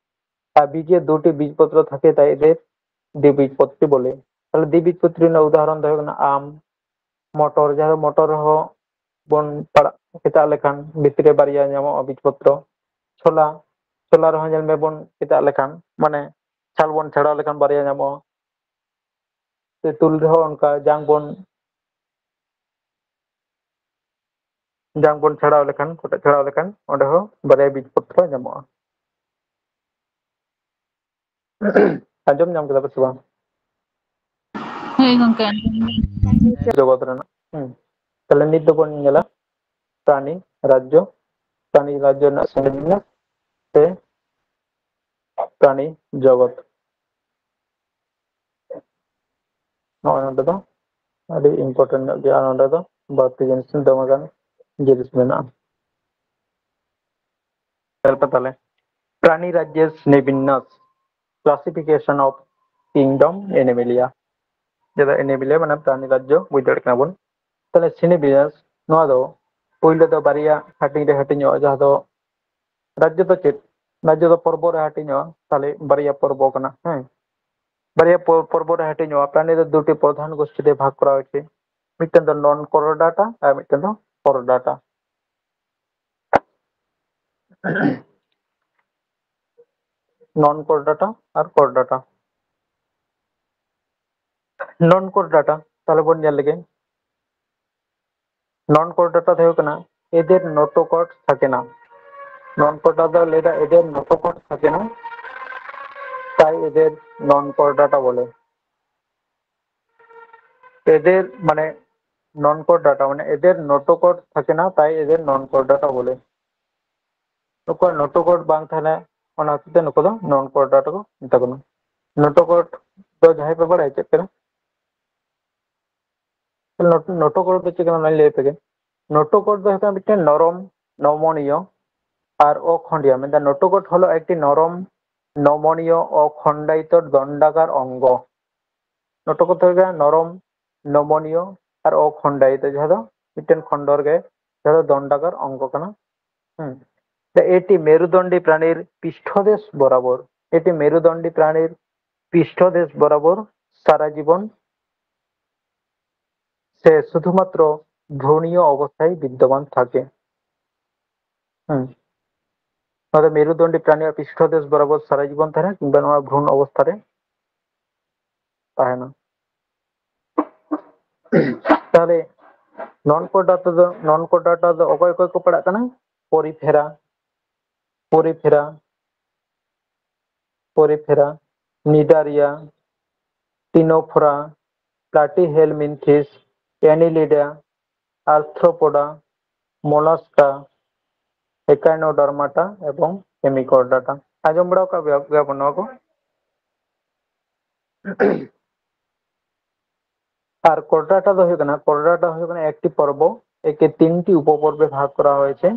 ᱟᱨ ᱵᱤᱡᱮ ᱫᱩᱴᱤ ᱵᱤᱡᱽ ᱯᱚᱛᱨᱚ ᱛᱷᱟᱠᱮ ᱛᱟᱭ ᱮᱫᱮᱨ ᱫᱤᱵᱤᱡᱽ ᱯᱚᱛᱨᱤ ᱵᱚᱞᱮ᱾ ᱛᱟᱦᱞᱮ ᱫᱤᱵᱤᱡᱽ ᱯᱚᱛᱨᱤ ᱨᱮᱱᱟᱜ ᱩᱫᱟᱦᱚᱨᱚᱱ ᱫᱚ ᱦᱩᱭᱩᱜ ᱠᱟᱱᱟ ᱟᱢ, ᱢᱚᱴᱚᱨ, ᱡᱟᱦᱟᱸ ᱫᱚ ᱢᱚᱴᱚᱨ ᱨᱮᱦᱚᱸ ᱵᱚᱱ ᱯᱟᱲᱟᱜ ᱠᱮᱪᱟᱜ ᱞᱮᱠᱷᱟᱱ ᱵᱷᱤᱛᱨᱤ ᱨᱮ ᱵᱟᱨᱭᱟ ᱧᱟᱢᱚᱜᱼᱟ ᱵᱤᱡᱽ ᱯᱚᱛᱨᱚ᱾ ᱪᱷᱳᱞᱟ, ᱪᱷᱳᱞᱟ ᱨᱮᱦᱚᱸ ᱧᱮᱞ ᱢᱮ ᱵᱚᱱ ᱠᱮᱪᱟᱜ ᱞᱮᱠᱷᱟᱱ, ᱢᱟᱱᱮ ᱪᱷᱟᱞ ᱵᱚᱱ ᱪᱷᱟᱲᱟᱣ ᱞᱮᱠᱷᱟᱱ ᱵᱟᱨᱭᱟ ᱧᱟᱢᱚᱜᱼᱟ᱾ ᱥᱮ ᱛᱩᱞ ᱨᱮᱦᱚᱸ ᱚᱱᱠᱟ ᱡᱟᱝ ᱵᱚᱱ, ᱡᱟᱝ ᱵᱚᱱ ᱪᱷᱟᱲᱟᱣ ᱞᱮᱠᱷᱟᱱ, ᱠᱚᱴᱮᱡ ᱪᱷᱟᱲᱟᱣ ᱞᱮᱠᱷᱟᱱ ᱚᱸᱰᱮ ᱦᱚᱸ ᱵᱟᱨᱭᱟ ᱵᱤᱡᱽ ᱯᱚᱛᱨᱚ ᱧᱟᱢᱚᱜᱼᱟ᱾ ᱟᱸᱡᱚᱢ ᱧᱟᱢ ᱠᱮᱫᱟ ᱯᱮ ᱥᱮ ᱵᱟᱝ? ᱦᱳᱭ ᱜᱚᱝᱠᱮ᱾ ᱡᱚᱜᱚᱛ ᱨᱮᱱᱟᱜ᱾ ᱦᱩᱸ᱾ ᱛᱟᱦᱞᱮ ᱱᱤᱛ ᱫᱚᱵᱚᱱ ᱧᱮᱞᱟ ᱯᱨᱟᱱᱤ ᱨᱟᱡᱽᱡᱚ, ᱯᱨᱟᱱᱤ ᱨᱟᱡᱽᱡᱚ ᱨᱮᱱᱟᱜ ᱥᱤᱧᱚᱛ ᱥᱮ ᱯᱨᱟᱱᱤ ᱡᱚᱜᱚᱛ᱾ ᱱᱚᱜᱼᱚᱭ ᱱᱚᱰᱮ ᱫᱚ ᱟᱹᱰᱤ important ᱧᱚᱜ ᱜᱮᱭᱟ᱾ ᱱᱚᱰᱮ ᱫᱚ ᱵᱟᱹᱲᱛᱤ ᱡᱤᱱᱤᱥ, ᱫᱚᱢᱮ ᱜᱟᱱ ᱡᱤᱱᱤᱥ ᱢᱮᱱᱟᱜᱼᱟ᱾ ᱧᱮᱞ ᱯᱮ ᱛᱟᱦᱞᱮ, ᱯᱨᱟᱱᱤ ᱨᱟᱡᱽᱡᱮ ᱥᱨᱮᱱᱤᱵᱤᱱᱱᱟᱥ, classification of kingdom Animalia᱾ ᱡᱮᱴᱟ Animalia ᱢᱟᱱᱮ ᱯᱨᱟᱱᱤ ᱨᱟᱡᱽᱡᱚ, ᱵᱩᱡᱽ ᱫᱟᱲᱮᱭᱟᱜ ᱠᱟᱱᱟ ᱵᱚᱱ᱾ ᱛᱟᱦᱞᱮ ᱥᱨᱮᱱᱤᱵᱤᱱᱱᱟᱥ, ᱱᱚᱣᱟ ᱫᱚ ᱯᱳᱭᱞᱳ ᱫᱚ ᱵᱟᱨᱭᱟ ᱦᱟᱹᱴᱤᱧ ᱨᱮ ᱦᱟᱹᱴᱤᱧᱚᱜᱼᱟ, ᱡᱟᱦᱟᱸ ᱫᱚ ᱨᱟᱡᱽᱡᱚ ᱫᱚ ᱪᱮᱫ? ᱨᱟᱡᱽᱡᱚ ᱫᱚ ᱯᱚᱨᱵᱚ ᱨᱮ ᱦᱟᱹᱴᱤᱧᱚᱜᱼᱟ᱾ ᱛᱟᱦᱞᱮ ᱵᱟᱨᱭᱟ ᱯᱚᱨᱵᱚ ᱠᱟᱱᱟ, ᱦᱮᱸ, ᱵᱟᱨᱭᱟ ᱯᱚ-, ᱯᱚᱨᱵᱚ ᱨᱮ ᱦᱟᱹᱴᱤᱧᱚᱜᱼᱟ᱾ ᱯᱨᱟᱱᱤ ᱫᱚ ᱫᱩᱴᱤ ᱯᱨᱚᱫᱷᱟᱱ ᱜᱳᱥᱴᱤ ᱨᱮ ᱵᱷᱟᱜᱽ ᱠᱚᱨᱟ ᱦᱚᱭᱮᱥᱮ, ᱢᱤᱫᱴᱮᱱ ᱫᱚ non chordata ᱟᱨ ᱢᱤᱫᱴᱮᱱ ᱫᱚ chordata᱾ Non chordata ᱟᱨ chordata᱾ Non chordata ᱛᱟᱦᱞᱮ ᱵᱚᱱ ᱧᱮᱞ ᱞᱮᱜᱮ᱾ Non chordata ᱫᱚ ᱦᱩᱭᱩᱜ ᱠᱟᱱᱟ ᱮᱫᱮᱨ notochord থাকে না। Non chordata ᱫᱚ ᱞᱟᱹᱭ ᱫᱟ ᱮᱫᱮᱨ notochord থাকে না, ᱛᱟᱭ ᱮᱫᱮᱨ non chordata ᱵᱚᱞᱮ᱾ ᱮᱫᱮᱨ ᱢᱟᱱᱮ non chordata ᱢᱟᱱᱮ ᱮᱫᱮᱨ notochord থাকে না, ᱛᱟᱭ ᱮᱫᱮᱨ non chordata ᱵᱚᱞᱮ᱾ ᱱᱩᱠᱩᱣᱟᱜ notochord ᱵᱟᱝ ᱛᱟᱦᱮᱱᱟ, ᱚᱱᱟ ᱦᱚᱛᱮᱡ ᱛᱮ ᱱᱩᱠᱩ ᱫᱚ non chordata ᱠᱚ ᱢᱮᱛᱟ ᱠᱚ ᱠᱟᱱᱟ᱾ Notochord ᱫᱚ ᱡᱟᱦᱟᱸᱭ ᱯᱮ ᱵᱟᱲᱟᱭᱟ ᱪᱮᱫ ᱠᱟᱱᱟ? Not-, notochord ᱫᱚ ᱪᱮᱫ ᱠᱟᱱᱟ ᱚᱱᱟᱧ ᱞᱟᱹᱭ ᱟᱯᱮ ᱜᱮ᱾ Notochord ᱫᱚ ᱦᱩᱭᱩᱜ ᱠᱟᱱᱟ ᱢᱤᱫᱴᱮᱱ ᱱᱚᱨᱚᱢ, ᱱᱚᱢᱚᱱᱤᱭᱚ ᱟᱨ ᱚᱠᱷᱚᱸᱰᱤᱭᱟ᱾ ᱢᱮᱱᱫᱟ notochord হলো একটি নরম, নমনীয়, অখণ্ডায়িত দণ্ডাকার অঙ্গ। ᱱᱚᱴᱚᱠᱚᱛ ᱦᱩᱭᱩᱜ ᱠᱟᱱᱟ ᱱᱚᱨᱚᱢ, ᱱᱚᱢᱚᱱᱤᱭᱚ ᱟᱨ ᱚᱠᱷᱚᱱᱰᱟᱭᱤᱛ, ᱡᱟᱦᱟᱸ ᱫᱚ ᱢᱤᱫᱴᱮᱱ ᱠᱷᱚᱸᱰᱚᱨ ᱜᱮ, ᱡᱟᱦᱟᱸ ᱫᱚ ᱫᱚᱱᱰᱟᱜᱟᱨ ᱚᱝᱜᱚ ᱠᱟᱱᱟ᱾ ᱦᱩᱸ᱾ ᱮᱴᱤ ᱢᱮᱨᱩᱫᱚᱱᱰᱤ ᱯᱨᱟণᱤᱨ ᱯᱤᱥᱴᱷᱚᱫᱮᱥ ᱵᱚᱨᱟᱵᱚᱨ, ᱮᱴᱤ ᱢᱮᱨᱩᱫᱚᱱᱰᱤ ᱯᱨᱟণᱤᱨ ᱯᱤᱥᱴᱷᱚᱫᱮᱥ ᱵᱚᱨᱟᱵᱚᱨ ᱥᱟᱨᱟ ᱡᱤᱵᱚᱱ ᱥᱮ ᱥᱩᱫᱷᱩᱢᱟᱛᱨᱚ ᱵᱷᱨᱩᱬᱤᱭᱚ ᱚᱵᱚᱥᱛᱷᱟᱭ ᱵᱤᱫᱽᱫᱚᱢᱟᱱ ᱛᱷᱟᱠᱮ᱾ ᱦᱩᱸ᱾ ᱱᱚᱣᱟ ᱫᱚ ᱢᱮᱨᱩᱫᱚᱱᱰᱤ ᱯᱨᱟᱱᱤᱭᱟᱜ ᱯᱤᱥᱴᱷᱚᱫᱮᱥ ᱵᱚᱨᱟᱵᱚᱨ ᱥᱟᱨᱟ ᱡᱤᱵᱚᱱ ᱛᱟᱦᱮᱱᱟ, ᱠᱤᱝᱵᱟ ᱱᱚᱣᱟ ᱵᱷᱨᱩᱬ ᱚᱵᱚᱥᱛᱷᱟ ᱨᱮ ᱛᱟᱦᱮᱱᱟ᱾ ᱛᱟᱦᱞᱮ ᱱᱚᱱ ᱠᱚᱨᱰᱟᱴᱟ ᱫᱚ, ᱱᱚᱱ ᱠᱚᱨᱰᱟᱴᱟ ᱫᱚ ᱚᱠᱚᱭ ᱚᱠᱚᱭ ᱠᱚ ᱯᱟᱲᱟᱜ ᱠᱟᱱᱟ? ᱯᱚᱨᱤᱯᱷᱮᱨᱟ, ᱯᱚᱨᱤᱯᱷᱮᱨᱟ, ᱯᱚᱨᱤᱯᱷᱮᱨᱟ, ᱱᱤᱰᱟᱨᱤᱭᱟ, ᱴᱤᱱᱳᱯᱷᱳᱨᱟ, ᱯᱞᱟᱴᱤᱦᱮᱞᱢᱤᱱᱛᱷᱤᱥ, ᱮᱱᱤᱞᱤᱰᱟ, ᱟᱨᱛᱷᱨᱳᱯᱳᱰᱟ, ᱢᱳᱞᱟᱥᱠᱟ, ᱮᱠᱟᱭᱱᱳᱰᱟᱨᱢᱟᱴᱟ ᱮᱵᱚᱝ ᱦᱮᱢᱤᱠᱚᱨᱰᱟᱴᱟ᱾ ᱟᱸᱡᱚᱢ ᱵᱟᱲᱟ ᱟᱠᱟᱫ ᱜᱮᱭᱟ ᱵᱚᱱ ᱱᱚᱣᱟ ᱠᱚ? আর কর্ডাটা ᱫᱚ ᱦᱩᱭᱩᱜ ᱠᱟᱱᱟ, কর্ডাটা ᱦᱩᱭᱩᱜ ᱠᱟᱱᱟ একটি পর্ব, একে তিনটি উপপর্বে ভাগ করা হয়েছে।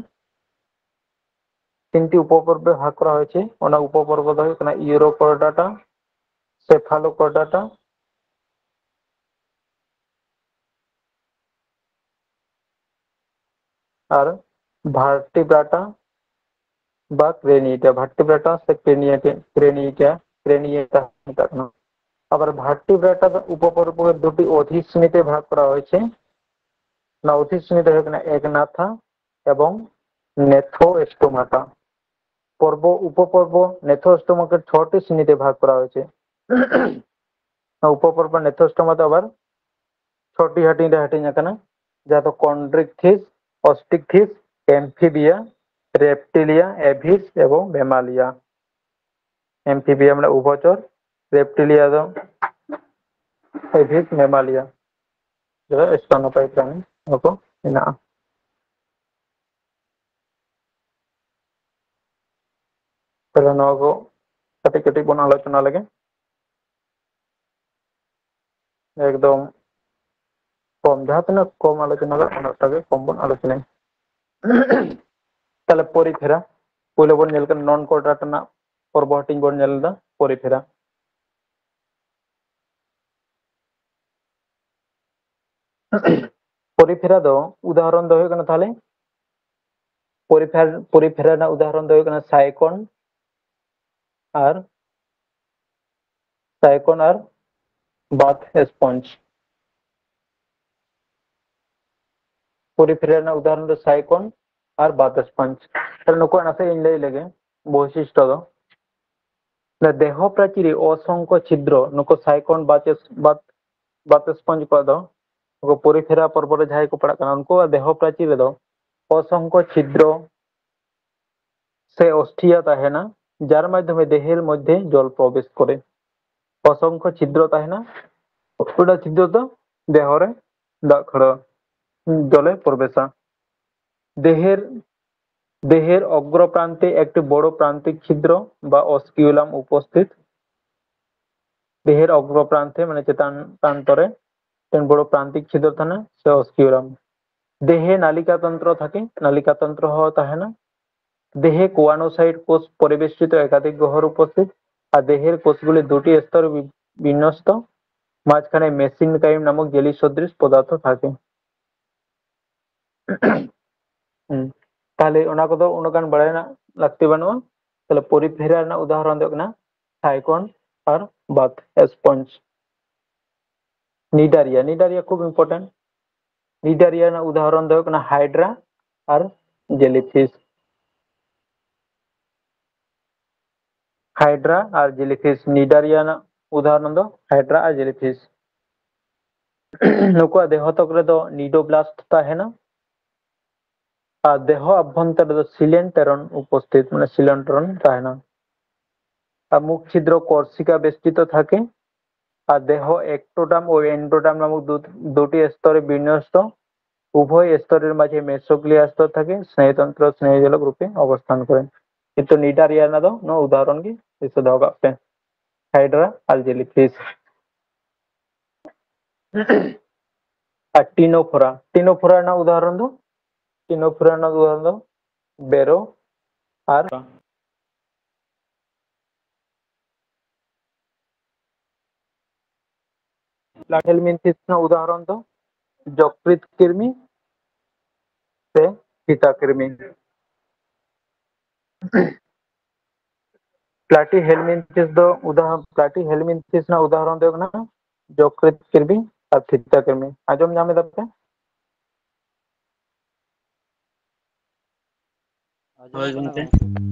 তিনটি উপপর্বে ভাগ করা হয়েছে। ᱚᱱᱟ ᱩᱯᱚᱯᱚᱨᱵᱚ ᱫᱚ ᱦᱩᱭᱩᱜ ᱠᱟᱱᱟ ᱤᱭᱩᱨᱳᱠᱚᱨᱰᱟᱴᱟ, ᱥᱮᱯᱷᱟᱞᱳᱠᱚᱨᱰᱟᱴᱟ ᱟᱨ ᱵᱷᱟᱨᱴᱤᱵᱨᱟᱴᱟ ᱵᱟ ᱠᱨᱮᱱᱤᱭᱮᱴᱟ, ᱵᱷᱟᱨᱴᱤᱵᱨᱟᱴᱟ ᱥᱮ ᱠᱨᱮᱱᱤᱭᱮᱴᱟ, ᱠᱨᱮᱱᱤᱭᱮᱴᱟ, ᱠᱨᱮᱱᱤᱭᱮᱴᱟ ᱢᱮᱛᱟᱜ ᱠᱟᱱᱟ᱾ ᱟᱵᱟᱨ ᱵᱷᱟᱨᱴᱤᱵᱨᱟᱴᱟ ᱫᱚ ᱩᱯᱚᱯᱚᱨᱵᱚ ᱫᱩᱴᱤ ᱚᱫᱷᱤᱥᱨᱤᱱᱤ ᱛᱮ ᱵᱷᱟᱜᱽ ᱠᱚᱨᱟ ᱦᱚᱭᱮছে। ᱚᱱᱟ ᱚᱫᱷᱤᱥᱨᱤᱱᱤ ᱫᱚ ᱦᱩᱭᱩᱜ ᱠᱟᱱᱟ ᱮᱜᱽᱱᱟᱛᱷᱟ ᱮᱵᱚᱝ ᱱᱮᱛᱷᱳᱥᱴᱳᱢᱟᱴᱟ᱾ ᱯᱚᱨᱵᱚ, ᱩᱯᱚᱯᱚᱨᱵᱚ ᱱᱮᱛᱷᱳᱥᱴᱳᱢᱟᱴᱟ ᱪᱷᱚᱴᱤ ᱥᱨᱮᱱᱤ ᱛᱮ ᱵᱷᱟᱜᱽ ᱠᱚᱨᱟ ᱦᱚᱭᱮছে। ᱩᱯᱚᱯᱚᱨᱵᱚ ᱱᱮᱛᱷᱳᱥᱴᱳᱢᱟ ᱫᱚ ᱟᱵᱟᱨ ᱪᱷᱚᱴᱤ ᱦᱟᱹᱴᱤᱧ ᱨᱮ ᱦᱟᱹᱴᱤᱧ ᱟᱠᱟᱱᱟ, ᱡᱟᱦᱟᱸ ᱫᱚ ᱠᱚᱱᱰᱨᱤᱠᱛᱷᱤᱥ, ᱚᱥᱴᱤᱠᱛᱷᱤᱥ, ᱮᱢᱯᱷᱤᱵᱤᱭᱟ, ᱨᱮᱯᱴᱤᱞᱤᱭᱟ, ᱮᱵᱷᱤᱥ ᱮᱵᱚᱝ ᱢᱮᱢᱟᱞᱤᱭᱟ᱾ ᱮᱢᱯᱷᱤᱵᱤᱭᱟ ᱢᱟᱱᱮ ᱩᱵᱷᱚᱪᱚᱨ, ᱨᱮᱯᱴᱤᱞᱤᱭᱟ ᱫᱚ ᱮᱵᱷᱤᱥ, ᱢᱮᱢᱟᱞᱤᱭᱟ ᱡᱟᱦᱟᱸ ᱫᱚ ᱥᱛᱚᱱᱚᱯᱟᱭᱤ ᱯᱨᱟᱱᱤ ᱠᱚ ᱢᱮᱱᱟᱜᱼᱟ᱾ ᱛᱟᱦᱞᱮ ᱱᱚᱣᱟ ᱠᱚ ᱠᱟᱹᱴᱤᱡ ᱠᱟᱹᱴᱤᱡ ᱵᱚᱱ ᱟᱞᱳᱪᱚᱱᱟ ᱞᱮᱜᱮ᱾ ᱮᱠᱫᱚᱢ ᱠᱚᱢ, ᱡᱟᱦᱟᱸ ᱛᱤᱱᱟᱹᱜ ᱠᱚᱢ ᱟᱞᱳᱪᱚᱱᱟ ᱫᱟᱲᱮᱭᱟᱜᱼᱟ, ᱩᱱᱟᱹᱜ ᱴᱟ ᱜᱮ ᱠᱚᱢ ᱵᱚᱱ ᱟᱞᱳᱪᱚᱱᱟᱭᱟ᱾ ᱛᱟᱦᱞᱮ ᱯᱚᱨᱤᱯᱷᱮᱨᱟ, ᱯᱳᱭᱞᱳ ᱵᱚᱱ ᱧᱮᱞ ᱠᱟᱱᱟ ᱱᱚᱱ ᱠᱚᱨᱰᱟᱴ ᱨᱮᱱᱟᱜ ᱯᱚᱨᱵᱚ ᱦᱟᱹᱴᱤᱧ ᱵᱚᱱ ᱧᱮᱞ ᱮᱫᱟ, ᱯᱚᱨᱤᱯᱷᱮᱨᱟ᱾ ᱯᱚᱨᱤᱯᱷᱮᱨᱟ ᱫᱚ ᱩᱫᱟᱦᱚᱨᱚᱱ ᱫᱚ ᱦᱩᱭᱩᱜ ᱠᱟᱱᱟ ᱛᱟᱦᱞᱮ, ᱯᱚᱨᱤᱯᱷᱮᱨ ᱯᱚᱨᱤᱯᱷᱮᱨᱟ ᱨᱮᱱᱟᱜ ᱩᱫᱟᱦᱚᱨᱚᱱ ᱫᱚ ᱦᱩᱭᱩᱜ ᱠᱟᱱᱟ ᱥᱟᱭᱠᱚᱱ ᱟᱨ ᱥᱟᱭᱠᱚᱱ ᱟᱨ ᱵᱟᱛᱷ ᱥᱯᱚᱧᱡᱽ᱾ ᱯᱚᱨᱤᱯᱷᱮᱨᱟ ᱨᱮᱱᱟᱜ ᱩᱫᱟᱦᱚᱨᱚᱱ ᱫᱚ ᱥᱟᱭᱠᱚᱱ ᱟᱨ ᱵᱟᱛᱷ ᱥᱯᱚᱧᱡᱽ᱾ ᱛᱟᱦᱞᱮ ᱱᱩᱠᱩᱣᱟᱜ ᱱᱟᱥᱮ ᱤᱧ ᱞᱟᱹᱭ ᱞᱮᱜᱮ ᱵᱳᱭᱥᱤᱥᱴᱚ ᱫᱚ᱾ ᱫᱮᱦᱚ ᱯᱨᱟᱪᱤᱨᱮ ᱚᱥᱚᱝᱠᱷᱚ ᱪᱷᱤᱫᱨᱚ, ᱱᱩᱠᱩ ᱥᱟᱭᱠᱚᱱ ᱵᱟᱛᱷ ᱵᱟᱛᱷ ᱥᱯᱚᱧᱡᱽ ᱠᱚᱣᱟᱜ ᱫᱚ ᱩᱱᱠᱩ ᱯᱚᱨᱤᱯᱷᱮᱨᱟ ᱯᱚᱨᱵᱚ ᱨᱮ ᱡᱟᱦᱟᱸᱭ ᱠᱚ ᱯᱟᱲᱟᱜ ᱠᱟᱱᱟ, ᱩᱱᱠᱩᱣᱟᱜ ᱫᱮᱦᱚ ᱯᱨᱟᱪᱤᱨ ᱨᱮᱫᱚ ᱚᱥᱚᱝᱠᱷᱚ ᱪᱷᱤᱫᱨᱚ ᱥᱮ ᱚᱥᱴᱷᱤᱭᱟ ᱛᱟᱦᱮᱱᱟ, ᱡᱟᱨ ᱢᱟᱫᱽᱫᱷᱚᱢᱮ ᱫᱮᱦᱮᱨ ᱢᱚᱫᱽᱫᱷᱮ ᱡᱚᱞ ᱯᱨᱚᱵᱮᱥ ᱠᱚᱨᱮ᱾ ᱚᱥᱚᱝᱠᱷᱚ ᱪᱷᱤᱫᱨᱚ ᱛᱟᱦᱮᱱᱟ, ᱚᱱᱟ ᱪᱷᱤᱫᱨᱚ ᱫᱚ ᱫᱮᱦᱚ ᱨᱮ ᱫᱟᱜ ᱠᱷᱟᱹᱲᱟ, ᱡᱚᱞᱮ ᱯᱨᱚᱵᱮᱥᱟ᱾ ᱫᱮᱦᱮᱨ দেহের অগ্রপ্রান্তে একটি বড় প্রান্তিক ছিদ্র বা অস্কিউলাম উপস্থিত। দেহের অগ্রপ্রান্তে মানে ᱪᱮᱛᱟᱱ ᱯᱨᱟᱱᱛᱚ ᱨᱮ ᱢᱤᱫᱴᱮᱱ ᱵᱚᱲᱚ ᱯᱨᱟᱱᱛᱤᱠ ᱪᱷᱤᱫᱨᱚ ᱛᱟᱦᱮᱱᱟ ᱥᱮ ᱚᱥᱠᱤᱭᱩᱞᱟᱢ᱾ দেহে নালিকা তন্ত্র থাকে, নালিকা তন্ত্র ᱦᱚᱸ ᱛᱟᱦᱮᱱᱟ᱾ দেহে কোয়ানোসাইট কোষ পরিবেষ্টিত একাধিক গহ্বর উপস্থিত, আর দেহের কোষগুলি দুটি স্তরে বি- বিন্যস্ত। মাঝখানে মেসিনকাইম নামক জেলি সদৃশ পদার্থ থাকে। হুম। তাহলে ᱚᱱᱟ ᱠᱚᱫᱚ ᱩᱱᱟᱹᱜ ᱜᱟᱱ ᱵᱟᱲᱟᱭ ᱨᱮᱱᱟᱜ ᱞᱟᱹᱠᱛᱤ ᱵᱟᱹᱱᱩᱜᱼᱟ᱾ ᱛᱟᱦᱞᱮ ᱯᱚᱨᱤᱯᱷᱮᱨᱟ ᱨᱮᱱᱟᱜ ᱩᱫᱟᱦᱚᱨᱚᱱ ᱫᱚ ᱦᱩᱭᱩᱜ ᱠᱟᱱᱟ ᱥᱟᱭᱠᱚᱱ ᱟᱨ ᱵᱟᱛᱷ ᱥᱯᱚᱧᱡᱽ᱾ ᱱᱤᱰᱟᱨᱤᱭᱟ, ᱱᱤᱰᱟᱨᱤᱭᱟ ᱠᱷᱩᱵ ᱤᱢᱯᱚᱨᱴᱮᱱᱴ᱾ ᱱᱤᱰᱟᱨᱤᱭᱟ ᱨᱮᱱᱟᱜ ᱩᱫᱟᱦᱚᱨᱚᱱ ᱫᱚ ᱦᱩᱭᱩᱜ ᱠᱟᱱᱟ ᱦᱟᱭᱰᱨᱟ ᱟᱨ ᱡᱮᱞᱤᱯᱷᱤᱥ᱾ ᱦᱟᱭᱰᱨᱟ ᱟᱨ ᱡᱮᱞᱤᱯᱷᱤᱥ, ᱱᱤᱰᱟᱨᱤᱭᱟ ᱨᱮᱱᱟᱜ ᱩᱫᱟᱦᱚᱨᱚᱱ ᱫᱚ ᱦᱟᱭᱰᱨᱟ ᱟᱨ ᱡᱮᱞᱤᱯᱷᱤᱥ᱾ ᱱᱩᱠᱩᱣᱟᱜ ᱫᱮᱦᱚ ᱛᱚᱠ ᱨᱮᱫᱚ ᱱᱤᱰᱳᱵᱞᱟᱥᱴ ᱛᱟᱦᱮᱱᱟ ᱟᱨ ᱫᱮᱦᱚ ᱟᱵᱷᱚᱱᱛᱚᱨ ᱨᱮᱫᱚ ᱥᱤᱞᱮᱱᱴᱮᱨᱚᱱ ᱩᱯᱚᱥᱛᱷᱤᱛ, ᱢᱟᱱᱮ ᱥᱤᱞᱮᱱᱴᱮᱨᱚᱱ ᱛᱟᱦᱮᱱᱟ᱾ ᱟᱨ ᱢᱩᱠ ᱪᱷᱤᱫᱨᱚ ᱠᱚᱨᱥᱤᱠᱟ ᱵᱮᱥᱴᱤᱛᱚ ᱛᱷᱟᱠᱮ᱾ ᱟᱨ ᱫᱮᱦᱚ ᱮᱠᱴᱳᱰᱟᱨᱢ ᱳ ᱮᱱᱰᱳᱰᱟᱨᱢ ᱱᱟᱢᱚᱠ ᱫᱩ- ᱫᱩᱴᱤ স্তরে বিন্যস্ত। উভয় স্তরের মাঝে মেসোগ্লিয়া স্তর থাকে, স্নায়ুতন্ত্র স্নায়ুজলক রূপে অবস্থান করে। কিন্তু নিডারিয়া ᱨᱮᱱᱟᱜ ᱫᱚ ᱱᱚᱣᱟ ᱩᱫᱟᱦᱚᱨᱚᱱ ᱜᱮ ᱫᱤᱥᱟᱹ ᱫᱚᱦᱚ ᱠᱟᱜ ᱯᱮ, ᱦᱟᱭᱰᱨᱟ ᱟᱨ ᱡᱮᱞᱤᱯᱷᱤᱥ᱾ ᱟᱨ ᱴᱤᱱᱳᱯᱷᱳᱨᱟ, ᱴᱤᱱᱳᱯᱷᱳᱨᱟ ᱨᱮᱱᱟᱜ ᱩᱫᱟᱦᱚᱨᱚᱱ ᱫᱚ, ᱴᱤᱱᱳᱯᱷᱳᱨᱟ ᱨᱮᱱᱟᱜ ᱩᱫᱟᱦᱚᱨᱚᱱ ᱫᱚ ᱵᱮᱨᱳ ᱟᱨ ᱞᱟᱴᱷᱮᱞᱢᱤᱱᱛᱷᱤᱥ ᱨᱮᱱᱟᱜ ᱩᱫᱟᱦᱚᱨᱚᱱ ᱫᱚ ᱡᱚᱠᱨᱤᱛ ᱠᱨᱤᱢᱤ ᱥᱮ ᱯᱷᱤᱛᱟ ᱠᱨᱤᱢᱤ᱾ ᱯᱞᱟᱴᱤ ᱦᱮᱞᱢᱤᱱᱛᱷᱤᱥ ᱫᱚ ᱩᱫᱟᱦᱚᱨᱚᱱ, ᱯᱞᱟᱴᱤ ᱦᱮᱞᱢᱤᱱᱛᱷᱤᱥ ᱨᱮᱱᱟᱜ ᱩᱫᱟᱦᱚᱨᱚᱱ ᱫᱚ ᱦᱩᱭᱩᱜ ᱠᱟᱱᱟ ᱡᱚᱠᱨᱤᱛ ᱠᱨᱤᱢᱤ ᱟᱨ ᱯᱷᱤᱛᱟ ᱠᱨᱤᱢᱤ᱾ ᱟᱸᱡᱚᱢ ᱧᱟᱢ ᱮᱫᱟ ᱯᱮ? ᱦᱳᱭ ᱜᱚᱢᱠᱮ᱾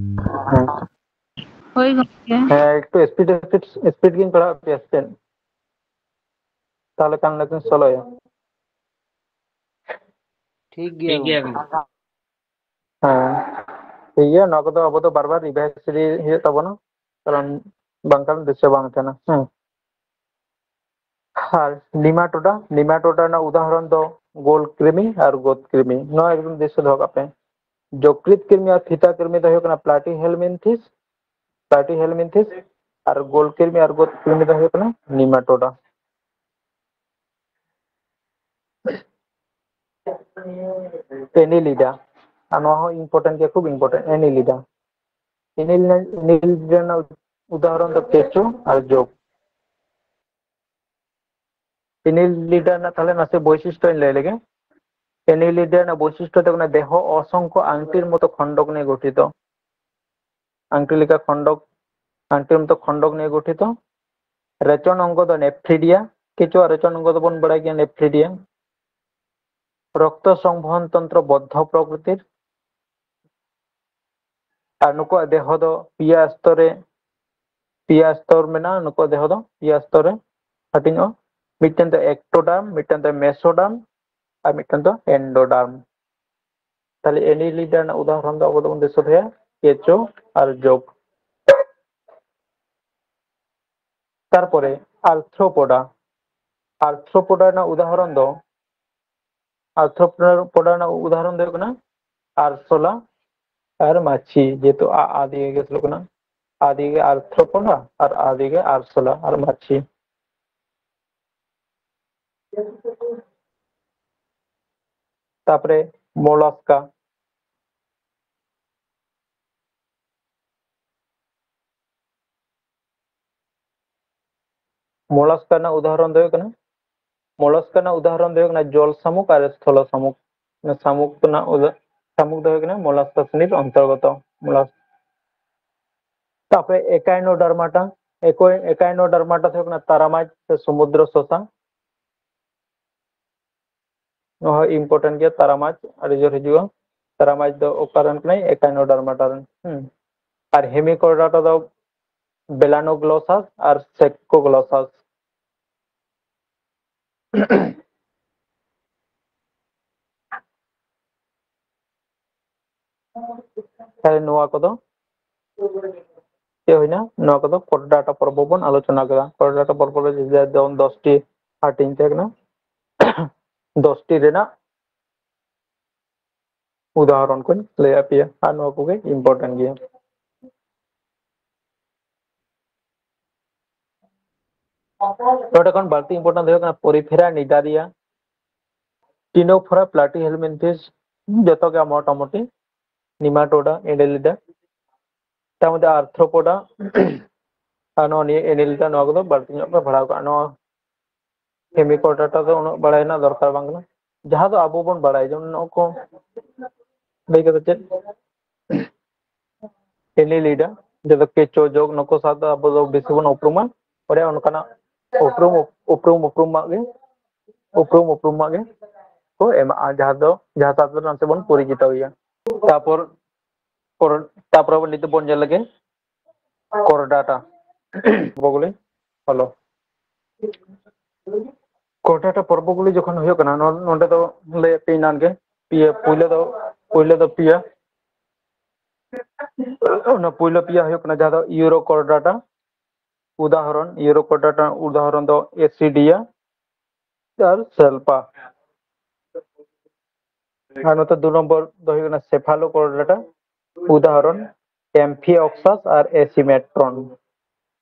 ᱦᱮᱸ᱾ ᱦᱳᱭ ᱜᱚᱢᱠᱮ᱾ ᱦᱮᱸ, ᱮᱠᱴᱩ ᱥᱯᱤᱰ, ᱥᱯᱤᱰ, ᱥᱯᱤᱰ ᱜᱤᱧ ᱯᱟᱲᱦᱟᱣ ᱯᱮᱭᱟ ᱥᱮ ᱪᱮᱫ? ᱛᱟᱦᱚᱞᱮ ᱠᱷᱟᱱ ᱞᱮᱠᱤᱱ ᱥᱞᱳᱭᱟ᱾ ᱴᱷᱤᱠ ᱜᱮᱭᱟ ᱴᱷᱤᱠ ᱜᱮᱭᱟ ᱜᱚᱢᱠᱮ᱾ ᱜᱚᱢᱠᱮ᱾ ᱦᱮᱸ, ᱴᱷᱤᱠ ᱜᱮᱭᱟ, ᱱᱚᱣᱟ ᱠᱚᱫᱚ ᱟᱵᱚ ᱫᱚ ᱵᱟᱨ ᱵᱟᱨ ᱨᱤᱵᱷᱟᱭᱤᱡᱽ ᱤᱫᱤ ᱦᱩᱭᱩᱜ ᱛᱟᱵᱚᱱᱟ, ᱠᱟᱨᱚᱱ ᱵᱟᱝᱠᱷᱟᱱ ᱫᱤᱥᱟᱹ ᱵᱟᱝ ᱛᱟᱦᱮᱱᱟ᱾ ᱦᱮᱸ᱾ ᱟᱨ ᱱᱤᱢᱟᱴᱳᱰᱟ, ᱱᱤᱢᱟᱴᱳᱰᱟ ᱨᱮᱱᱟᱜ ᱩᱫᱟᱦᱚᱨᱚᱱ ᱫᱚ ᱜᱳᱞ ᱠᱨᱤᱢᱤ ᱟᱨ ᱜᱳᱫ ᱠᱨᱤᱢᱤ᱾ ᱱᱚᱣᱟ ᱮᱠᱫᱚᱢ ᱫᱤᱥᱟᱹ ᱫᱚᱦᱚ ᱠᱟᱜ ᱯᱮ᱾ ᱡᱚᱠᱨᱤᱛ ᱠᱨᱤᱢᱤ ᱟᱨ ᱯᱷᱤᱛᱟ ᱠᱨᱤᱢᱤ ᱫᱚ ᱦᱩᱭᱩᱜ ᱠᱟᱱᱟ ᱯᱞᱟᱴᱤ ᱦᱮᱞᱢᱤᱱᱛᱷᱤᱥ, ᱯᱞᱟᱴᱤ ᱦᱮᱞᱢᱤᱱᱛᱷᱤᱥ, ᱟᱨ ᱜᱳᱞ ᱠᱨᱤᱢᱤ ᱟᱨ ᱜᱳᱫ ᱠᱨᱤᱢᱤ ᱫᱚ ᱦᱩᱭᱩᱜ ᱠᱟᱱᱟ ᱱᱤᱢᱟᱴᱳᱰᱟ᱾ ᱮᱱᱤᱞᱤᱰᱟ, ᱟᱨ ᱱᱚᱣᱟ ᱦᱚᱸ ᱤᱢᱯᱚᱨᱴᱮᱱᱴ ᱜᱮᱭᱟ, ᱠᱷᱩᱵ ᱤᱢᱯᱚᱨᱴᱮᱱᱴ, ᱮᱱᱤᱞᱤᱰᱟ᱾ ᱮᱱᱤᱞᱤᱰᱟ ᱨᱮᱱᱟᱜ ᱩᱫᱟᱦᱚᱨᱚᱱ ᱫᱚ ᱠᱮᱪᱚ ᱟᱨ ᱡᱚᱜ᱾ ᱮᱱᱤᱞᱤᱰᱟ ᱨᱮᱱᱟᱜ ᱛᱟᱦᱞᱮ ᱱᱟᱥᱮ ᱵᱳᱭᱥᱤᱥᱴᱚᱧ ᱞᱟᱹᱭ ᱞᱮᱜᱮ᱾ ᱮᱱᱤᱞᱤᱰᱟ ᱨᱮᱱᱟᱜ ᱵᱳᱭᱥᱤᱥᱴᱚ ᱫᱚ ᱠᱟᱱᱟ ᱫᱮᱦᱚ ᱚᱥᱚᱝᱠᱷᱚ ᱟᱝᱴᱤᱨ ᱢᱚᱛᱚ ᱠᱷᱚᱱᱰᱚᱠ ᱱᱤᱭᱮ ᱜᱚᱴᱷᱤᱛᱚ᱾ ᱟᱝᱴᱤ ᱞᱮᱠᱟ ᱠᱷᱚᱱᱰᱚᱠ, ᱟᱝᱴᱤᱨ ᱢᱚᱛᱚ ᱠᱷᱚᱱᱰᱚᱠ ᱱᱤᱭᱮ ᱜᱚᱴᱷᱤᱛᱚ᱾ ᱨᱮᱪᱚᱱ ᱚᱝᱜᱚ ᱫᱚ ᱱᱮᱯᱷᱨᱤᱰᱤᱭᱟ, ᱠᱮᱪᱚᱣᱟᱜ ᱨᱮᱪᱚᱱ ᱚᱝᱜᱚ ᱫᱚᱵᱚᱱ ᱵᱟᱲᱟᱭ ᱜᱮᱭᱟ, ᱱᱮᱯᱷᱨᱤᱰᱤᱭᱟ᱾ ᱨᱚᱠᱛᱚ ᱥᱚᱝᱵᱚᱦᱚᱱ ᱛᱚᱱᱛᱨᱚ ᱵᱚᱫᱽᱫᱷᱚ ᱯᱨᱚᱠᱨᱤᱛᱤᱨ᱾ ᱟᱨ ᱱᱩᱠᱩᱣᱟᱜ ᱫᱮᱦᱚ ᱫᱚ ᱯᱮᱭᱟ ᱥᱛᱚᱨ ᱨᱮ, ᱯᱮᱭᱟ ᱥᱛᱚᱨ ᱢᱮᱱᱟᱜᱼᱟ᱾ ᱱᱩᱠᱩᱣᱟᱜ ᱫᱮᱦᱚ ᱫᱚ ᱯᱮᱭᱟ ᱥᱛᱚᱨ ᱨᱮ ᱦᱟᱹᱴᱤᱧᱚᱜᱼᱟ᱾ ᱢᱤᱫᱴᱮᱱ ᱫᱚ ᱮᱠᱴᱳᱰᱟᱨᱢ, ᱢᱤᱫᱴᱮᱱ ᱫᱚ ᱢᱮᱥᱳᱰᱟᱨᱢ, ᱟᱨ ᱢᱤᱫᱴᱮᱱ ᱫᱚ ᱮᱱᱰᱳᱰᱟᱨᱢ᱾ ᱛᱟᱦᱞᱮ ᱮᱱᱤᱞᱤᱰᱟ ᱨᱮᱱᱟᱜ ᱩᱫᱟᱦᱚᱨᱚᱱ ᱫᱚ ᱟᱵᱚ ᱫᱚᱵᱚᱱ ᱫᱤᱥᱟᱹ ᱫᱚᱦᱚᱭᱟ ᱠᱮᱪᱚ ᱟᱨ ᱡᱚᱜ᱾ ᱛᱟᱨᱯᱚᱨᱮ ᱟᱨᱛᱷᱨᱳᱯᱳᱰᱟ, ᱟᱨᱛᱷᱨᱳᱯᱳᱰᱟ ᱨᱮᱱᱟᱜ ᱩᱫᱟᱦᱚᱨᱚᱱ ᱫᱚ, ᱟᱨᱛᱷᱨᱳᱯᱳᱰᱟ ᱨᱮᱱᱟᱜ ᱩᱫᱟᱦᱚᱨᱚᱱ ᱫᱚ ᱦᱩᱭᱩᱜ ᱠᱟᱱᱟ ᱟᱨᱥᱚᱞᱟ ᱟᱨ ᱢᱟᱹᱪᱷᱤ, ᱡᱮᱦᱮᱛᱩ ᱟ, ᱟ ᱫᱤᱭᱮ ᱜᱮ ᱥᱩᱨᱩᱜ ᱠᱟᱱᱟ, ᱟ ᱫᱤᱭᱮ ᱜᱮ ᱟᱨᱛᱷᱨᱳᱯᱳᱰᱟ ᱟᱨ ᱟ ᱫᱤᱭᱮ ᱜᱮ ᱟᱨᱥᱚᱞᱟ ᱟᱨ ᱢᱟᱹᱪᱷᱤ᱾ ᱛᱟᱯᱚᱨᱮ ᱢᱚᱞᱟᱥᱠᱟ, ᱢᱚᱞᱟᱥᱠᱟ ᱨᱮᱱᱟᱜ ᱩᱫᱟᱦᱚᱨᱚᱱ ᱫᱚ ᱦᱩᱭᱩᱜ ᱠᱟᱱᱟ ᱢᱚᱞᱚᱥᱠᱟ ᱨᱮᱱᱟᱜ ᱩᱫᱟᱦᱚᱨᱚᱱ ᱫᱚ ᱦᱩᱭᱩᱜ ᱠᱟᱱᱟ ᱡᱚᱞ ᱥᱟᱢᱩᱠ ᱟᱨ ᱥᱛᱷᱚᱞ ᱥᱟᱢᱩᱠ᱾ ᱥᱟᱢᱩᱠ ᱨᱮᱱᱟᱜ ᱩᱫᱟ-, ᱥᱟᱢᱩᱠ ᱫᱚ ᱦᱩᱭᱩᱜ ᱠᱟᱱᱟ ᱢᱚᱞᱟᱥᱠᱟ ᱥᱨᱮᱱᱤᱨ ᱚᱱᱛᱚᱨᱜᱚᱛᱚ᱾ ᱢᱚᱞᱟᱥ-, ᱛᱟᱯᱚᱨᱮ ᱮᱠᱟᱭᱱᱳᱰᱟᱨᱢᱟᱴᱟ, ᱮᱠᱳᱭ-, ᱮᱠᱟᱭᱱᱳᱰᱟᱨᱢᱟᱴᱟ ᱫᱚ ᱦᱩᱭᱩᱜ ᱠᱟᱱᱟ ᱛᱟᱨᱟ ᱢᱟᱪ ᱥᱮ ᱥᱚᱢᱩᱫᱨᱚ ᱥᱚᱥᱟ᱾ ᱱᱚᱣᱟ ᱦᱚᱸ important ᱜᱮᱭᱟ, ᱛᱟᱨᱟ ᱢᱟᱪ ᱟᱹᱰᱤ ᱡᱳᱨ ᱦᱤᱡᱩᱜᱼᱟ᱾ ᱛᱟᱨᱟ ᱢᱟᱪ ᱫᱚ ᱚᱠᱟ ᱨᱮᱱ ᱠᱟᱱᱟᱭ? ᱮᱠᱟᱭᱱᱳᱰᱟᱨᱢᱟᱴᱟ ᱨᱮᱱ᱾ ᱦᱩᱸ᱾ ᱟᱨ ᱦᱮᱢᱤᱠᱚᱨᱰᱟᱴᱟ ᱫᱚ ᱵᱮᱞᱟᱱᱳᱜᱞᱚᱥᱟᱥ ᱟᱨ ᱥᱮᱠᱠᱳᱜᱞᱚᱥᱟᱥ᱾ ᱛᱟᱦᱞᱮ ᱱᱚᱣᱟ ᱠᱚᱫᱚ ᱪᱮᱫ ᱦᱩᱭᱱᱟ? ᱱᱚᱣᱟ ᱠᱚᱫᱚ ᱠᱚᱨᱰᱟᱴᱟ ᱯᱚᱨᱵᱚ ᱵᱚᱱ ᱟᱞᱳᱪᱚᱱᱟ ᱠᱮᱫᱟ᱾ ᱠᱚᱨᱰᱟᱴᱟ ᱯᱚᱨᱵᱚ ᱨᱮ ᱡᱮᱢᱚᱱ ᱫᱚᱥᱴᱤ ᱦᱟᱹᱴᱤᱧ ᱛᱟᱦᱮᱸ ᱠᱟᱱᱟ, ᱫᱚᱥᱴᱤ ᱨᱮᱱᱟᱜ ᱩᱫᱟᱦᱚᱨᱚᱱ ᱠᱚᱧ ᱞᱟᱹᱭᱟᱫ ᱯᱮᱭᱟ, ᱟᱨ ᱱᱚᱣᱟ ᱠᱚᱜᱮ important ᱜᱮᱭᱟ᱾ ᱱᱚᱰᱮ ᱠᱷᱚᱱ ᱵᱟᱹᱲᱛᱤ important ᱫᱚ ᱦᱩᱭᱩᱜ ᱠᱟᱱᱟ Porifera nidaria, Ctenophora platyhelminthes, ᱡᱚᱛᱚ ᱜᱮ ᱢᱚᱴᱟᱢᱩᱴᱤ, Nematoda, Annelida, ᱛᱟᱨ ᱢᱚᱫᱽᱫᱷᱮ Arthropoda ᱟᱨ ᱱᱚᱣᱟ ᱱᱤᱭᱟᱹ Annelida, ᱱᱚᱣᱟ ᱠᱚᱫᱚ ᱵᱟᱹᱲᱛᱤ ᱧᱚᱜ ᱯᱮ ᱯᱟᱲᱦᱟᱣ ᱠᱟᱜᱼᱟ᱾ ᱱᱚᱣᱟ Hemicordata ᱫᱚ ᱩᱱᱟᱹᱜ ᱵᱟᱲᱟᱭ ᱨᱮᱱᱟᱜ ᱫᱚᱨᱠᱟᱨ ᱵᱟᱝ ᱠᱟᱱᱟ᱾ ᱡᱟᱦᱟᱸ ᱫᱚ ᱟᱵᱚ ᱵᱚᱱ ᱵᱟᱲᱟᱭᱟ, ᱡᱮᱢᱚᱱ ᱱᱚᱜᱼᱚ ᱠᱚ ᱞᱟᱹᱭ ᱠᱟᱫᱟ ᱪᱮᱫ? Annelida, ᱡᱟᱦᱟᱸ ᱫᱚ ᱠᱮᱪᱚ ᱡᱚᱜᱽ, ᱱᱩᱠᱩ ᱥᱟᱶ ᱫᱚ ᱟᱵᱚ ᱫᱚ ᱵᱮᱥᱤ ᱵᱚᱱ ᱩᱯᱨᱩᱢᱟ᱾ ᱚᱸᱰᱮ ᱚᱱᱠᱟᱱᱟᱜ ᱩᱯᱨᱩᱢ, ᱩᱯᱨᱩᱢ, ᱩᱯᱨᱩᱢᱟᱜ ᱜᱮ, ᱩᱯᱨᱩᱢ, ᱩᱯᱨᱩᱢᱟᱜ ᱜᱮ ᱠᱚ ᱮᱢᱟᱜᱼᱟ, ᱡᱟᱦᱟᱸ ᱫᱚ, ᱡᱟᱦᱟᱸ ᱥᱟᱶ ᱛᱮᱫᱚ ᱱᱟᱥᱮ ᱵᱚᱱ ᱯᱚᱨᱤᱪᱤᱛᱚ ᱜᱮᱭᱟ᱾ ᱛᱟᱨᱯᱚᱨ, ᱯᱚᱨ-, ᱛᱟᱨᱯᱚᱨ ᱟᱵᱚ ᱱᱤᱛᱚᱜ ᱵᱚᱱ ᱧᱮᱞ ᱞᱮᱜᱮ ᱠᱚᱨᱰᱟᱴᱟ᱾ ᱵᱚᱜᱽᱞᱤ, ᱦᱮᱞᱳ᱾ ᱠᱚᱨᱰᱟᱴᱟ ᱯᱚᱨᱵᱚ ᱜᱩᱞᱤ ᱡᱚᱠᱷᱚᱱ ᱦᱩᱭᱩᱜ ᱠᱟᱱᱟ, ᱱᱚ-, ᱱᱚᱰᱮ ᱫᱚ ᱞᱟᱹᱭ ᱯᱮ ᱮᱱᱟᱱ ᱜᱮ, ᱯᱮᱭᱟ, ᱯᱩᱭᱞᱟᱹ ᱫᱚ, ᱯᱩᱭᱞᱟᱹ ᱫᱚ ᱯᱮᱭᱟ᱾ ᱚᱱᱟ ᱯᱩᱭᱞᱟᱹ ᱯᱮᱭᱟ ᱦᱩᱭᱩᱜ ᱠᱟᱱᱟ ᱡᱟᱦᱟᱸ ᱫᱚ ᱤᱭᱩᱨᱳ ᱠᱚᱨᱰᱟᱴᱟ, ᱩᱫᱟᱦᱚᱨᱚᱱ, ᱤᱭᱩᱨᱳ ᱠᱚᱨᱰᱟᱴᱟ ᱩᱫᱟᱦᱚᱨᱚᱱ ᱫᱚ ᱮᱥᱤᱰᱤᱭᱟ ᱟᱨ ᱥᱮᱞᱯᱟ᱾ ᱟᱨ ᱱᱚᱛᱮ ᱫᱩ ᱱᱚᱢᱵᱚᱨ ᱫᱚ ᱦᱩᱭᱩᱜ ᱠᱟᱱᱟ ᱥᱮᱯᱷᱟᱞᱳ ᱠᱚᱨᱰᱟᱴᱟ, ᱩᱫᱟᱦᱚᱨᱚᱱ ᱮᱢᱯᱷᱤᱚᱠᱥᱟᱥ ᱟᱨ ᱮᱥᱤᱢᱮᱴᱨᱚᱱ᱾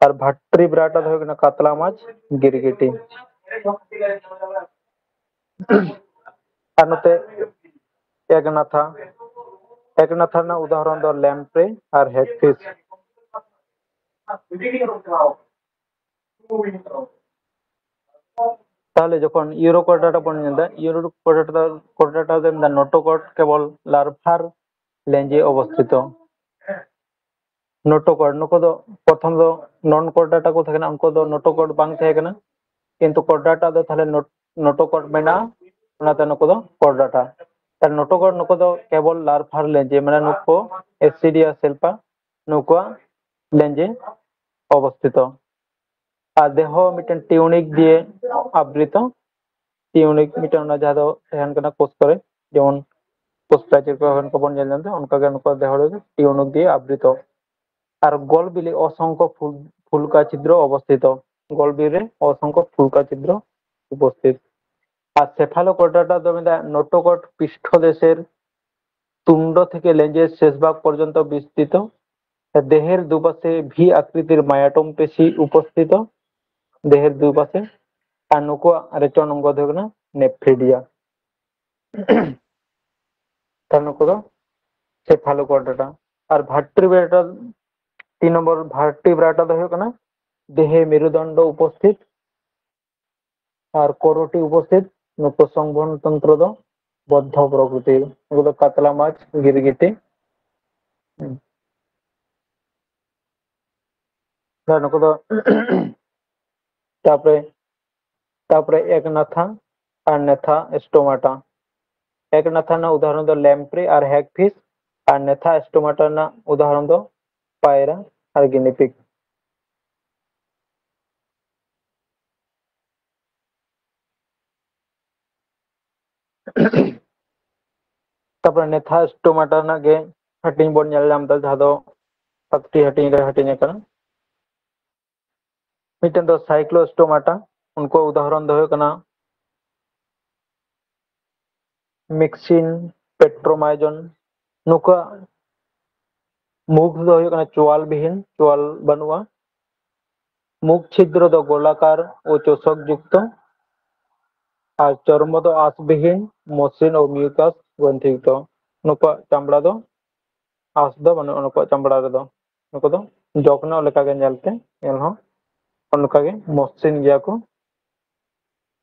ᱟᱨ ᱵᱷᱟᱴᱨᱤ ᱵᱨᱟᱴᱟ ᱫᱚ ᱦᱩᱭᱩᱜ ᱠᱟᱱᱟ ᱠᱟᱛᱞᱟ ᱢᱟᱪ, ᱜᱤᱨᱜᱤᱴᱤ᱾ ᱟᱨ ᱱᱚᱛᱮ ᱮᱜᱽᱱᱟᱛᱷᱟ, ᱮᱜᱽᱱᱟᱛᱷᱟ ᱨᱮᱱᱟᱜ ᱩᱫᱟᱦᱚᱨᱚᱱ ᱫᱚ ᱞᱮᱢᱯᱨᱮ ᱟᱨ ᱦᱮᱜᱽᱯᱷᱤᱥ᱾ ᱛᱟᱦᱚᱞᱮ ᱡᱚᱠᱷᱚᱱ ᱤᱭᱩᱨᱳ ᱠᱚᱨᱰᱟᱴᱟ ᱵᱚᱱ ᱧᱮᱞ ᱮᱫᱟ, ᱤᱭᱩᱨᱳ ᱠᱚᱨᱰᱟᱴᱟ, ᱠᱚᱨᱰᱟᱴᱟ ᱫᱚ ᱢᱮᱱᱫᱟ ᱱᱳᱴᱳᱠᱚᱨᱰ ᱠᱮᱵᱚᱞ ᱞᱟᱨᱵᱷᱟᱨ ᱞᱮᱸᱡᱮ ᱚᱵᱚᱥᱛᱷᱤᱛᱚ᱾ ᱱᱳᱴᱳᱠᱚᱨᱰ ᱱᱩᱠᱩ ᱫᱚ ᱯᱨᱚᱛᱷᱚᱢ ᱫᱚ ᱱᱚᱱ ᱠᱚᱨᱰᱟᱴᱟ ᱠᱚ ᱛᱟᱦᱮᱸ ᱠᱟᱱᱟ, ᱩᱱᱠᱩ ᱫᱚ ᱱᱳᱴᱳᱠᱚᱨᱰ ᱵᱟᱝ ᱛᱟᱦᱮᱸ ᱠᱟᱱᱟ, ᱠᱤᱱᱛᱩ ᱠᱚᱨᱰᱟᱴᱟ ᱫᱚ ᱛᱟᱦᱚᱞᱮ ᱱᱳᱴ-, ᱱᱳᱴᱳᱠᱚᱨᱰ ᱢᱮᱱᱟᱜᱼᱟ, ᱚᱱᱟᱛᱮ ᱱᱩᱠᱩ ᱫᱚ ᱠᱚᱨᱰᱟᱴᱟ᱾ ᱛᱟᱦᱞᱮ ᱱᱳᱴᱳᱠᱚᱨᱰ ᱱᱩᱠᱩ ᱫᱚ ᱠᱮᱵᱚᱞ ᱞᱟᱨᱵᱷᱟᱨ ᱞᱮᱸᱡᱮ, ᱢᱟᱱᱮ ᱱᱩᱠᱩ ᱮᱥᱤᱰᱤᱭᱟ ᱥᱮᱞᱯᱟ, ᱱᱩᱠᱩᱣᱟᱜ ᱞᱮᱸᱡᱮ ᱚᱵᱚᱥᱛᱷᱤᱛᱚ᱾ ᱟᱨ ᱫᱮᱦᱚ ᱢᱤᱫᱴᱮᱱ ᱴᱤᱭᱩᱱᱤᱠ ᱫᱤᱭᱮ ᱟᱵᱨᱤᱛᱚ᱾ ᱴᱤᱭᱩᱱᱤᱠ ᱢᱤᱫᱴᱮᱱ ᱚᱱᱟ ᱡᱟᱦᱟᱸ ᱫᱚ ᱛᱟᱦᱮᱱ ᱠᱟᱱᱟ ᱠᱳᱥ ᱠᱚᱨᱮ, ᱡᱮᱢᱚᱱ ᱠᱳᱥ ᱯᱨᱟᱪᱤᱨ ᱠᱚ ᱠᱚᱵᱚᱱ ᱧᱮᱞ ᱧᱟᱢ ᱮᱫᱟ, ᱚᱱᱠᱟᱜᱮ ᱱᱩᱠᱩ ᱫᱮᱦᱚ ᱫᱚ ᱴᱤᱭᱩᱱᱤᱠ ᱫᱤᱭᱮ ᱟᱵᱨᱤᱛᱚ᱾ ᱟᱨ ᱜᱚᱞ ᱵᱤᱞᱤ ᱚᱥᱚᱝᱠᱷᱚ ᱯᱷᱩᱞ-, ᱯᱷᱩᱞᱠᱟ ᱪᱷᱤᱫᱨᱚ ᱚᱵᱚᱥᱛᱷᱤᱛᱚ᱾ ᱜᱚᱞ ᱵᱤᱞᱤ ᱨᱮ ᱚᱥᱚᱝᱠᱷᱚ ᱯᱷᱩᱞᱠᱟ ᱪᱷᱤᱫᱨᱚ ᱩᱯᱚᱥᱛᱷᱤᱛ᱾ ᱟᱨ ᱥᱮᱯᱷᱟᱞᱳᱠᱚᱨᱰᱟᱴᱟ ᱫᱚ ᱢᱮᱱᱫᱟ ᱱᱳᱴᱳᱠᱚᱨᱰ ᱯᱨᱤᱥᱴᱷᱚ ᱫᱮᱥᱮᱨ তুণ্ড থেকে লেঞ্জের শেষ ভাগ পর্যন্ত বিস্তৃত। দেহের দুপাশে ভি আকৃতির মায়াটোম পেশি উপস্থিত, দেহের দুপাশে। আর ᱱᱩᱠᱩᱣᱟᱜ ᱨᱮᱪᱚᱱ ᱚᱝᱜᱚ ᱫᱚ ᱦᱩᱭᱩᱜ ᱠᱟᱱᱟ ᱱᱮᱯᱷᱨᱤᱰᱤᱭᱟ᱾ ᱛᱟᱦᱞᱮ ᱱᱩᱠᱩ ᱫᱚ ᱥᱮᱯᱷᱟᱞᱳᱠᱚᱨᱰᱟᱴᱟ᱾ ᱟᱨ ᱵᱷᱟᱨᱴᱤᱵᱨᱮᱴᱟ, ᱛᱤᱱ ᱱᱚᱢᱵᱚᱨ ᱵᱷᱟᱨᱴᱤᱵᱨᱮᱴᱟ ᱫᱚ ᱦᱩᱭᱩᱜ ᱠᱟᱱᱟ ᱫᱮᱦᱮ ᱢᱮᱨᱩᱫᱚᱱᱰᱚ ᱩᱯᱚᱥᱛᱷᱤᱛ ᱟᱨ ᱠᱚᱨᱚᱴᱤ ᱩᱯᱚᱥᱛᱷᱤᱛ᱾ ᱱᱩᱠᱩ ᱥᱚᱝᱵᱚᱦᱚᱱ ᱛᱚᱱᱛᱨᱚ ᱫᱚ ᱵᱚᱫᱽᱫᱷᱚ ᱯᱨᱚᱠᱨᱤᱛᱤ, ᱱᱩᱠᱩ ᱫᱚ ᱠᱟᱛᱞᱟ ᱢᱟᱪᱷ, ᱜᱤᱨᱜᱤᱴᱤ᱾ ᱦᱩᱸ᱾ ᱟᱨ ᱱᱩᱠᱩ ᱫᱚ ᱛᱟᱯᱚᱨᱮ, ᱛᱟᱯᱚᱨᱮ ᱮᱠᱱᱟᱛᱷᱟ ᱟᱨ ᱱᱮᱛᱷᱟ ᱥᱴᱳᱢᱟᱴᱟ᱾ ᱮᱠᱱᱟᱛᱷᱟ ᱨᱮᱱᱟᱜ ᱩᱫᱟᱦᱚᱨᱚᱱ ᱫᱚ ᱞᱮᱢᱯᱨᱮ ᱟᱨ ᱦᱮᱜᱽᱯᱷᱤᱥ, ᱟᱨ ᱱᱮᱛᱷᱟ ᱥᱴᱳᱢᱟᱴᱟ ᱨᱮᱱᱟᱜ ᱩᱫᱟᱦᱚᱨᱚᱱ ᱫᱚ ᱯᱟᱭᱨᱟ ᱟᱨ ᱜᱤᱱᱤᱯᱤᱜ᱾ ᱛᱟᱯᱚᱨᱮ ᱱᱮᱛᱷᱟ ᱥᱴᱳᱢᱟᱴᱟ ᱨᱮᱱᱟᱜ ᱜᱮ ᱦᱟᱹᱴᱤᱧ ᱵᱚᱱ ᱧᱮᱞ ᱧᱟᱢ ᱮᱫᱟ, ᱡᱟᱦᱟᱸ ᱫᱚ ᱥᱟᱛᱴᱤ ᱦᱟᱹᱴᱤᱧ ᱨᱮ ᱦᱟᱹᱴᱤᱧ ᱟᱠᱟᱱᱟ᱾ ᱢᱤᱫᱴᱮᱱ ᱫᱚ ᱥᱟᱭᱠᱞᱳᱥᱴᱳᱢᱟᱴᱟ, ᱩᱱᱠᱩᱣᱟᱜ ᱩᱫᱟᱦᱚᱨᱚᱱ ᱫᱚ ᱦᱩᱭᱩᱜ ᱠᱟᱱᱟ ᱢᱤᱠᱥᱤᱱ, ᱯᱮᱴᱨᱳᱢᱟᱭᱡᱚᱱ᱾ ᱱᱩᱠᱩᱣᱟᱜ ᱢᱩᱠᱷ ᱫᱚ ᱦᱩᱭᱩᱜ ᱠᱟᱱᱟ ᱪᱳᱣᱟᱞ ᱵᱤᱦᱤᱱ, ᱪᱳᱣᱟᱞ ᱵᱟᱹᱱᱩᱜᱼᱟ᱾ ᱢᱩᱠᱷ ᱪᱷᱤᱫᱨᱚ ᱫᱚ ᱜᱳᱞᱟᱠᱟᱨ ᱳ ᱪᱳᱥᱚᱠ ᱡᱩᱠᱛᱚ, ᱟᱨ ᱪᱚᱨᱢᱚ ᱫᱚ ᱟᱸᱥᱵᱤᱦᱤᱱ, ᱢᱚᱥᱨᱤᱱ ᱳ ᱢᱤᱭᱩᱠᱟᱥ ᱜᱨᱚᱱᱛᱷᱤᱭᱩᱠᱛᱚ᱾ ᱱᱩᱠᱩᱣᱟᱜ ᱪᱟᱢᱲᱟ ᱫᱚ ᱟᱸᱥ ᱫᱚ ᱵᱟᱹᱱᱩᱜᱼᱟ ᱱᱩᱠᱩᱣᱟᱜ ᱪᱟᱢᱲᱟ ᱨᱮᱫᱚ᱾ ᱱᱩᱠᱩ ᱫᱚ ᱡᱚᱜᱽ ᱧᱚᱜ ᱞᱮᱠᱟᱜᱮ ᱧᱮᱞᱛᱮ, ᱧᱮᱞ ᱦᱚᱸ ᱚᱱᱠᱟᱜᱮ ᱢᱚᱥᱨᱤᱱ ᱜᱮᱭᱟ ᱠᱚ᱾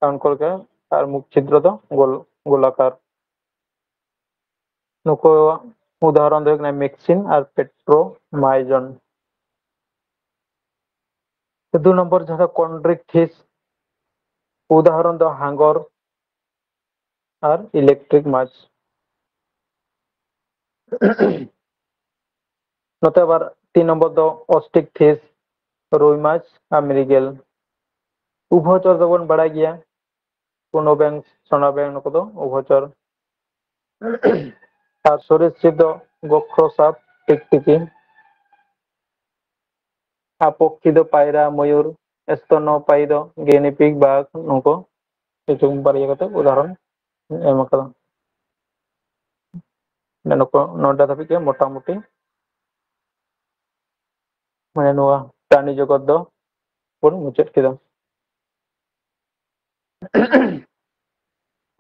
ᱠᱟᱱᱠᱚᱨ ᱜᱮ, ᱟᱨ ᱢᱩᱠ ᱪᱷᱤᱫᱨᱚ ᱫᱚ ᱜᱳᱞ, ᱜᱳᱞᱟᱠᱟᱨ᱾ ᱱᱩᱠᱩ ᱩᱫᱟᱦᱚᱨᱚᱱ ᱫᱚ ᱦᱩᱭᱩᱜ ᱠᱟᱱᱟ ᱢᱮᱠᱥᱤᱱ ᱟᱨ ᱯᱮᱴᱨᱳᱢᱟᱭᱡᱚᱱ᱾ ᱫᱩ ᱱᱚᱢᱵᱚᱨ ᱡᱟᱦᱟᱸ ᱫᱚ ᱠᱚᱱᱰᱨᱤᱠ ᱛᱷᱤᱥ, ᱩᱫᱟᱦᱚᱨᱚᱱ ᱫᱚ ᱦᱟᱸᱜᱚᱨ ᱟᱨ ᱤᱞᱮᱠᱴᱨᱤᱠ ᱢᱟᱪ᱾ ᱱᱚᱛᱮ ᱟᱵᱟᱨ ᱛᱤᱱ ᱱᱚᱢᱵᱚᱨ ᱫᱚ ᱚᱥᱴᱤᱠ ᱛᱷᱤᱥ, ᱨᱩᱭ ᱢᱟᱪ ᱟᱨ ᱢᱨᱤᱜᱮᱞ᱾ ᱩᱵᱷᱚᱪᱚᱨ ᱫᱚᱵᱚᱱ ᱵᱟᱲᱟᱭ ᱜᱮᱭᱟ, ᱠᱩᱱᱳ ᱵᱮᱝ, ᱥᱳᱱᱟ ᱵᱮᱝ, ᱱᱩᱠᱩ ᱫᱚ ᱩᱵᱷᱚᱪᱚᱨ᱾ ᱟᱨ ᱥᱚᱨᱤᱥ ᱥᱤᱵ ᱫᱚ ᱜᱚᱠᱷᱨᱚ ᱥᱟᱯ, ᱴᱤᱠᱴᱤᱠᱤ᱾ ᱟᱨ ᱯᱚᱠᱠᱷᱤ ᱫᱚ ᱯᱟᱭᱨᱟ, ᱢᱚᱭᱩᱨ, ᱥᱛᱚᱱᱚᱯᱟᱭᱤ ᱫᱚ ᱜᱤᱱᱤ ᱯᱤᱜ, ᱵᱟᱜᱽ, ᱱᱩᱠᱩ ᱠᱤᱪᱷᱩ ᱵᱟᱨᱭᱟ ᱠᱟᱛᱮ ᱩᱫᱟᱦᱚᱨᱚᱱ ᱮᱢ ᱟᱠᱟᱫᱟ᱾ ᱱᱩᱠᱩ ᱱᱚᱰᱮ ᱫᱷᱟᱹᱵᱤᱡ ᱜᱮ ᱢᱚᱴᱟᱢᱩᱴᱤ, ᱢᱟᱱᱮ, ᱱᱚᱣᱟ ᱯᱨᱟᱱᱤ ᱡᱚᱜᱚᱛ ᱫᱚ ᱵᱚᱱ ᱢᱩᱪᱟᱹᱫ ᱠᱮᱫᱟ᱾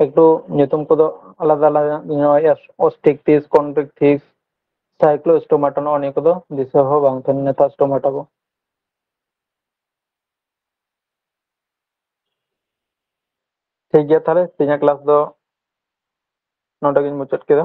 ᱮᱠᱴᱩ ᱧᱩᱛᱩᱢ ᱠᱚᱫᱚ ᱟᱞᱟᱫᱟ ᱟᱞᱟᱫᱟ ᱧᱚᱜ ᱜᱮᱭᱟ, ᱚᱥᱴᱤᱠ ᱛᱷᱤᱥ, ᱠᱚᱱᱰᱨᱤᱠ ᱛᱷᱤᱥ, ᱥᱟᱭᱠᱞᱳᱥᱴᱳᱢᱟᱴᱟ, ᱱᱚᱜᱼᱚ ᱱᱤᱭᱟᱹ ᱠᱚᱫᱚ ᱫᱤᱥᱟᱹ ᱦᱚᱸ ᱵᱟᱝ ᱛᱟᱦᱮᱱᱟ, ᱱᱮᱛᱟᱨ ᱥᱴᱳᱢᱟᱴᱟ ᱠᱚ᱾ ᱴᱷᱤᱠ ᱜᱮᱭᱟ, ᱛᱟᱦᱞᱮ ᱛᱮᱦᱮᱧᱟᱜ ᱠᱞᱟᱥ ᱫᱚ ᱱᱚᱰᱮ ᱜᱤᱧ ᱢᱩᱪᱟᱹᱫ ᱠᱮᱫᱟ᱾